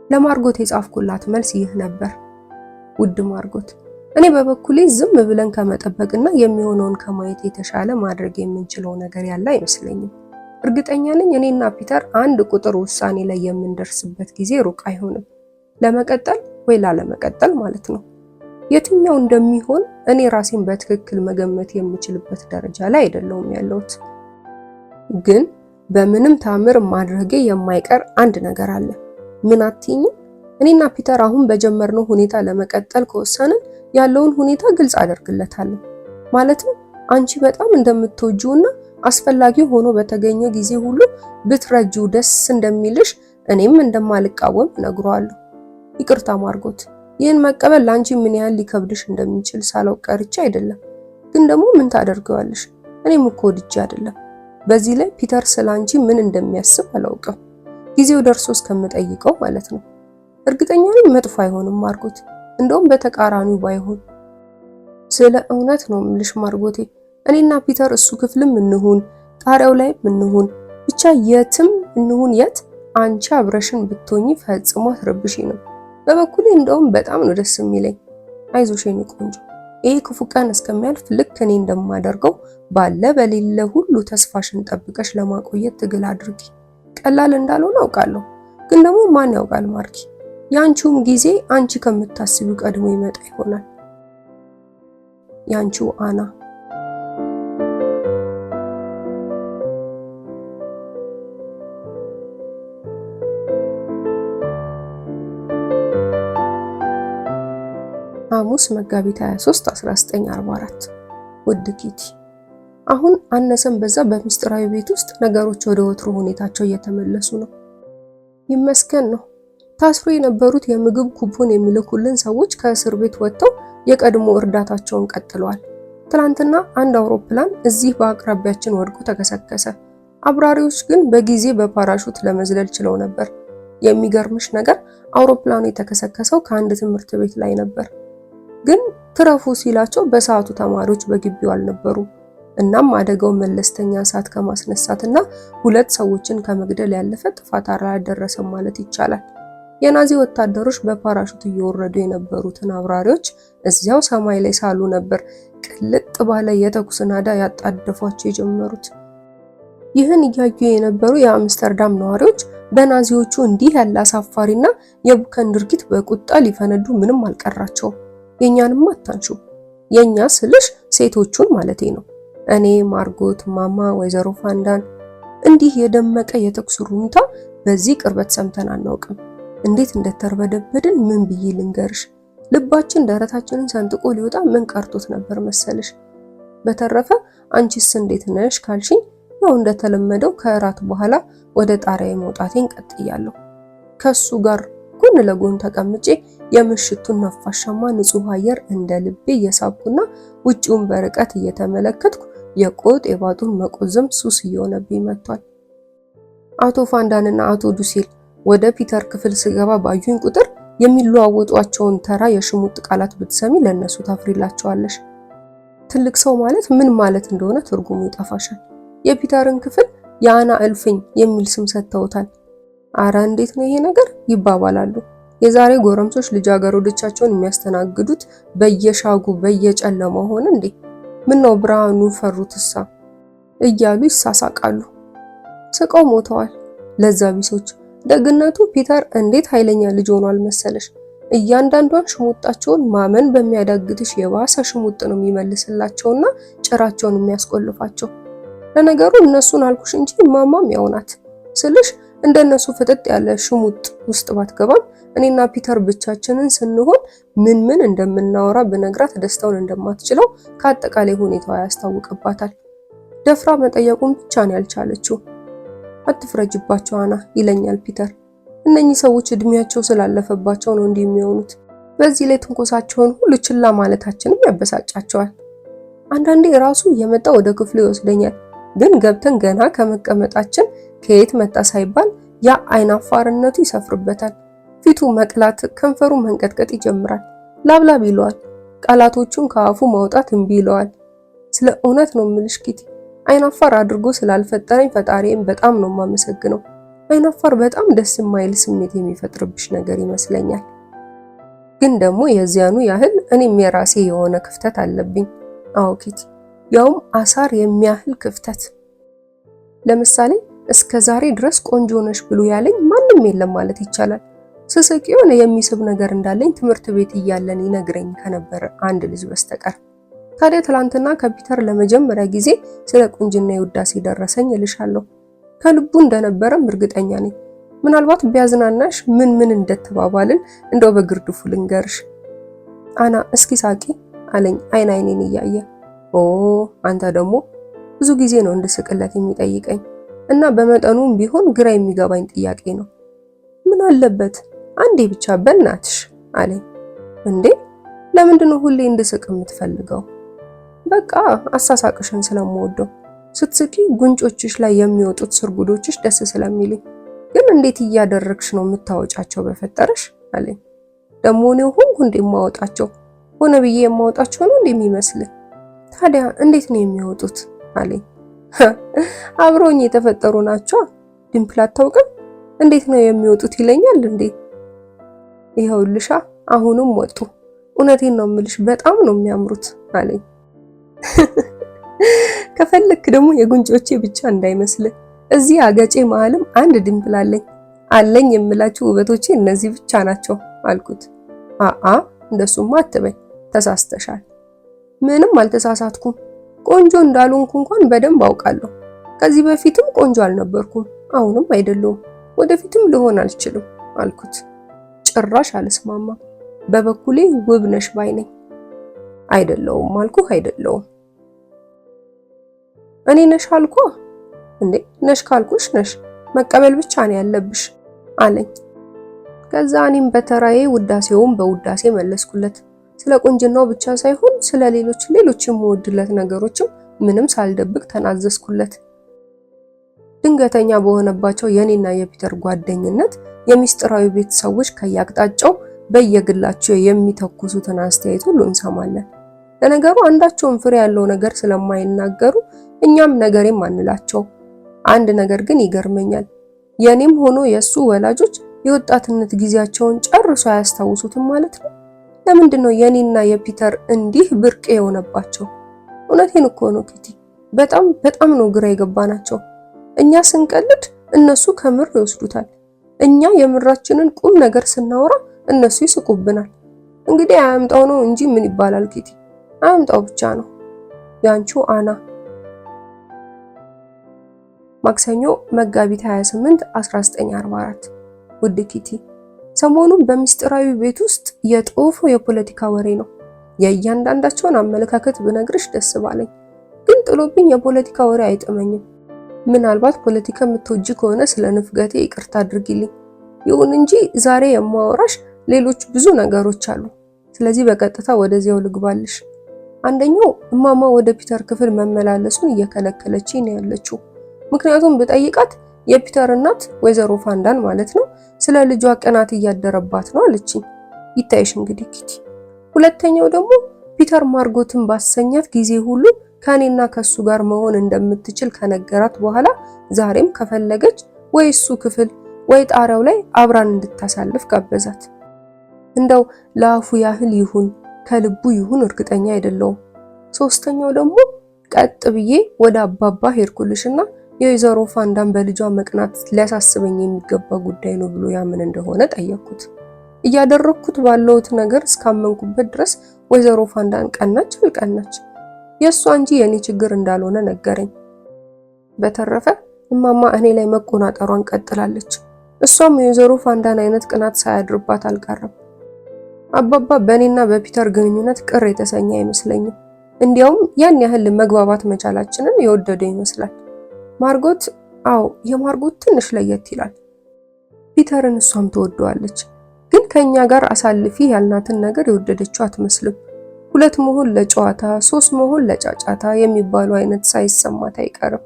ለማርጎት የጻፍኩላት መልስ ይህ ነበር። ውድ ማርጎት፣ እኔ በበኩሌ ዝም ብለን ከመጠበቅና የሚሆነውን ከማየት የተሻለ ማድረግ የምንችለው ነገር ያለ አይመስለኝም። እርግጠኛ ነኝ እኔና ፒተር አንድ ቁጥር ውሳኔ ላይ የምንደርስበት ጊዜ ሩቅ አይሆንም። ለመቀጠል ወይ ላለመቀጠል ማለት ነው። የትኛው እንደሚሆን እኔ ራሴን በትክክል መገመት የምችልበት ደረጃ ላይ አይደለሁም ያለሁት። ግን በምንም ታምር ማድረጌ የማይቀር አንድ ነገር አለ። ምን አትይኝም? እኔና ፒተር አሁን በጀመርነው ሁኔታ ለመቀጠል ከወሰንን ያለውን ሁኔታ ግልጽ አደርግለታለሁ። ማለትም አንቺ በጣም እንደምትወጂውና አስፈላጊ ሆኖ በተገኘ ጊዜ ሁሉ ብትረጂው ደስ እንደሚልሽ እኔም እንደማልቃወም እነግረዋለሁ። ይቅርታ ማርጎት፣ ይህን መቀበል ለአንቺ ምን ያህል ሊከብድሽ እንደሚችል ሳላውቅ ቀርቼ አይደለም። ግን ደግሞ ምን ታደርገዋለሽ? እኔም እኮ ወድጄ አይደለም። በዚህ ላይ ፒተር ስለ አንቺ ምን እንደሚያስብ አላውቅም። ጊዜው ደርሶ እስከምጠይቀው ማለት ነው። እርግጠኛ ነኝ መጥፎ አይሆንም ማርጎት፣ እንደውም በተቃራኒው ባይሆን። ስለ እውነት ነው የምልሽ ማርጎቴ፣ እኔና ፒተር እሱ ክፍልም እንሁን ጣሪያው ላይም እንሁን ብቻ የትም እንሁን የት አንቺ አብረሽን ብትሆኚ ፈጽሞ አትረብሺንም። በበኩሌ እንደውም በጣም ነው ደስ የሚለኝ። አይዞሽ የኔ ቆንጆ፣ ይሄ ክፉ ቀን እስከሚያልፍ ልክ እኔ እንደማደርገው ባለ በሌለ ሁሉ ተስፋሽን ጠብቀሽ ለማቆየት ትግል አድርጊ። ቀላል እንዳልሆነ አውቃለሁ፣ ግን ደግሞ ማን ያውቃል ማርኪ፣ የአንቺውም ጊዜ አንቺ ከምታስቢው ቀድሞ ይመጣ ይሆናል። ያንቺው አና። ሐሙስ መጋቢት 23 1944። ውድ ኪቲ፣ አሁን አነሰም በዛ በሚስጥራዊ ቤት ውስጥ ነገሮች ወደ ወትሮ ሁኔታቸው እየተመለሱ ነው። ይመስገን ነው። ታስሮ የነበሩት የምግብ ኩፖን የሚልኩልን ሰዎች ከእስር ቤት ወጥተው የቀድሞ እርዳታቸውን ቀጥለዋል። ትላንትና አንድ አውሮፕላን እዚህ በአቅራቢያችን ወድቆ ተከሰከሰ። አብራሪዎች ግን በጊዜ በፓራሹት ለመዝለል ችለው ነበር። የሚገርምሽ ነገር አውሮፕላኑ የተከሰከሰው ከአንድ ትምህርት ቤት ላይ ነበር። ግን ትረፉ ሲላቸው በሰዓቱ ተማሪዎች በግቢው አልነበሩም። እናም አደጋው መለስተኛ እሳት ከማስነሳትና ሁለት ሰዎችን ከመግደል ያለፈ ጥፋት አላደረሰም ማለት ይቻላል። የናዚ ወታደሮች በፓራሹት እየወረዱ የነበሩትን አብራሪዎች እዚያው ሰማይ ላይ ሳሉ ነበር ቅልጥ ባለ የተኩስ ናዳ ያጣደፏቸው የጀመሩት። ይህን እያዩ የነበሩ የአምስተርዳም ነዋሪዎች በናዚዎቹ እንዲህ ያለ አሳፋሪና የቡከን ድርጊት በቁጣ ሊፈነዱ ምንም አልቀራቸውም። የኛንም አታንሹ። የኛ ስልሽ ሴቶቹን ማለቴ ነው። እኔ፣ ማርጎት፣ ማማ፣ ወይዘሮ ፋንዳን እንዲህ የደመቀ የተኩስ ሩምታ በዚህ ቅርበት ሰምተን አናውቅም። እንዴት እንደተርበደበድን ምን ብዬ ልንገርሽ? ልባችን ደረታችንን ሰንጥቆ ሊወጣ ምን ቀርቶት ነበር መሰልሽ? በተረፈ አንቺስ እንዴት ነሽ ካልሽኝ ያው እንደተለመደው ከእራት በኋላ ወደ ጣሪያ መውጣቴን ቀጥያለሁ። ከሱ ጋር ጎን ለጎን ተቀምጬ የምሽቱን ነፋሻማ ንጹህ አየር እንደ ልቤ እየሳብኩና ውጪውን በርቀት እየተመለከትኩ የቆጥ የባጡን መቆዘም ሱስ እየሆነብኝ መጥቷል። አቶ ፋንዳንና አቶ ዱሴል ወደ ፒተር ክፍል ስገባ ባዩኝ ቁጥር የሚለዋወጧቸውን ተራ የሽሙጥ ቃላት ብትሰሚ ለነሱ ታፍሪላቸዋለሽ። ትልቅ ሰው ማለት ምን ማለት እንደሆነ ትርጉሙ ይጠፋሻል። የፒተርን ክፍል የአና እልፍኝ የሚል ስም ሰጥተውታል። አረ እንዴት ነው ይሄ ነገር ይባባላሉ። የዛሬ ጎረምሶች ልጃገረዶቻቸውን የሚያስተናግዱት በየሻጉ በየጨለማው ሆነ እንዴ? ምነው ብርሃኑ ፈሩትሳ እያሉ ይሳሳቃሉ። ስቀው ሞተዋል። ለዛ ቢሶች። ደግነቱ ፒተር እንዴት ኃይለኛ ልጅ ሆኗል መሰለሽ። እያንዳንዷን ሽሙጣቸውን ማመን በሚያዳግትሽ የባሰ ሽሙጥ ነው የሚመልስላቸውና ጭራቸውን የሚያስቆልፋቸው። ለነገሩ እነሱን አልኩሽ እንጂ ማማም ያው ናት ስልሽ እንደነሱ ፍጥጥ ያለ ሽሙጥ ውስጥ ባትገባም እኔና ፒተር ብቻችንን ስንሆን ምን ምን እንደምናወራ ብነግራት ደስታውን እንደማትችለው ከአጠቃላይ ሁኔታዋ ያስታውቅባታል። ደፍራ መጠየቁን ብቻ ነው ያልቻለችው። አትፍረጅባቸው አና ይለኛል ፒተር። እነኚህ ሰዎች እድሜያቸው ስላለፈባቸው ነው እንዲህ የሚሆኑት። በዚህ ላይ ትንኮሳቸውን ሁሉ ችላ ማለታችንም ያበሳጫቸዋል። አንዳንዴ ራሱ እየመጣ ወደ ክፍሉ ይወስደኛል። ግን ገብተን ገና ከመቀመጣችን ከየት መጣ ሳይባል ያ አይናፋርነቱ ይሰፍርበታል። ፊቱ መቅላት፣ ከንፈሩ መንቀጥቀጥ ይጀምራል። ላብላብ ይለዋል። ቃላቶቹን ከአፉ ማውጣት እምቢ ይለዋል። ስለ እውነት ነው የምልሽ ኪቲ፣ አይናፋር አድርጎ ስላልፈጠረኝ ፈጣሪዬን በጣም ነው የማመሰግነው። አይናፋር በጣም ደስ የማይል ስሜት የሚፈጥርብሽ ነገር ይመስለኛል። ግን ደግሞ የዚያኑ ያህል እኔም የራሴ የሆነ ክፍተት አለብኝ። አዎ ኪቲ፣ ያውም አሳር የሚያህል ክፍተት። ለምሳሌ እስከ ዛሬ ድረስ ቆንጆ ነሽ ብሎ ያለኝ ማንም የለም ማለት ይቻላል። ስስቅ የሆነ የሚስብ ነገር እንዳለኝ ትምህርት ቤት እያለን ይነግረኝ ከነበረ አንድ ልጅ በስተቀር። ታዲያ ትላንትና ከፒተር ለመጀመሪያ ጊዜ ስለ ቁንጅና ውዳሴ ደረሰኝ እልሻለሁ። ከልቡ እንደነበረም እርግጠኛ ነኝ። ምናልባት ቢያዝናናሽ ምን ምን እንደተባባልን እንደው በግርድፉ ልንገርሽ። አና እስኪ ሳቂ አለኝ አይን አይኔን እያየ። ኦ አንተ ደግሞ ብዙ ጊዜ ነው እንድስቅለት የሚጠይቀኝ እና በመጠኑም ቢሆን ግራ የሚገባኝ ጥያቄ ነው። ምን አለበት አንዴ ብቻ በእናትሽ አለኝ። እንዴ ለምንድን ነው ሁሌ እንድስቅ የምትፈልገው? በቃ አሳሳቅሽን ስለምወደው፣ ስትስቂ ጉንጮችሽ ላይ የሚወጡት ስርጉዶችሽ ደስ ስለሚሉኝ። ግን እንዴት እያደረግሽ ነው የምታወጫቸው በፈጠረሽ አለኝ። ደግሞ እኔው ሆንኩ እንዴ የማወጣቸው? ሆነ ብዬ የማወጣቸው ነው እንዴ የሚመስል? ታዲያ እንዴት ነው የሚወጡት አለኝ። አብረውኝ የተፈጠሩ ናቸው። Dimple አታውቅም? እንዴት ነው የሚወጡት ይለኛል እንዴ። ይኸውልሻ አሁንም ወጡ። እውነቴን ነው የምልሽ በጣም ነው የሚያምሩት አለኝ። ከፈለክ ደግሞ የጉንጮቼ ብቻ እንዳይመስል እዚህ አገጬ መሀልም አንድ dimple አለኝ። አለኝ የምላችሁ ውበቶቼ እነዚህ ብቻ ናቸው አልኩት። አአ እንደሱማ አትበይ፣ ተሳስተሻል። ምንም አልተሳሳትኩም። ቆንጆ እንዳልሆንኩ እንኳን በደንብ አውቃለሁ። ከዚህ በፊትም ቆንጆ አልነበርኩም፣ አሁንም አይደለሁም፣ ወደፊትም ልሆን አልችልም አልኩት። ጭራሽ አልስማማም። በበኩሌ ውብ ነሽ ባይ ነኝ። አይደለሁም አልኩህ፣ አይደለሁም። እኔ ነሽ አልኳ እንዴ? ነሽ ካልኩሽ ነሽ፣ መቀበል ብቻ ነው ያለብሽ አለኝ። ከዛ እኔም በተራዬ ውዳሴውን በውዳሴ መለስኩለት። ስለ ቁንጅናው ብቻ ሳይሆን ስለ ሌሎች ሌሎች የምወድለት ነገሮችም ምንም ሳልደብቅ ተናዘዝኩለት። ድንገተኛ በሆነባቸው የኔና የፒተር ጓደኝነት የሚስጥራዊ ቤት ሰዎች ከያቅጣጫው በየግላቸው የሚተኩሱትን አስተያየት ሁሉ እንሰማለን። ለነገሩ አንዳቸውም ፍሬ ያለው ነገር ስለማይናገሩ እኛም ነገሬም አንላቸው። አንድ ነገር ግን ይገርመኛል። የኔም ሆኖ የሱ ወላጆች የወጣትነት ጊዜያቸውን ጨርሶ አያስታውሱትም ማለት ነው። ለምንድን ነው የኔና የፒተር እንዲህ ብርቅ የሆነባቸው? እውነቴን እኮ ነው ኪቲ፣ በጣም በጣም ነው ግራ የገባናቸው። እኛ ስንቀልድ እነሱ ከምር ይወስዱታል። እኛ የምራችንን ቁም ነገር ስናወራ እነሱ ይስቁብናል። እንግዲህ አያምጣው ነው እንጂ ምን ይባላል ኪቲ፣ አያምጣው ብቻ ነው። ያንቺው አና። ማክሰኞ መጋቢት 28 1944። ውድ ኪቲ፣ ሰሞኑን በሚስጥራዊ ቤት ውስጥ የጦፈው የፖለቲካ ወሬ ነው። የእያንዳንዳቸውን አመለካከት ብነግርሽ ደስ ባለኝ፣ ግን ጥሎብኝ የፖለቲካ ወሬ አይጥመኝም። ምናልባት ፖለቲካ የምትወጂ ከሆነ ስለ ንፍገቴ ይቅርታ አድርጊልኝ። ይሁን እንጂ ዛሬ የማወራሽ ሌሎች ብዙ ነገሮች አሉ። ስለዚህ በቀጥታ ወደዚያው ልግባልሽ። አንደኛው እማማ ወደ ፒተር ክፍል መመላለሱን እየከለከለችኝ ነው ያለችው። ምክንያቱም ብጠይቃት የፒተር እናት ወይዘሮ ፋንዳን ማለት ነው ስለ ልጇ ቅናት እያደረባት ነው አለችኝ። ይታይሽ እንግዲህ ኪቲ። ሁለተኛው ደግሞ ፒተር ማርጎትን ባሰኛት ጊዜ ሁሉ ከኔና ከሱ ጋር መሆን እንደምትችል ከነገራት በኋላ ዛሬም ከፈለገች ወይ እሱ ክፍል ወይ ጣሪያው ላይ አብራን እንድታሳልፍ ጋበዛት። እንደው ለአፉ ያህል ይሁን ከልቡ ይሁን እርግጠኛ አይደለሁም። ሶስተኛው ደግሞ ቀጥ ብዬ ወደ አባባ ሄድኩልሽና የወይዘሮ ፋንዳን በልጇ መቅናት ሊያሳስበኝ የሚገባ ጉዳይ ነው ብሎ ያምን እንደሆነ ጠየቅኩት። እያደረግኩት ባለሁት ነገር እስካመንኩበት ድረስ ወይዘሮ ፋንዳን ቀናች አልቀናች የእሷ እንጂ የእኔ ችግር እንዳልሆነ ነገረኝ። በተረፈ እማማ እኔ ላይ መቆናጠሯን ቀጥላለች። እሷም የወይዘሮ ፋንዳን አይነት ቅናት ሳያድርባት አልቀረም። አባባ በእኔና በፒተር ግንኙነት ቅር የተሰኘ አይመስለኝም። እንዲያውም ያን ያህል መግባባት መቻላችንን የወደደ ይመስላል። ማርጎት፣ አዎ የማርጎት ትንሽ ለየት ይላል። ፒተርን እሷም ትወደዋለች፣ ግን ከኛ ጋር አሳልፊ ያልናትን ነገር የወደደችው አትመስልም። ሁለት መሆን ለጨዋታ፣ ሶስት መሆን ለጫጫታ የሚባሉ አይነት ሳይሰማት አይቀርም።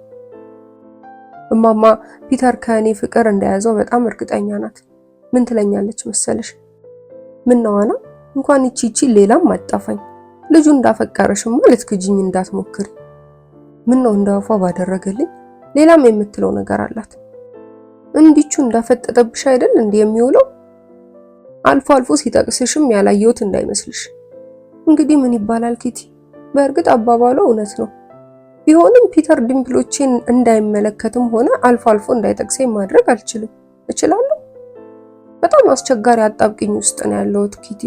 እማማ ፒተር ከእኔ ፍቅር እንደያዘው በጣም እርግጠኛ ናት። ምን ትለኛለች መሰለሽ? ምነው አና እንኳን ይቺ ይቺ ሌላም አጣፋኝ ልጁ እንዳፈቀረሽማ ልትክጂኝ እንዳትሞክሪ። ምነው እንዳፏ ባደረገልኝ። ሌላም የምትለው ነገር አላት። እንዲቹ እንዳፈጠጠብሽ አይደል እንዲህ የሚውለው? አልፎ አልፎ ሲጠቅስሽም ያላየሁት እንዳይመስልሽ። እንግዲህ ምን ይባላል ኪቲ፣ በእርግጥ አባባሏ እውነት ነው። ቢሆንም ፒተር dimple ኦቼን እንዳይመለከትም ሆነ አልፎ አልፎ እንዳይጠቅሰኝ ማድረግ አልችልም። እችላለሁ? በጣም አስቸጋሪ አጣብቂኝ ውስጥ ነው ያለሁት ኪቲ።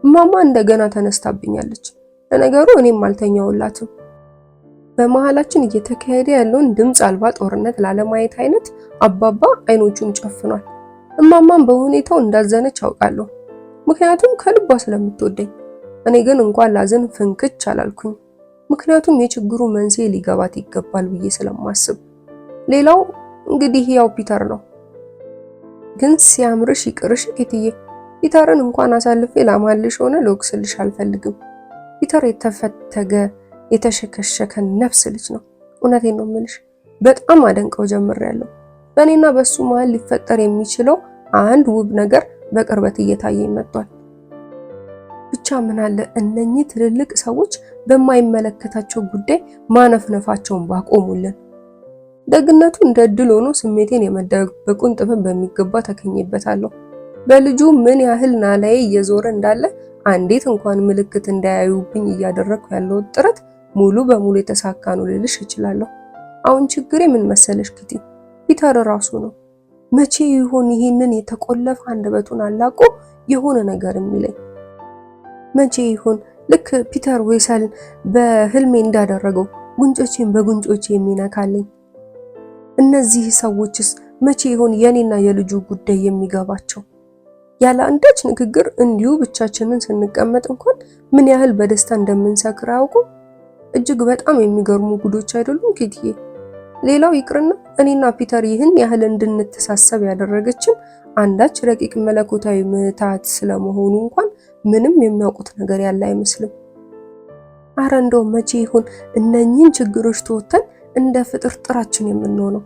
እማማ እንደገና ተነስታብኛለች። ለነገሩ እኔም አልተኛውላትም። በመሃላችን እየተካሄደ ያለውን ድምፅ አልባ ጦርነት ላለማየት አይነት አባባ አይኖቹን ጨፍኗል። እማማም በሁኔታው እንዳዘነች አውቃለሁ፣ ምክንያቱም ከልቧ ስለምትወደኝ። እኔ ግን እንኳን ላዝን ፍንክች አላልኩኝ፣ ምክንያቱም የችግሩ መንስኤ ሊገባት ይገባል ብዬ ስለማስብ። ሌላው እንግዲህ ያው ፒተር ነው። ግን ሲያምርሽ ይቅርሽ ኪትዬ፣ ፒተርን እንኳን አሳልፌ ላማልሽ ሆነ ልወቅስልሽ አልፈልግም። ፒተር የተፈተገ የተሸከሸከ ነፍስ ልጅ ነው። እውነቴን ነው የምልሽ፣ በጣም አደንቀው ጀምሬያለሁ። በእኔና በሱ መሀል ሊፈጠር የሚችለው አንድ ውብ ነገር በቅርበት እየታየኝ መጥቷል። ብቻ ምን አለ እነኚህ ትልልቅ ሰዎች በማይመለከታቸው ጉዳይ ማነፍነፋቸውን ባቆሙልን። ደግነቱ እንደ እድል ሆኖ ስሜቴን የመደበቁን ጥበብ በሚገባ ተከኝበታለሁ። በልጁ ምን ያህል ናላዬ እየዞረ እንዳለ አንዲት እንኳን ምልክት እንዳያዩብኝ እያደረግኩ ያለው ጥረት ሙሉ በሙሉ የተሳካ ነው ልልሽ እችላለሁ። አሁን ችግሬ ምን መሰለሽ ኪቲ፣ ፒተር ራሱ ነው። መቼ ይሆን ይሄንን የተቆለፈ አንደበቱን አላቆ የሆነ ነገር የሚለኝ? መቼ ይሆን ልክ ፒተር ዌሰል በህልሜ እንዳደረገው ጉንጮቼን በጉንጮቼ የሚነካልኝ? እነዚህ ሰዎችስ መቼ ይሆን የኔና የልጁ ጉዳይ የሚገባቸው? ያለ አንዳች ንግግር እንዲሁ ብቻችንን ስንቀመጥ እንኳን ምን ያህል በደስታ እንደምንሰክር አያውቁ። እጅግ በጣም የሚገርሙ ጉዶች አይደሉም ኪትዬ? ሌላው ይቅርና እኔና ፒተር ይህን ያህል እንድንተሳሰብ ያደረገችን አንዳች ረቂቅ መለኮታዊ ምትሃት ስለመሆኑ እንኳን ምንም የሚያውቁት ነገር ያለ አይመስልም። አረ እንደው መቼ ይሆን እነኚህን ችግሮች ተወጥተን እንደ ፍጥርጥራችን የምንሆነው?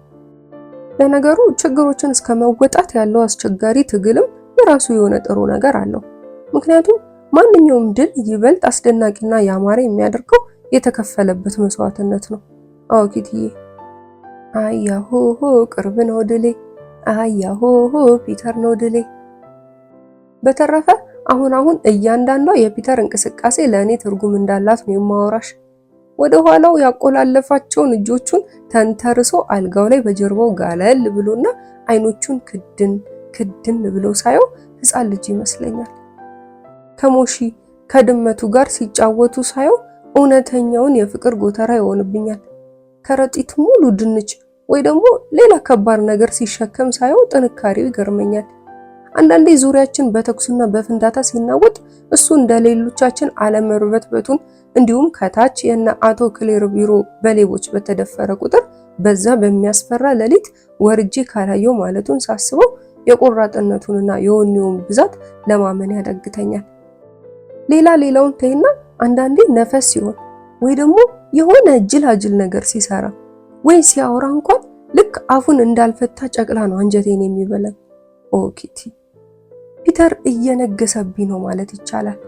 ለነገሩ ችግሮችን እስከ መወጣት ያለው አስቸጋሪ ትግልም የራሱ የሆነ ጥሩ ነገር አለው። ምክንያቱም ማንኛውም ድል ይበልጥ አስደናቂና ያማረ የሚያደርገው የተከፈለበት መስዋዕትነት ነው። አዎ ኪትዬ፣ አያሆሆ ቅርብ ነው ድሌ፣ አያሆሆ ፒተር ነው ድሌ። በተረፈ አሁን አሁን እያንዳንዷ የፒተር እንቅስቃሴ ለእኔ ትርጉም እንዳላት ነው የማወራሽ። ወደ ኋላው ያቆላለፋቸውን እጆቹን ተንተርሶ አልጋው ላይ በጀርባው ጋለል ብሎና አይኖቹን ክድን ክድን ብሎ ሳየው ሕፃን ልጅ ይመስለኛል። ከሞሺ ከድመቱ ጋር ሲጫወቱ ሳየው እውነተኛውን የፍቅር ጎተራ ይሆንብኛል። ከረጢት ሙሉ ድንች ወይ ደግሞ ሌላ ከባድ ነገር ሲሸከም ሳየው ጥንካሬው ይገርመኛል። አንዳንዴ ዙሪያችን በተኩስና በፍንዳታ ሲናወጥ እሱ እንደ ሌሎቻችን አለመርበትበቱን እንዲሁም ከታች የነ አቶ ክሌር ቢሮ በሌቦች በተደፈረ ቁጥር በዛ በሚያስፈራ ሌሊት ወርጄ ካላየው ማለቱን ሳስበው የቆራጥነቱንና የወኔውን ብዛት ለማመን ያዳግተኛል። ሌላ ሌላውን ተይና አንዳንዴ ነፈስ ሲሆን ወይ ደግሞ የሆነ ጅላጅል ነገር ሲሰራ ወይ ሲያወራ እንኳን ልክ አፉን እንዳልፈታ ጨቅላ ነው አንጀቴን የሚበላኝ። ኦ ኪቲ፣ ፒተር እየነገሰብኝ ነው ማለት ይቻላል።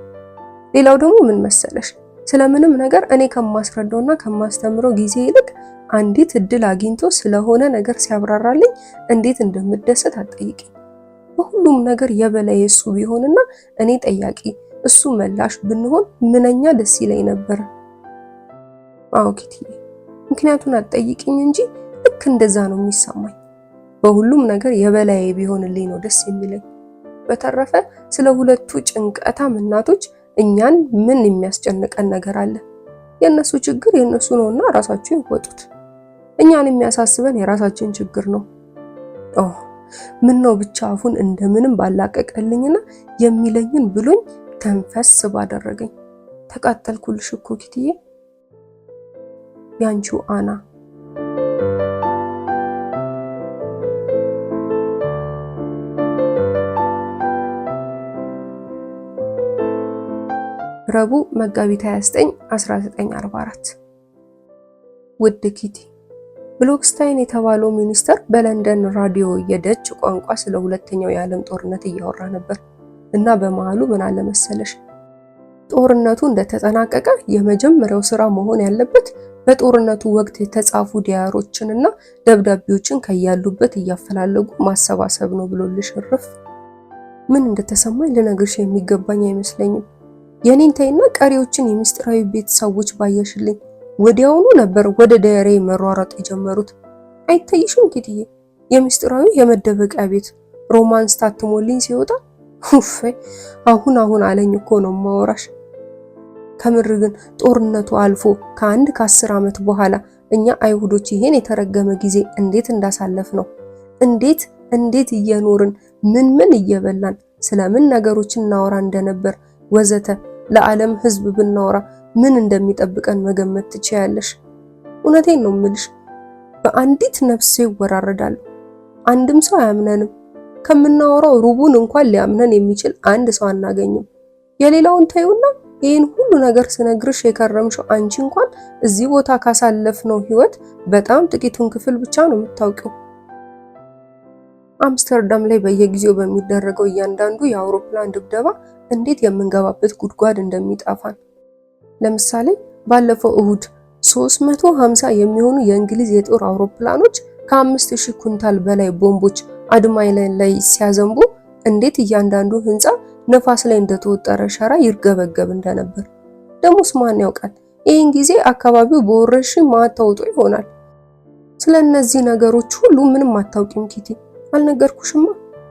ሌላው ደግሞ ምን መሰለሽ፣ ስለምንም ነገር እኔ ከማስረዳውና ከማስተምረው ጊዜ ይልቅ አንዲት እድል አግኝቶ ስለሆነ ነገር ሲያብራራልኝ እንዴት እንደምደሰት አትጠይቂኝ። በሁሉም ነገር የበላይ እሱ ቢሆንና እኔ ጠያቂ እሱ መላሽ ብንሆን ምንኛ ደስ ይለኝ ነበር። አዎ ኪትዬ፣ ምክንያቱን አትጠይቂኝ እንጂ ልክ እንደዛ ነው የሚሰማኝ። በሁሉም ነገር የበላይ ቢሆንልኝ ነው ደስ የሚለኝ። በተረፈ ስለ ሁለቱ ጭንቀታም እናቶች እኛን ምን የሚያስጨንቀን ነገር አለ? የእነሱ ችግር የእነሱ ነውና ራሳቸው ይወጡት። እኛን የሚያሳስበን የራሳችን ችግር ነው። ኦ ምን ነው ብቻ አፉን እንደምንም ባላቀቀልኝና የሚለኝን ብሎኝ ተንፈስ ባደረገኝ። ተቃጠልኩልሽ እኮ ኪትዬ። ያንቺው አና። ረቡዕ መጋቢት 29 1944። ውድ ኪቲ፣ ብሎክስታይን የተባለው ሚኒስተር በለንደን ራዲዮ የደች ቋንቋ ስለ ሁለተኛው የዓለም ጦርነት እያወራ ነበር እና በመሃሉ ምን አለ መሰለሽ፣ ጦርነቱ እንደተጠናቀቀ የመጀመሪያው ስራ መሆን ያለበት በጦርነቱ ወቅት የተጻፉ diary ዎችን እና ደብዳቤዎችን ከያሉበት እያፈላለጉ ማሰባሰብ ነው ብሎልሽ እርፍ። ምን እንደተሰማኝ ልነግርሽ የሚገባኝ አይመስለኝም። የኔን ተይና ቀሪዎችን የሚስጥራዊ ቤት ሰዎች ባየሽልኝ ወዲያውኑ ነበር ወደ diary መሯሯጥ የጀመሩት። አይታይሽም ኪትዬ? የሚስጥራዊ የመደበቂያ ቤት Romance ታትሞልኝ ሲወጣ ኡፍ አሁን አሁን አለኝ እኮ ነው ማወራሽ። ከምር ግን ጦርነቱ አልፎ ከአንድ ከ10 ዓመት በኋላ እኛ አይሁዶች ይሄን የተረገመ ጊዜ እንዴት እንዳሳለፍ ነው፣ እንዴት እንዴት እየኖርን ምን ምን እየበላን ስለምን ነገሮች እናወራ እንደነበር ወዘተ ለዓለም ሕዝብ ብናወራ ምን እንደሚጠብቀን መገመት ትችያለሽ። እውነቴን ነው ምልሽ፣ በአንዲት ነፍሴ ይወራረዳሉ። አንድም ሰው አያምነንም። ከምናወራው ሩቡን እንኳን ሊያምነን የሚችል አንድ ሰው አናገኝም። የሌላውን ተይውና ይህን ሁሉ ነገር ስነግርሽ የከረምሽው አንቺ እንኳን እዚህ ቦታ ካሳለፍነው ህይወት በጣም ጥቂቱን ክፍል ብቻ ነው የምታውቂው። አምስተርዳም ላይ በየጊዜው በሚደረገው እያንዳንዱ የአውሮፕላን ድብደባ እንዴት የምንገባበት ጉድጓድ እንደሚጠፋን፣ ለምሳሌ ባለፈው እሁድ 350 የሚሆኑ የእንግሊዝ የጦር አውሮፕላኖች ከ5000 ኩንታል በላይ ቦምቦች አድማይለን ላይ ሲያዘንቡ እንዴት እያንዳንዱ ህንፃ ነፋስ ላይ እንደተወጠረ ሸራ ይርገበገብ እንደነበር። ደሞስ ማን ያውቃል? ይህን ጊዜ አካባቢው በወረርሽኝ መዓት ተውጦ ይሆናል። ስለ እነዚህ ነገሮች ሁሉ ምንም አታውቂም ኪቲ፣ አልነገርኩሽማ።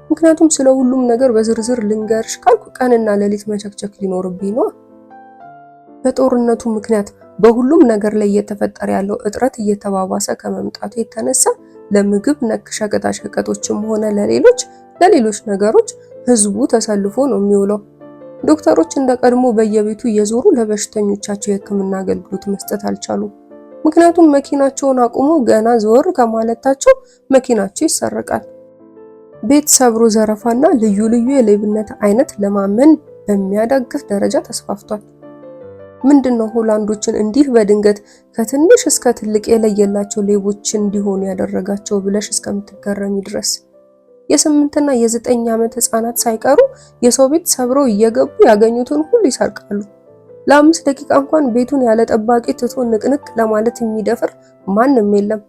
ምክንያቱም ስለ ሁሉም ነገር በዝርዝር ልንገርሽ ካልኩ ቀንና ሌሊት መቸክቸክ ሊኖርብኝ ነዋ። በጦርነቱ ምክንያት በሁሉም ነገር ላይ እየተፈጠረ ያለው እጥረት እየተባባሰ ከመምጣቱ የተነሳ ለምግብ ነክ ሸቀጣ ሸቀጦችም ሆነ ለሌሎች ነገሮች ህዝቡ ተሰልፎ ነው የሚውለው። ዶክተሮች እንደ ቀድሞ በየቤቱ እየዞሩ ለበሽተኞቻቸው የሕክምና አገልግሎት መስጠት አልቻሉም። ምክንያቱም መኪናቸውን አቁመው ገና ዘወር ከማለታቸው መኪናቸው ይሰረቃል። ቤት ሰብሮ ዘረፋና ልዩ ልዩ የሌብነት አይነት ለማመን በሚያዳግት ደረጃ ተስፋፍቷል። ምንድነው ሆላንዶችን እንዲህ በድንገት ከትንሽ እስከ ትልቅ የለየላቸው ሌቦች እንዲሆኑ ያደረጋቸው ብለሽ እስከምትገረሚ ድረስ የ8ና የ9 ዓመት ህፃናት ሳይቀሩ የሰው ቤት ሰብረው እየገቡ ያገኙትን ሁሉ ይሰርቃሉ። ለ5 ደቂቃ እንኳን ቤቱን ያለ ጠባቂ ትቶ ንቅንቅ ለማለት የሚደፍር ማንም የለም።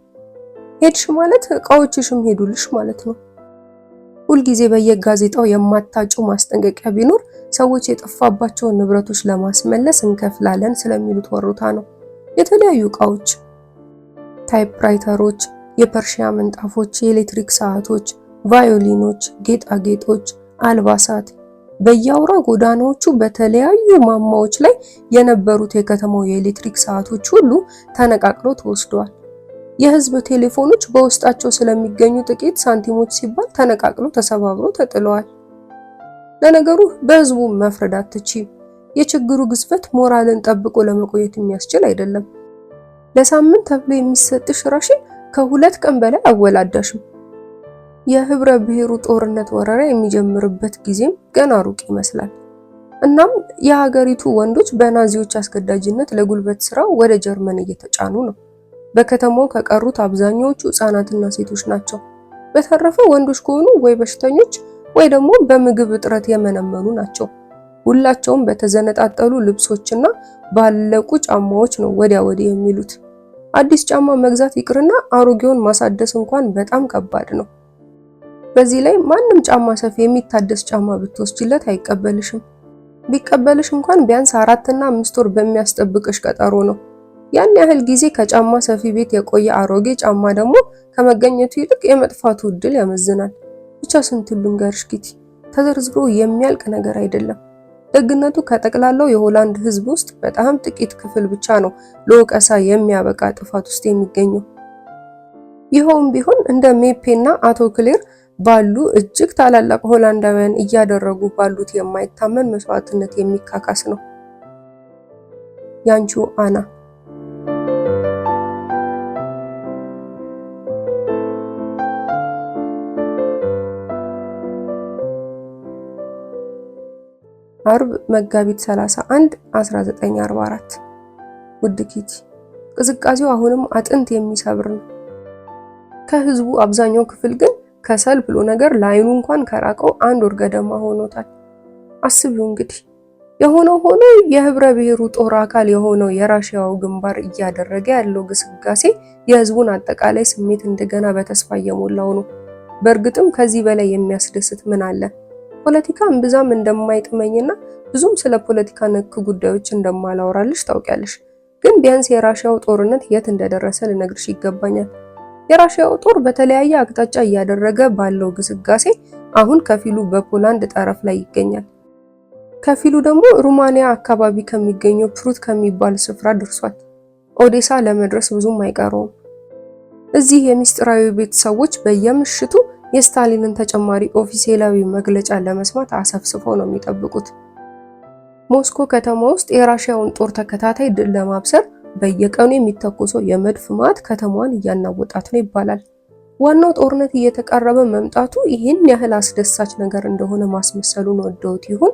ሄድሽ ማለት እቃዎችሽም ሄዱልሽ ማለት ነው። ሁልጊዜ በየጋዜጣው የማታጭው ማስጠንቀቂያ ቢኖር ሰዎች የጠፋባቸውን ንብረቶች ለማስመለስ እንከፍላለን ስለሚሉት ወሮታ ነው። የተለያዩ እቃዎች፣ ታይፕራይተሮች፣ የፐርሺያ ምንጣፎች፣ የኤሌክትሪክ ሰዓቶች፣ ቫዮሊኖች፣ ጌጣጌጦች፣ አልባሳት በየአውራ ጎዳናዎቹ በተለያዩ ማማዎች ላይ የነበሩት የከተማው የኤሌክትሪክ ሰዓቶች ሁሉ ተነቃቅለው ተወስደዋል። የህዝብ ቴሌፎኖች በውስጣቸው ስለሚገኙ ጥቂት ሳንቲሞች ሲባል ተነቃቅሎ ተሰባብሮ ተጥለዋል። ለነገሩ በህዝቡ መፍረድ አትችይም። የችግሩ ግዝፈት ሞራልን ጠብቆ ለመቆየት የሚያስችል አይደለም። ለሳምንት ተብሎ የሚሰጥሽ ራሽን ከ2 ቀን በላይ አወላዳሽም። የህብረ ብሔሩ ጦርነት ወረራ የሚጀምርበት ጊዜም ገና ሩቅ ይመስላል። እናም የሀገሪቱ ወንዶች በናዚዎች አስገዳጅነት ለጉልበት ስራ ወደ ጀርመን እየተጫኑ ነው። በከተማው ከቀሩት አብዛኛዎቹ ህጻናትና ሴቶች ናቸው። በተረፈ ወንዶች ከሆኑ ወይ በሽተኞች ወይ ደግሞ በምግብ እጥረት የመነመኑ ናቸው። ሁላቸውም በተዘነጣጠሉ ልብሶችና ባለቁ ጫማዎች ነው ወዲያ ወዲህ የሚሉት። አዲስ ጫማ መግዛት ይቅርና አሮጌውን ማሳደስ እንኳን በጣም ከባድ ነው። በዚህ ላይ ማንም ጫማ ሰፊ የሚታደስ ጫማ ብትወስጂለት አይቀበልሽም። ቢቀበልሽ እንኳን ቢያንስ 4 እና 5 ወር በሚያስጠብቅሽ ቀጠሮ ነው። ያን ያህል ጊዜ ከጫማ ሰፊ ቤት የቆየ አሮጌ ጫማ ደግሞ ከመገኘቱ ይልቅ የመጥፋቱ እድል ያመዝናል። ብቻ ስንቱን ልንገርሽ ኪቲ፣ ተዘርዝሮ የሚያልቅ ነገር አይደለም። ደግነቱ ከጠቅላላው የሆላንድ ሕዝብ ውስጥ በጣም ጥቂት ክፍል ብቻ ነው ለወቀሳ የሚያበቃ ጥፋት ውስጥ የሚገኘው። ይኸውም ቢሆን እንደ ሜፔና አቶ ክሌር ባሉ እጅግ ታላላቅ ሆላንዳውያን እያደረጉ ባሉት የማይታመን መስዋዕትነት የሚካካስ ነው። ያንቺው አና። አርብ መጋቢት 31 1944። ውድ ኪቲ፣ ቅዝቃዜው አሁንም አጥንት የሚሰብር ነው። ከህዝቡ አብዛኛው ክፍል ግን ከሰል ብሎ ነገር ለአይኑ እንኳን ከራቀው አንድ ወር ገደማ ሆኖታል። አስቢው እንግዲህ የሆነው ሆኖ የህብረ ብሔሩ ጦር አካል የሆነው የራሽያው ግንባር እያደረገ ያለው ግስጋሴ የህዝቡን አጠቃላይ ስሜት እንደገና በተስፋ እየሞላው ነው። በእርግጥም ከዚህ በላይ የሚያስደስት ምን አለ? ፖለቲካ እምብዛም እንደማይጥመኝና ብዙም ስለ ፖለቲካ ነክ ጉዳዮች እንደማላወራልሽ ታውቂያለሽ። ግን ቢያንስ የራሽያው ጦርነት የት እንደደረሰ ልነግርሽ ይገባኛል። የራሽያው ጦር በተለያየ አቅጣጫ እያደረገ ባለው ግስጋሴ አሁን ከፊሉ በፖላንድ ጠረፍ ላይ ይገኛል። ከፊሉ ደግሞ ሩማንያ አካባቢ ከሚገኘው ፕሩት ከሚባል ስፍራ ደርሷል። ኦዴሳ ለመድረስ ብዙም አይቀረውም። እዚህ የሚስጥራዊ ቤት ሰዎች በየምሽቱ የስታሊንን ተጨማሪ ኦፊሴላዊ መግለጫ ለመስማት አሰፍስፈው ነው የሚጠብቁት። ሞስኮ ከተማ ውስጥ የራሽያውን ጦር ተከታታይ ድል ለማብሰር በየቀኑ የሚተኮሰው የመድፍ ማት ከተማዋን እያናወጣት ነው ይባላል። ዋናው ጦርነት እየተቃረበ መምጣቱ ይህን ያህል አስደሳች ነገር እንደሆነ ማስመሰሉን ወደውት ይሁን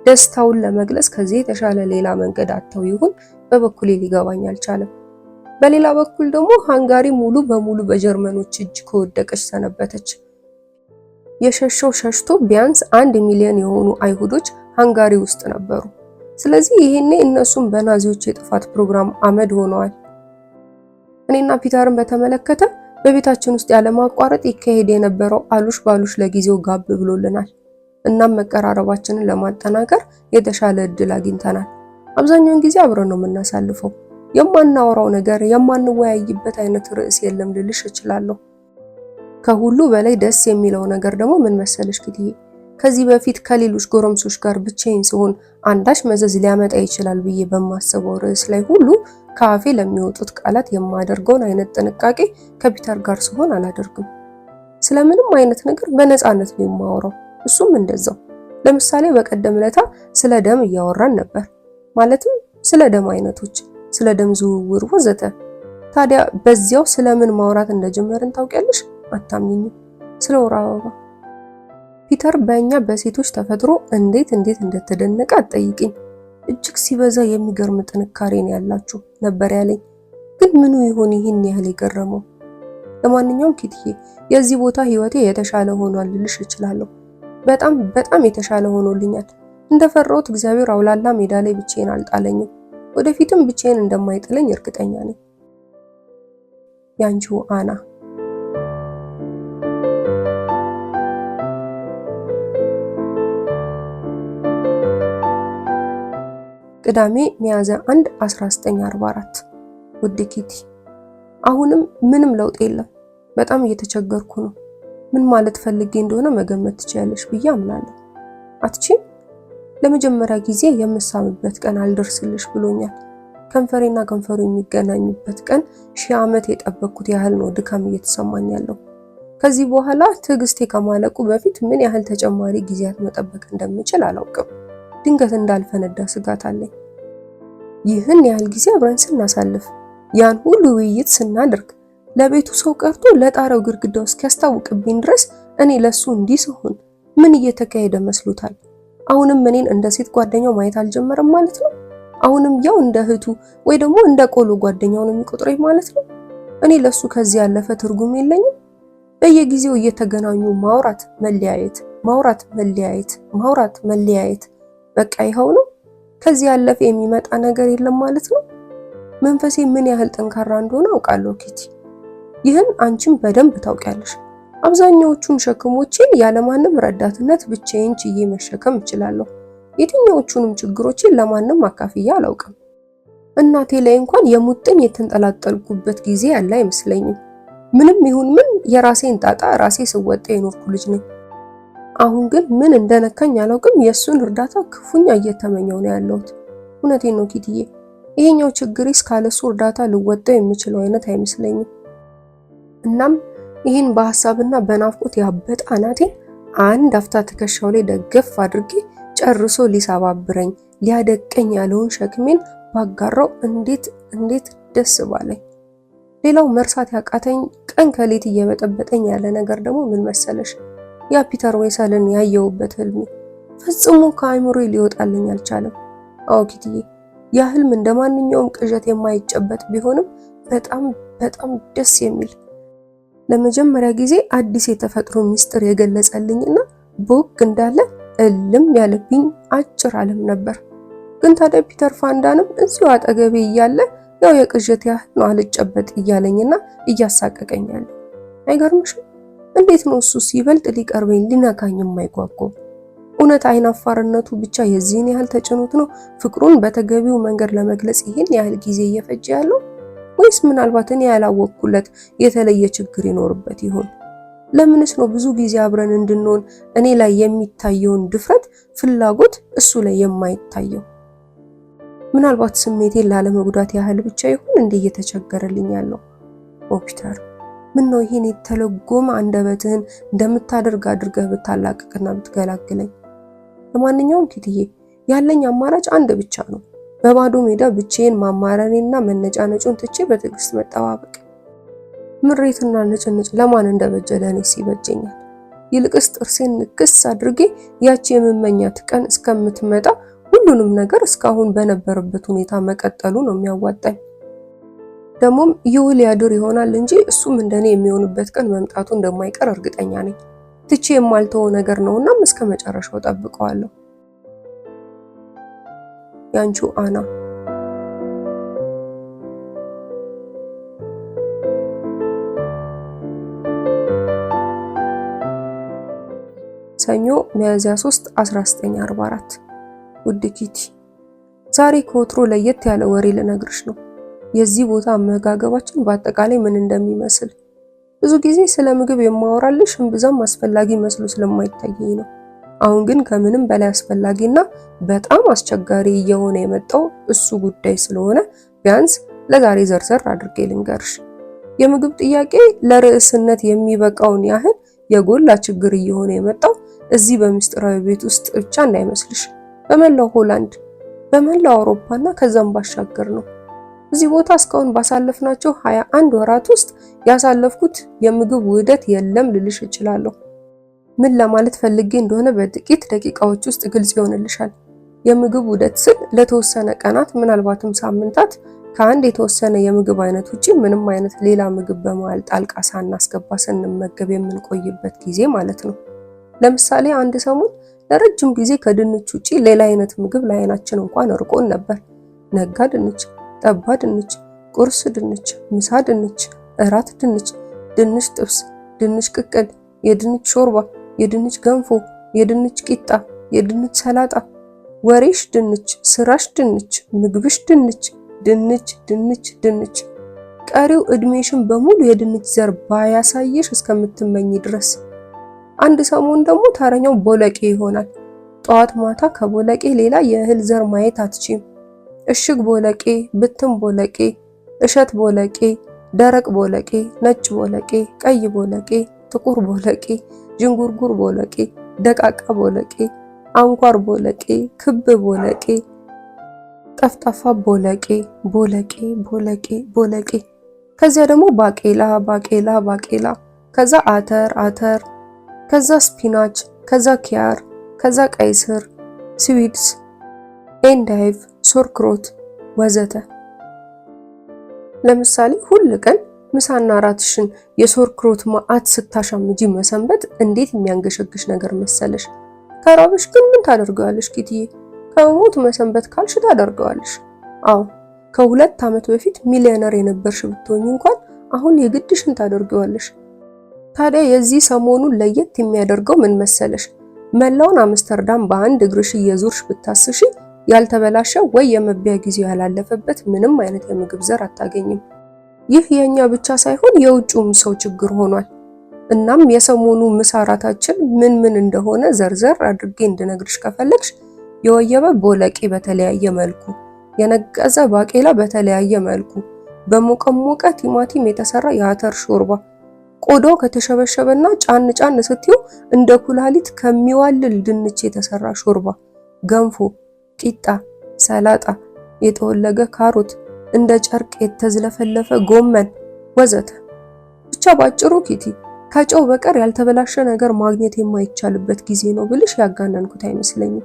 ደስታውን ለመግለጽ ከዚህ የተሻለ ሌላ መንገድ አጥተው ይሁን በበኩሌ ሊገባኝ አልቻለም። በሌላ በኩል ደግሞ ሃንጋሪ ሙሉ በሙሉ በጀርመኖች እጅ ከወደቀች ሰነበተች። የሸሸው ሸሽቶ ቢያንስ 1 ሚሊዮን የሆኑ አይሁዶች ሃንጋሪ ውስጥ ነበሩ። ስለዚህ ይሄኔ እነሱም በናዚዎች የጥፋት ፕሮግራም አመድ ሆነዋል። እኔና ፒተርን በተመለከተ በቤታችን ውስጥ ያለማቋረጥ ይካሄድ የነበረው አሉሽ ባሉሽ ለጊዜው ጋብ ብሎልናል። እናም መቀራረባችንን ለማጠናከር የተሻለ እድል አግኝተናል። አብዛኛውን ጊዜ አብረን ነው የምናሳልፈው። የማናወራው ነገር፣ የማንወያይበት አይነት ርዕስ የለም ልልሽ እችላለሁ። ከሁሉ በላይ ደስ የሚለው ነገር ደግሞ ምን መሰለሽ ኪትዬ፣ ከዚህ በፊት ከሌሎች ጎረምሶች ጋር ብቻዬን ስሆን አንዳች መዘዝ ሊያመጣ ይችላል ብዬ በማስበው ርዕስ ላይ ሁሉ ከአፌ ለሚወጡት ቃላት የማደርገውን አይነት ጥንቃቄ ከፒተር ጋር ስሆን አላደርግም። ስለምንም አይነት ነገር በነፃነት ነው የማወራው፣ እሱም እንደዛው። ለምሳሌ በቀደም ለታ ስለ ደም እያወራን ነበር። ማለትም ስለ ደም አይነቶች፣ ስለ ደም ዝውውር ወዘተ። ታዲያ በዚያው ስለምን ማውራት እንደጀመርን ታውቂያለሽ? አታምኚኝም። ስለ ወር አበባ። ፒተር በእኛ በሴቶች ተፈጥሮ እንዴት እንዴት እንደተደነቀ አትጠይቂኝ። እጅግ ሲበዛ የሚገርም ጥንካሬ ነው ያላችሁ ነበር ያለኝ። ግን ምኑ ይሆን ይህን ያህል የገረመው? ለማንኛውም ኪትዬ የዚህ ቦታ ህይወቴ የተሻለ ሆኗል ልልሽ እችላለሁ። በጣም በጣም የተሻለ ሆኖልኛል። እንደፈራሁት እግዚአብሔር አውላላ ሜዳ ላይ ብቻዬን አልጣለኝም። ወደፊትም ብቻዬን እንደማይጥለኝ እርግጠኛ ነኝ። ያንቺው አና። ቅዳሜ ሚያዝያ 1 1944። ውድ ኪቲ፣ አሁንም ምንም ለውጥ የለም። በጣም እየተቸገርኩ ነው። ምን ማለት ፈልጌ እንደሆነ መገመት ትችያለሽ ብዬ አምናለሁ። አትችይም? ለመጀመሪያ ጊዜ የምሳምበት ቀን አልደርስልሽ ብሎኛል። ከንፈሬና ከንፈሩ የሚገናኙበት ቀን 1000 ዓመት የጠበቅኩት ያህል ነው ድካም እየተሰማኝ ያለው። ከዚህ በኋላ ትዕግስቴ ከማለቁ በፊት ምን ያህል ተጨማሪ ጊዜያት መጠበቅ እንደምችል አላውቅም። ድንገት እንዳልፈነዳ ስጋት አለኝ። ይህን ያህል ጊዜ አብረን ስናሳልፍ፣ ያን ሁሉ ውይይት ስናደርግ፣ ለቤቱ ሰው ቀርቶ ለጣሪያው ግድግዳው እስኪያስታውቅብኝ ድረስ እኔ ለሱ እንዲህ ስሆን ምን እየተካሄደ መስሎታል? አሁንም እኔን እንደ ሴት ጓደኛው ማየት አልጀመረም ማለት ነው። አሁንም ያው እንደ እህቱ ወይ ደግሞ እንደ ቆሎ ጓደኛው ነው የሚቆጥረኝ ማለት ነው። እኔ ለሱ ከዚህ ያለፈ ትርጉም የለኝም። በየጊዜው እየተገናኙ ማውራት፣ መለያየት፣ ማውራት፣ መለያየት፣ ማውራት፣ መለያየት፣ በቃ ይኸው ነው። ከዚህ ያለፈ የሚመጣ ነገር የለም ማለት ነው። መንፈሴ ምን ያህል ጠንካራ እንደሆነ አውቃለሁ ኪቲ። ይህን አንቺም በደንብ ታውቂያለሽ። አብዛኛዎቹን ሸክሞቼን ያለማንም ረዳትነት ብቻዬን ችዬ መሸከም እችላለሁ። የትኛዎቹንም ችግሮቼን ለማንም አካፍዬ አላውቅም። እናቴ ላይ እንኳን የሙጥኝ የተንጠላጠልኩበት ጊዜ ያለ አይመስለኝም። ምንም ይሁን ምን የራሴን ጣጣ ራሴ ስወጣ የኖርኩ ልጅ ነኝ። አሁን ግን ምን እንደነካኝ አላውቅም። የእሱን እርዳታ ክፉኛ እየተመኘው ነው ያለሁት። እውነቴን ነው ኪትዬ፣ ይሄኛው ችግሬስ ካለሱ እርዳታ ልወጣው የምችለው አይነት አይመስለኝም። እናም ይህን በሀሳብና በናፍቆት ያበጠ አናቴን አንድ አፍታ ትከሻው ላይ ደገፍ አድርጌ ጨርሶ ሊሰባብረኝ ሊያደቀኝ ያለውን ሸክሜን ባጋራው እንዴት እንዴት ደስ ባለኝ። ሌላው መርሳት ያቃተኝ ቀን ከሌት እየበጠበጠኝ ያለ ነገር ደግሞ ምን መሰለሽ? ያ ፒተር ዌሰልን ያየሁበት ህልሜ ፈጽሞ ከአእምሮዬ ሊወጣልኝ አልቻለም። አዎ ኪትዬ፣ ያ ህልም እንደ ማንኛውም ቅዠት የማይጨበጥ ቢሆንም በጣም በጣም ደስ የሚል፣ ለመጀመሪያ ጊዜ አዲስ የተፈጥሮ ሚስጥር የገለጸልኝና ቦግ እንዳለ እልም ያለብኝ አጭር ዓለም ነበር። ግን ታዲያ ፒተር ፋንዳንም እዚሁ አጠገቤ እያለ ያው የቅዠት ያህል ነው አልጨበጥ እያለኝና እያሳቀቀኝ ያለ። አይገርምሽም? እንዴት ነው እሱስ ይበልጥ ሊቀርበኝ ሊነካኝ የማይጓጓው? እውነት አይናፋርነቱ ብቻ የዚህን ያህል ተጭኖት ነው ፍቅሩን በተገቢው መንገድ ለመግለጽ ይህን ያህል ጊዜ እየፈጀ ያለው? ወይስ ምናልባት እኔ ያላወቅኩለት የተለየ ችግር ይኖርበት ይሆን? ለምንስ ነው ብዙ ጊዜ አብረን እንድንሆን እኔ ላይ የሚታየውን ድፍረት፣ ፍላጎት እሱ ላይ የማይታየው? ምናልባት ስሜቴን ላለመጉዳት ያህል ብቻ ይሁን እንዴ እየተቸገረልኝ ያለው? ኦ ፒተር፣ ምን ነው ይሄን የተለጎመ አንደበትህን እንደምታደርግ አድርገህ ብታላቅቅና ብትገላግለኝ። ለማንኛውም ኪትዬ ያለኝ አማራጭ አንድ ብቻ ነው። በባዶ ሜዳ ብቻዬን ማማረሬና መነጫነጩን ትቼ በትዕግስት መጠባበቅ። ምሬትና ንጭንጭ ለማን እንደበጀ ለእኔስ ይበጀኛል። ይልቅስ ጥርሴን ንክስ አድርጌ ያቺ የምመኛት ቀን እስከምትመጣ ሁሉንም ነገር እስካሁን በነበረበት ሁኔታ መቀጠሉ ነው የሚያዋጣኝ። ደግሞም ይውል ያድር ይሆናል እንጂ እሱም እንደኔ የሚሆንበት ቀን መምጣቱ እንደማይቀር እርግጠኛ ነኝ። ትቼ የማልተወው ነገር ነውና እስከ መጨረሻው ጠብቀዋለሁ። ያንቺው አና። ሰኞ ሚያዝያ 3 1944። ውድ ኪቲ፣ ዛሬ ከወትሮ ለየት ያለ ወሬ ልነግርሽ ነው። የዚህ ቦታ አመጋገባችን በአጠቃላይ ምን እንደሚመስል። ብዙ ጊዜ ስለ ምግብ የማወራልሽ እምብዛም አስፈላጊ መስሎ ስለማይታየኝ ነው። አሁን ግን ከምንም በላይ አስፈላጊና በጣም አስቸጋሪ እየሆነ የመጣው እሱ ጉዳይ ስለሆነ ቢያንስ ለዛሬ ዘርዘር አድርጌ ልንገርሽ። የምግብ ጥያቄ ለርዕስነት የሚበቃውን ያህል የጎላ ችግር እየሆነ የመጣው እዚህ በምስጢራዊ ቤት ውስጥ ብቻ እንዳይመስልሽ፣ በመላው ሆላንድ፣ በመላው አውሮፓና ከዛም ባሻገር ነው። እዚህ ቦታ እስካሁን ባሳለፍናቸው 21 ወራት ውስጥ ያሳለፍኩት የምግብ ውህደት የለም ልልሽ እችላለሁ። ምን ለማለት ፈልጌ እንደሆነ በጥቂት ደቂቃዎች ውስጥ ግልጽ ይሆንልሻል። የምግብ ውህደት ስል ለተወሰነ ቀናት ምናልባትም ሳምንታት ከአንድ የተወሰነ የምግብ አይነት ውጪ ምንም አይነት ሌላ ምግብ በመሃል ጣልቃ ሳናስገባ ስንመገብ የምንቆይበት ጊዜ ማለት ነው። ለምሳሌ አንድ ሰሞን ለረጅም ጊዜ ከድንች ውጪ ሌላ አይነት ምግብ ለአይናችን እንኳን እርቆን ነበር። ነጋ ድንች፣ ጠባ ድንች፣ ቁርስ ድንች፣ ምሳ ድንች፣ እራት ድንች፣ ድንች ጥብስ፣ ድንች ቅቅል፣ የድንች ሾርባ፣ የድንች ገንፎ፣ የድንች ቂጣ፣ የድንች ሰላጣ። ወሬሽ ድንች፣ ስራሽ ድንች፣ ምግብሽ ድንች፣ ድንች ድንች ድንች። ቀሪው እድሜሽን በሙሉ የድንች ዘር ባያሳየሽ እስከምትመኝ ድረስ። አንድ ሰሞን ደግሞ ተረኛው ቦለቄ ይሆናል። ጠዋት ማታ ከቦለቄ ሌላ የእህል ዘር ማየት አትችይም። እሽግ ቦለቄ፣ ብትን ቦለቄ፣ እሸት ቦለቄ፣ ደረቅ ቦለቄ፣ ነጭ ቦለቄ፣ ቀይ ቦለቄ፣ ጥቁር ቦለቄ፣ ዥንጉርጉር ቦለቄ፣ ደቃቃ ቦለቄ፣ አንኳር ቦለቄ፣ ክብ ቦለቄ፣ ጠፍጣፋ ቦለቄ፣ ቦለቄ ቦለቄ ቦለቄ። ከዚያ ደግሞ ባቄላ ባቄላ ባቄላ፣ ከዛ አተር አተር፣ ከዛ spinach፣ ከዛ ኪያር፣ ከዛ ቀይ ስር፣ swedes፣ endive፣ sauerkraut ወዘተ። ለምሳሌ ሁል ቀን ምሳና እራትሽን የ sauerkraut ማአት ስታሻምጂ መሰንበት እንዴት የሚያንገሸግሽ ነገር መሰለሽ። ከራበሽ ግን ምን ታደርገዋለሽ ኪትዬ? ከሞት መሰንበት ካልሽ ታደርገዋለሽ። አዎ ከ2 ዓመት በፊት ሚሊዮነር የነበርሽ ብትሆኝ እንኳን አሁን የግድሽን ታደርገዋለሽ። ታዲያ የዚህ ሰሞኑን ለየት የሚያደርገው ምን መሰለሽ? መላውን አምስተርዳም በአንድ እግርሽ እየዞርሽ ብታስሺ ያልተበላሸ ወይ የመብያ ጊዜው ያላለፈበት ምንም አይነት የምግብ ዘር አታገኝም። ይህ የኛ ብቻ ሳይሆን የውጭውም ሰው ችግር ሆኗል። እናም የሰሞኑ ምሳ እራታችን ምን ምን እንደሆነ ዘርዘር አድርጌ እንድነግርሽ ከፈለግሽ የወየበ ቦለቄ በተለያየ መልኩ፣ የነቀዘ ባቄላ በተለያየ መልኩ፣ በሞቀሞቀ ቲማቲም የተሰራ የአተር ሾርባ፣ ቆዳው ከተሸበሸበና ጫን ጫን ስትዩ እንደ ኩላሊት ከሚዋልል ድንች የተሰራ ሾርባ፣ ገንፎ፣ ቂጣ፣ ሰላጣ፣ የተወለገ ካሮት፣ እንደ ጨርቅ የተዝለፈለፈ ጎመን ወዘተ። ብቻ ባጭሩ ኪቲ ከጨው በቀር ያልተበላሸ ነገር ማግኘት የማይቻልበት ጊዜ ነው ብልሽ ያጋነንኩት አይመስለኝም።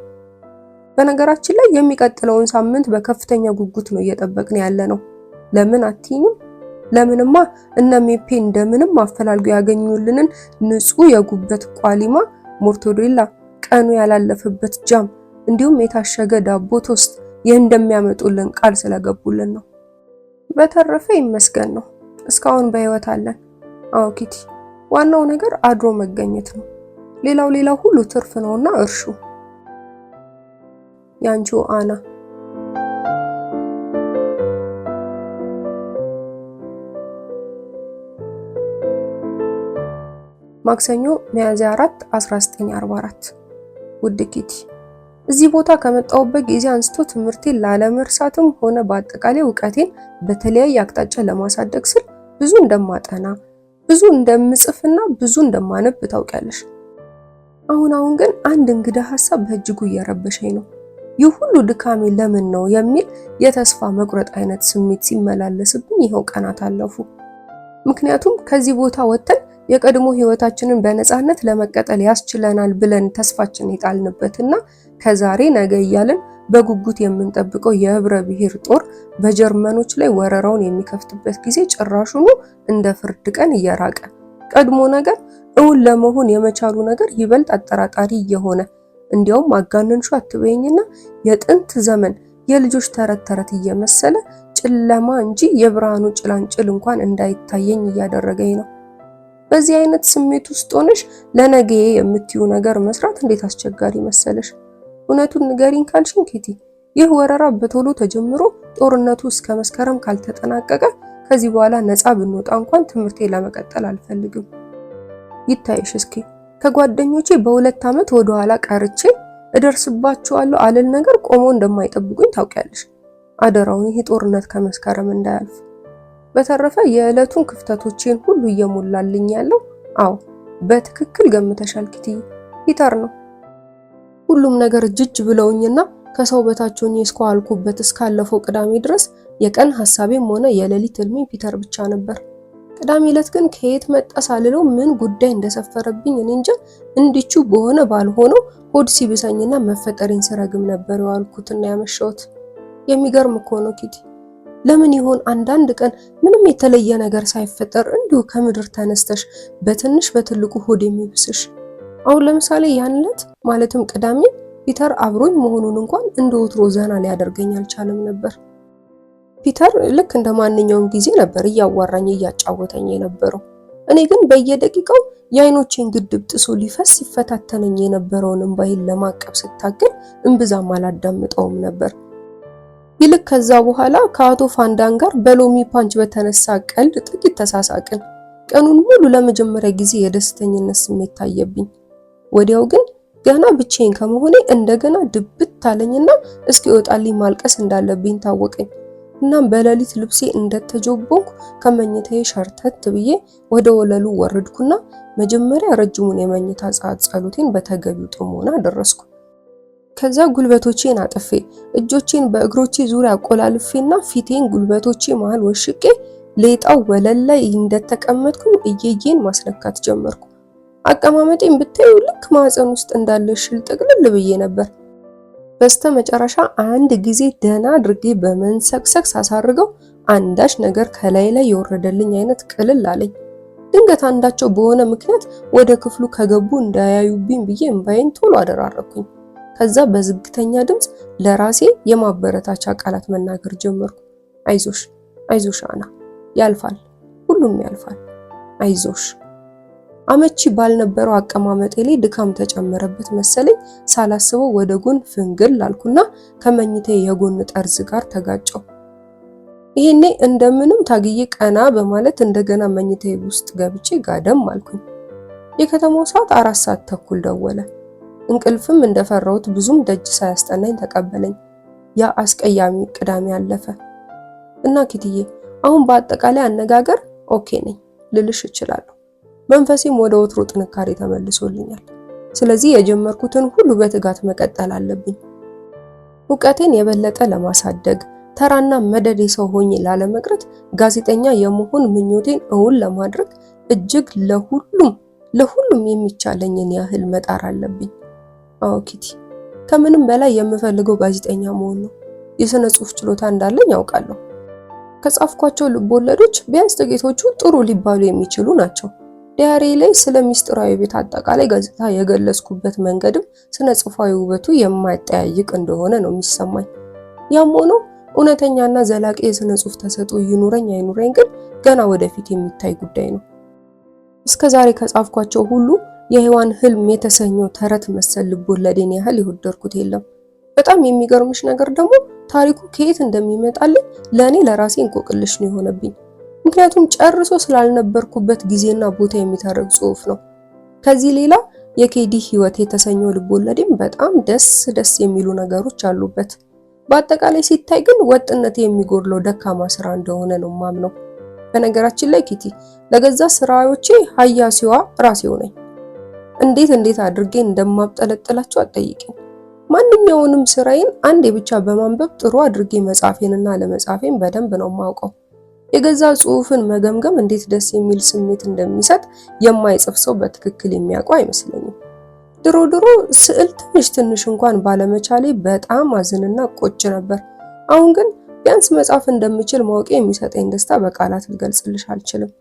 በነገራችን ላይ የሚቀጥለውን ሳምንት በከፍተኛ ጉጉት ነው እየጠበቅን ያለ ነው። ለምን አትይኝም? ለምንማ እነ ሜፔ እንደምንም አፈላልገው ያገኙልንን ንጹህ የጉበት ቋሊማ፣ ሞርቶዴላ፣ ቀኑ ያላለፈበት jam እንዲሁም የታሸገ ዳቦ toast ይህ እንደሚያመጡልን ቃል ስለገቡልን ነው። በተረፈ ይመስገን ነው እስካሁን በህይወት አለን። አዎ ኪቲ፣ ዋናው ነገር አድሮ መገኘት ነው። ሌላው ሌላው ሁሉ ትርፍ ነውና እርሹ። ያንቺው አና። ማክሰኞ ሚያዝያ 4 1944። ውድ ኪቲ፣ እዚህ ቦታ ከመጣሁበት ጊዜ አንስቶ ትምህርቴን ላለመርሳትም ሆነ በአጠቃላይ እውቀቴን በተለያየ አቅጣጫ ለማሳደግ ስል ብዙ እንደማጠና፣ ብዙ እንደምጽፍና ብዙ እንደማነብ ታውቂያለሽ። አሁን አሁን ግን አንድ እንግዳ ሀሳብ በእጅጉ እየረበሸኝ ነው። ይህ ሁሉ ድካሜ ለምን ነው የሚል የተስፋ መቁረጥ አይነት ስሜት ሲመላለስብኝ ይኸው ቀናት አለፉ። ምክንያቱም ከዚህ ቦታ ወጥተን የቀድሞ ህይወታችንን በነፃነት ለመቀጠል ያስችለናል ብለን ተስፋችን የጣልንበትና ከዛሬ ነገ እያልን በጉጉት የምንጠብቀው የህብረ ብሔር ጦር በጀርመኖች ላይ ወረራውን የሚከፍትበት ጊዜ ጭራሹኑ እንደ ፍርድ ቀን እየራቀ፣ ቀድሞ ነገር እውን ለመሆን የመቻሉ ነገር ይበልጥ አጠራጣሪ እየሆነ፣ እንዲያውም አጋነንሹ አትበይኝና የጥንት ዘመን የልጆች ተረት ተረት እየመሰለ ጨለማ እንጂ የብርሃኑ ጭላንጭል እንኳን እንዳይታየኝ እያደረገኝ ነው። በዚህ አይነት ስሜት ውስጥ ሆነሽ ለነገዬ የምትዩ ነገር መስራት እንዴት አስቸጋሪ መሰለሽ። እውነቱን ንገሪኝ ካልሽኝ ኬቲ፣ ይህ ወረራ በቶሎ ተጀምሮ ጦርነቱ እስከ መስከረም ካልተጠናቀቀ ከዚህ በኋላ ነፃ ብንወጣ እንኳን ትምህርቴ ለመቀጠል አልፈልግም። ይታይሽ እስኪ ከጓደኞቼ በ2 ዓመት ወደ ኋላ ቀርቼ እደርስባቸዋለሁ አልል ነገር ቆሞ እንደማይጠብቁኝ ታውቂያለሽ። አደራውን ይሄ ጦርነት ከመስከረም እንዳያልፍ። በተረፈ የዕለቱን ክፍተቶቼን ሁሉ እየሞላልኝ ያለው፣ አዎ በትክክል ገምተሻል ኪትዬ፣ ፒተር ነው። ሁሉም ነገር ጅጅ ብለውኝና ከሰው በታች ሆኜ እስከዋልኩበት እስካለፈው ቅዳሜ ድረስ የቀን ሐሳቤም ሆነ የሌሊት ህልሜ ፒተር ብቻ ነበር። ቅዳሜ ዕለት ግን ከየት መጣ ሳልለው ምን ጉዳይ እንደሰፈረብኝ እኔ እንጃ፣ እንዲቹ በሆነ ባልሆነው ሆድ ሲብሰኝና መፈጠሬን ስረግም ነበር የዋልኩትና ያመሸሁት። የሚገርም እኮ ነው ኪቲ። ለምን ይሆን አንዳንድ ቀን ምንም የተለየ ነገር ሳይፈጠር እንዲሁ ከምድር ተነስተሽ በትንሽ በትልቁ ሆድ የሚብስሽ? አሁን ለምሳሌ ያን ዕለት ማለትም ቅዳሜ ፒተር አብሮኝ መሆኑን እንኳን እንደ ወትሮ ዘና ሊያደርገኝ አልቻለም ነበር። ፒተር ልክ እንደ ማንኛውም ጊዜ ነበር እያዋራኝ እያጫወተኝ የነበረው። እኔ ግን በየደቂቃው የአይኖቼን ግድብ ጥሶ ሊፈስ ሲፈታተነኝ የነበረውን እምባዬን ለማቀብ ስታገል እምብዛም አላዳምጠውም ነበር። ይልቅ ከዛ በኋላ ከአቶ ፋንዳን ጋር በሎሚ ፓንች በተነሳ ቀልድ ጥቂት ተሳሳቅን። ቀኑን ሙሉ ለመጀመሪያ ጊዜ የደስተኝነት ስሜት ታየብኝ። ወዲያው ግን ገና ብቻዬን ከመሆኔ እንደገና ድብት አለኝና እስኪወጣልኝ ማልቀስ እንዳለብኝ ታወቀኝ። እናም በሌሊት ልብሴ እንደተጆቦንኩ ከመኝታዬ ሸርተት ብዬ ወደ ወለሉ ወረድኩና መጀመሪያ ረጅሙን የመኝታ ሰዓት ጸሎቴን በተገቢው ጥሞና አደረስኩ። ከዛ ጉልበቶቼን አጥፌ፣ እጆቼን በእግሮቼ ዙሪያ አቆላልፌና ፊቴን ጉልበቶቼ መሃል ወሽቄ ሌጣው ወለል ላይ እንደተቀመጥኩኝ እየዬን ማስነካት ጀመርኩ። አቀማመጤን ብታዩ ልክ ማህፀን ውስጥ እንዳለ ሽል ጥቅልል ብዬ ነበር። በስተ መጨረሻ አንድ ጊዜ ደህና አድርጌ በመንሰቅሰቅ ሳሳርገው አንዳች ነገር ከላይ ላይ የወረደልኝ አይነት ቅልል አለኝ። ድንገት አንዳቸው በሆነ ምክንያት ወደ ክፍሉ ከገቡ እንዳያዩብኝ ብዬ እምባዬን ቶሎ አደራረኩኝ። ከዛ በዝግተኛ ድምፅ ለራሴ የማበረታቻ ቃላት መናገር ጀመርኩ። አይዞሽ፣ አይዞሽ አና፣ ያልፋል፣ ሁሉም ያልፋል፣ አይዞሽ። አመቺ ባልነበረው አቀማመጤ ላይ ድካም ተጨመረበት መሰለኝ። ሳላስበው ወደ ጎን ፍንግል አልኩና ከመኝታዬ የጎን ጠርዝ ጋር ተጋጨው። ይሄኔ እንደምንም ታግዬ ቀና በማለት እንደገና መኝታዬ ውስጥ ገብቼ ጋደም አልኩኝ። የከተማው ሰዓት 4:30 ደወለ። እንቅልፍም እንደፈራሁት ብዙም ደጅ ሳያስጠናኝ ተቀበለኝ። ያ አስቀያሚ ቅዳሜ አለፈ እና ኪትዬ፣ አሁን በአጠቃላይ አነጋገር okay ነኝ ልልሽ እችላለሁ። መንፈሴም ወደ ወትሮ ጥንካሬ ተመልሶልኛል። ስለዚህ የጀመርኩትን ሁሉ በትጋት መቀጠል አለብኝ። እውቀቴን የበለጠ ለማሳደግ፣ ተራና መደዴ ሰው ሆኜ ላለመቅረት፣ ጋዜጠኛ የመሆን ምኞቴን እውን ለማድረግ እጅግ ለሁሉም ለሁሉም የሚቻለኝን ያህል መጣር አለብኝ። አዎ ኪቲ፣ ከምንም በላይ የምፈልገው ጋዜጠኛ መሆን ነው። የስነ ጽሁፍ ችሎታ እንዳለኝ ያውቃለሁ። ከጻፍኳቸው ልቦለዶች ቢያንስ ጥቂቶቹ ጥሩ ሊባሉ የሚችሉ ናቸው። diary ላይ ስለ ሚስጥራዊ ቤት አጠቃላይ ገጽታ የገለጽኩበት መንገድም ስነ ጽሁፋዊ ውበቱ የማይጠያይቅ እንደሆነ ነው የሚሰማኝ። ያም ሆኖ እውነተኛና ዘላቂ የስነ ጽሁፍ ተሰጥኦ ይኑረኝ አይኑረኝ ግን ገና ወደፊት የሚታይ ጉዳይ ነው። እስከ ዛሬ ከጻፍኳቸው ሁሉ የሔዋን ህልም የተሰኘው ተረት መሰል ልቦለዴን ያህል የወደድኩት የለም። በጣም የሚገርምሽ ነገር ደግሞ ታሪኩ ከየት እንደሚመጣልኝ ለእኔ ለራሴ እንቆቅልሽ ነው የሆነብኝ። ምክንያቱም ጨርሶ ስላልነበርኩበት ጊዜና ቦታ የሚተርክ ጽሁፍ ነው። ከዚህ ሌላ የኬዲ ህይወት የተሰኘው ልቦለዴም በጣም ደስ ደስ የሚሉ ነገሮች አሉበት። በአጠቃላይ ሲታይ ግን ወጥነት የሚጎድለው ደካማ ስራ እንደሆነ ነው ማምነው። በነገራችን ላይ ኪቲ፣ ለገዛ ስራዎቼ ሀያሲዋ ራሴው ነኝ። እንዴት እንዴት አድርጌ እንደማብጠለጥላቸው አትጠይቂኝ። ማንኛውንም ስራዬን አንዴ ብቻ በማንበብ ጥሩ አድርጌ መጻፌንና አለመጻፌን በደንብ ነው የማውቀው። የገዛ ጽሑፍን መገምገም እንዴት ደስ የሚል ስሜት እንደሚሰጥ የማይጽፍ ሰው በትክክል የሚያውቀው አይመስለኝም። ድሮ ድሮ ስዕል ትንሽ ትንሽ እንኳን ባለመቻሌ በጣም አዝንና ቆጭ ነበር። አሁን ግን ቢያንስ መጻፍ እንደምችል ማወቄ የሚሰጠኝ ደስታ በቃላት ልገልጽልሽ አልችልም።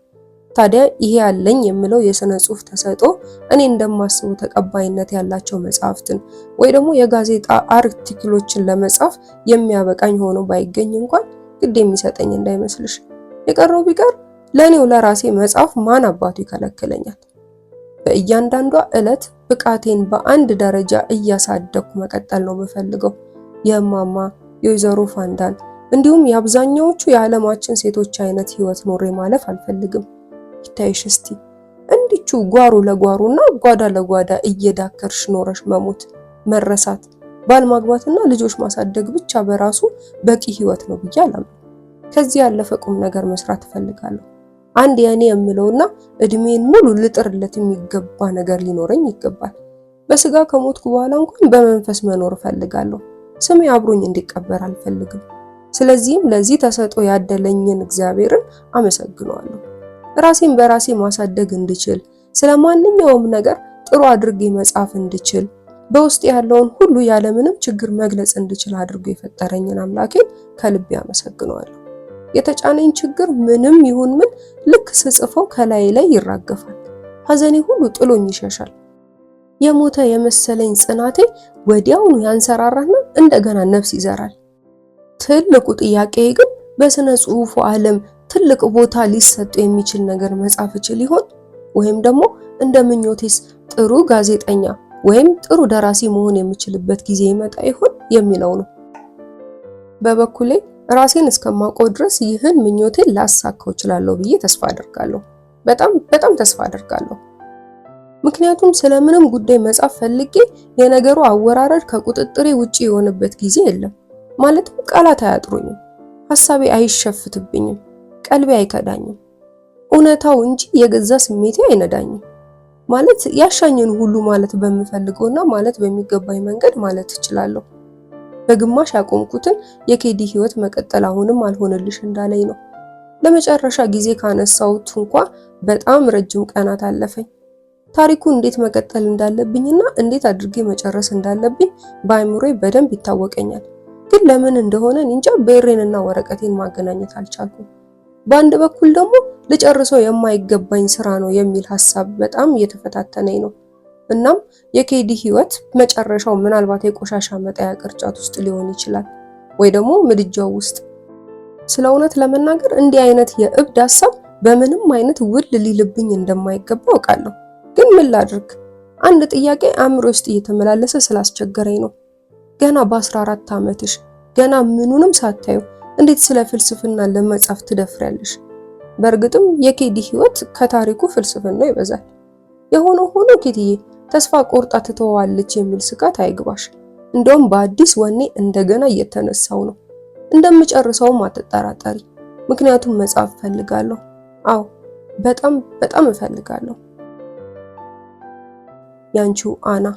ታዲያ ይሄ ያለኝ የምለው የስነ ጽሁፍ ተሰጥኦ እኔ እንደማስበው ተቀባይነት ያላቸው መጽሐፍትን ወይ ደግሞ የጋዜጣ article ኦችን ለመጻፍ የሚያበቃኝ ሆኖ ባይገኝ እንኳን ግድ የሚሰጠኝ እንዳይመስልሽ። የቀረው ቢቀር ለእኔው ለራሴ መጻፍ ማን አባቱ ይከለክለኛል? በእያንዳንዷ ዕለት ብቃቴን በአንድ ደረጃ እያሳደግኩ መቀጠል ነው የምፈልገው። የእማማ፣ የወይዘሮ ፋንዳን እንዲሁም የአብዛኛዎቹ የዓለማችን ሴቶች አይነት ህይወት ኖሬ ማለፍ አልፈልግም። ይታይሽ እስቲ እንዲቹ ጓሮ ለጓሮና ጓዳ ለጓዳ እየዳከርሽ ኖረሽ መሞት፣ መረሳት፣ ባል ማግባትና ልጆች ማሳደግ ብቻ በራሱ በቂ ህይወት ነው ብዬ አላምንም። ከዚህ ያለፈ ቁም ነገር መስራት እፈልጋለሁ። አንድ የኔ የምለውና እድሜን ሙሉ ልጥርለት የሚገባ ነገር ሊኖረኝ ይገባል። በስጋ ከሞትኩ በኋላ እንኳን በመንፈስ መኖር እፈልጋለሁ። ስሜ አብሮኝ እንዲቀበር አልፈልግም። ስለዚህም ለዚህ ተሰጥኦ ያደለኝን እግዚአብሔርን አመሰግነዋለሁ። ራሴን በራሴ ማሳደግ እንድችል፣ ስለ ማንኛውም ነገር ጥሩ አድርጌ መጻፍ እንድችል፣ በውስጥ ያለውን ሁሉ ያለምንም ችግር መግለጽ እንድችል አድርጎ የፈጠረኝን አምላኬን ከልቤ አመሰግነዋለሁ። የተጫነኝ ችግር ምንም ይሁን ምን ልክ ስጽፈው ከላይ ላይ ይራገፋል። ሐዘኔ ሁሉ ጥሎኝ ይሸሻል። የሞተ የመሰለኝ ጽናቴ ወዲያውኑ ያንሰራራና እንደገና ነፍስ ይዘራል። ትልቁ ጥያቄ ግን በስነ ጽሁፉ ዓለም ትልቅ ቦታ ሊሰጥ የሚችል ነገር መጻፍ እችል ይሆን? ወይም ደግሞ እንደ ምኞቴስ ጥሩ ጋዜጠኛ ወይም ጥሩ ደራሲ መሆን የምችልበት ጊዜ ይመጣ ይሆን የሚለው ነው። በበኩሌ ራሴን እስከማውቀው ድረስ ይህን ምኞቴን ላሳካው እችላለሁ ብዬ ተስፋ አደርጋለሁ። በጣም በጣም ተስፋ አደርጋለሁ። ምክንያቱም ስለምንም ጉዳይ መጻፍ ፈልጌ የነገሩ አወራረድ ከቁጥጥሬ ውጪ የሆነበት ጊዜ የለም። ማለትም ቃላት አያጥሩኝም፣ ሐሳቤ አይሸፍትብኝም፣ ቀልቤ አይከዳኝም። እውነታው እንጂ የገዛ ስሜቴ አይነዳኝም። ማለት ያሻኝን ሁሉ ማለት በምፈልገውና ማለት በሚገባኝ መንገድ ማለት እችላለሁ። በግማሽ ያቆምኩትን የኬዲ ህይወት መቀጠል አሁንም አልሆነልሽ እንዳለኝ ነው። ለመጨረሻ ጊዜ ካነሳሁት እንኳ በጣም ረጅም ቀናት አለፈኝ። ታሪኩ እንዴት መቀጠል እንዳለብኝና እንዴት አድርጌ መጨረስ እንዳለብኝ በአእምሮዬ በደንብ ይታወቀኛል። ግን ለምን እንደሆነ እንጃ ብዕሬንና ወረቀቴን ማገናኘት አልቻልኩም። በአንድ በኩል ደግሞ ልጨርሰው የማይገባኝ ስራ ነው የሚል ሀሳብ በጣም እየተፈታተነኝ ነው። እናም የኬዲ ህይወት መጨረሻው ምናልባት የቆሻሻ መጣያ ቅርጫት ውስጥ ሊሆን ይችላል፣ ወይ ደግሞ ምድጃው ውስጥ። ስለ እውነት ለመናገር እንዲህ አይነት የእብድ ሀሳብ በምንም አይነት ውል ሊልብኝ እንደማይገባ አውቃለሁ። ግን ምን ላድርግ? አንድ ጥያቄ አእምሮ ውስጥ እየተመላለሰ ስላስቸገረኝ ነው። ገና በ14 ዓመትሽ ገና ምኑንም ሳታዩ እንዴት ስለ ፍልስፍና ለመጻፍ ትደፍሪያለሽ? በእርግጥም የኬዲ ህይወት ከታሪኩ ፍልስፍና ይበዛል። የሆነ ሆኖ ኬትዬ ተስፋ ቆርጣ ትተዋለች የሚል ስጋት አይግባሽ። እንደውም በአዲስ ወኔ እንደገና እየተነሳው ነው። እንደምጨርሰውም አትጠራጠሪ። ምክንያቱም መጻፍ እፈልጋለሁ። አዎ፣ በጣም በጣም እፈልጋለሁ። ያንቺው አና።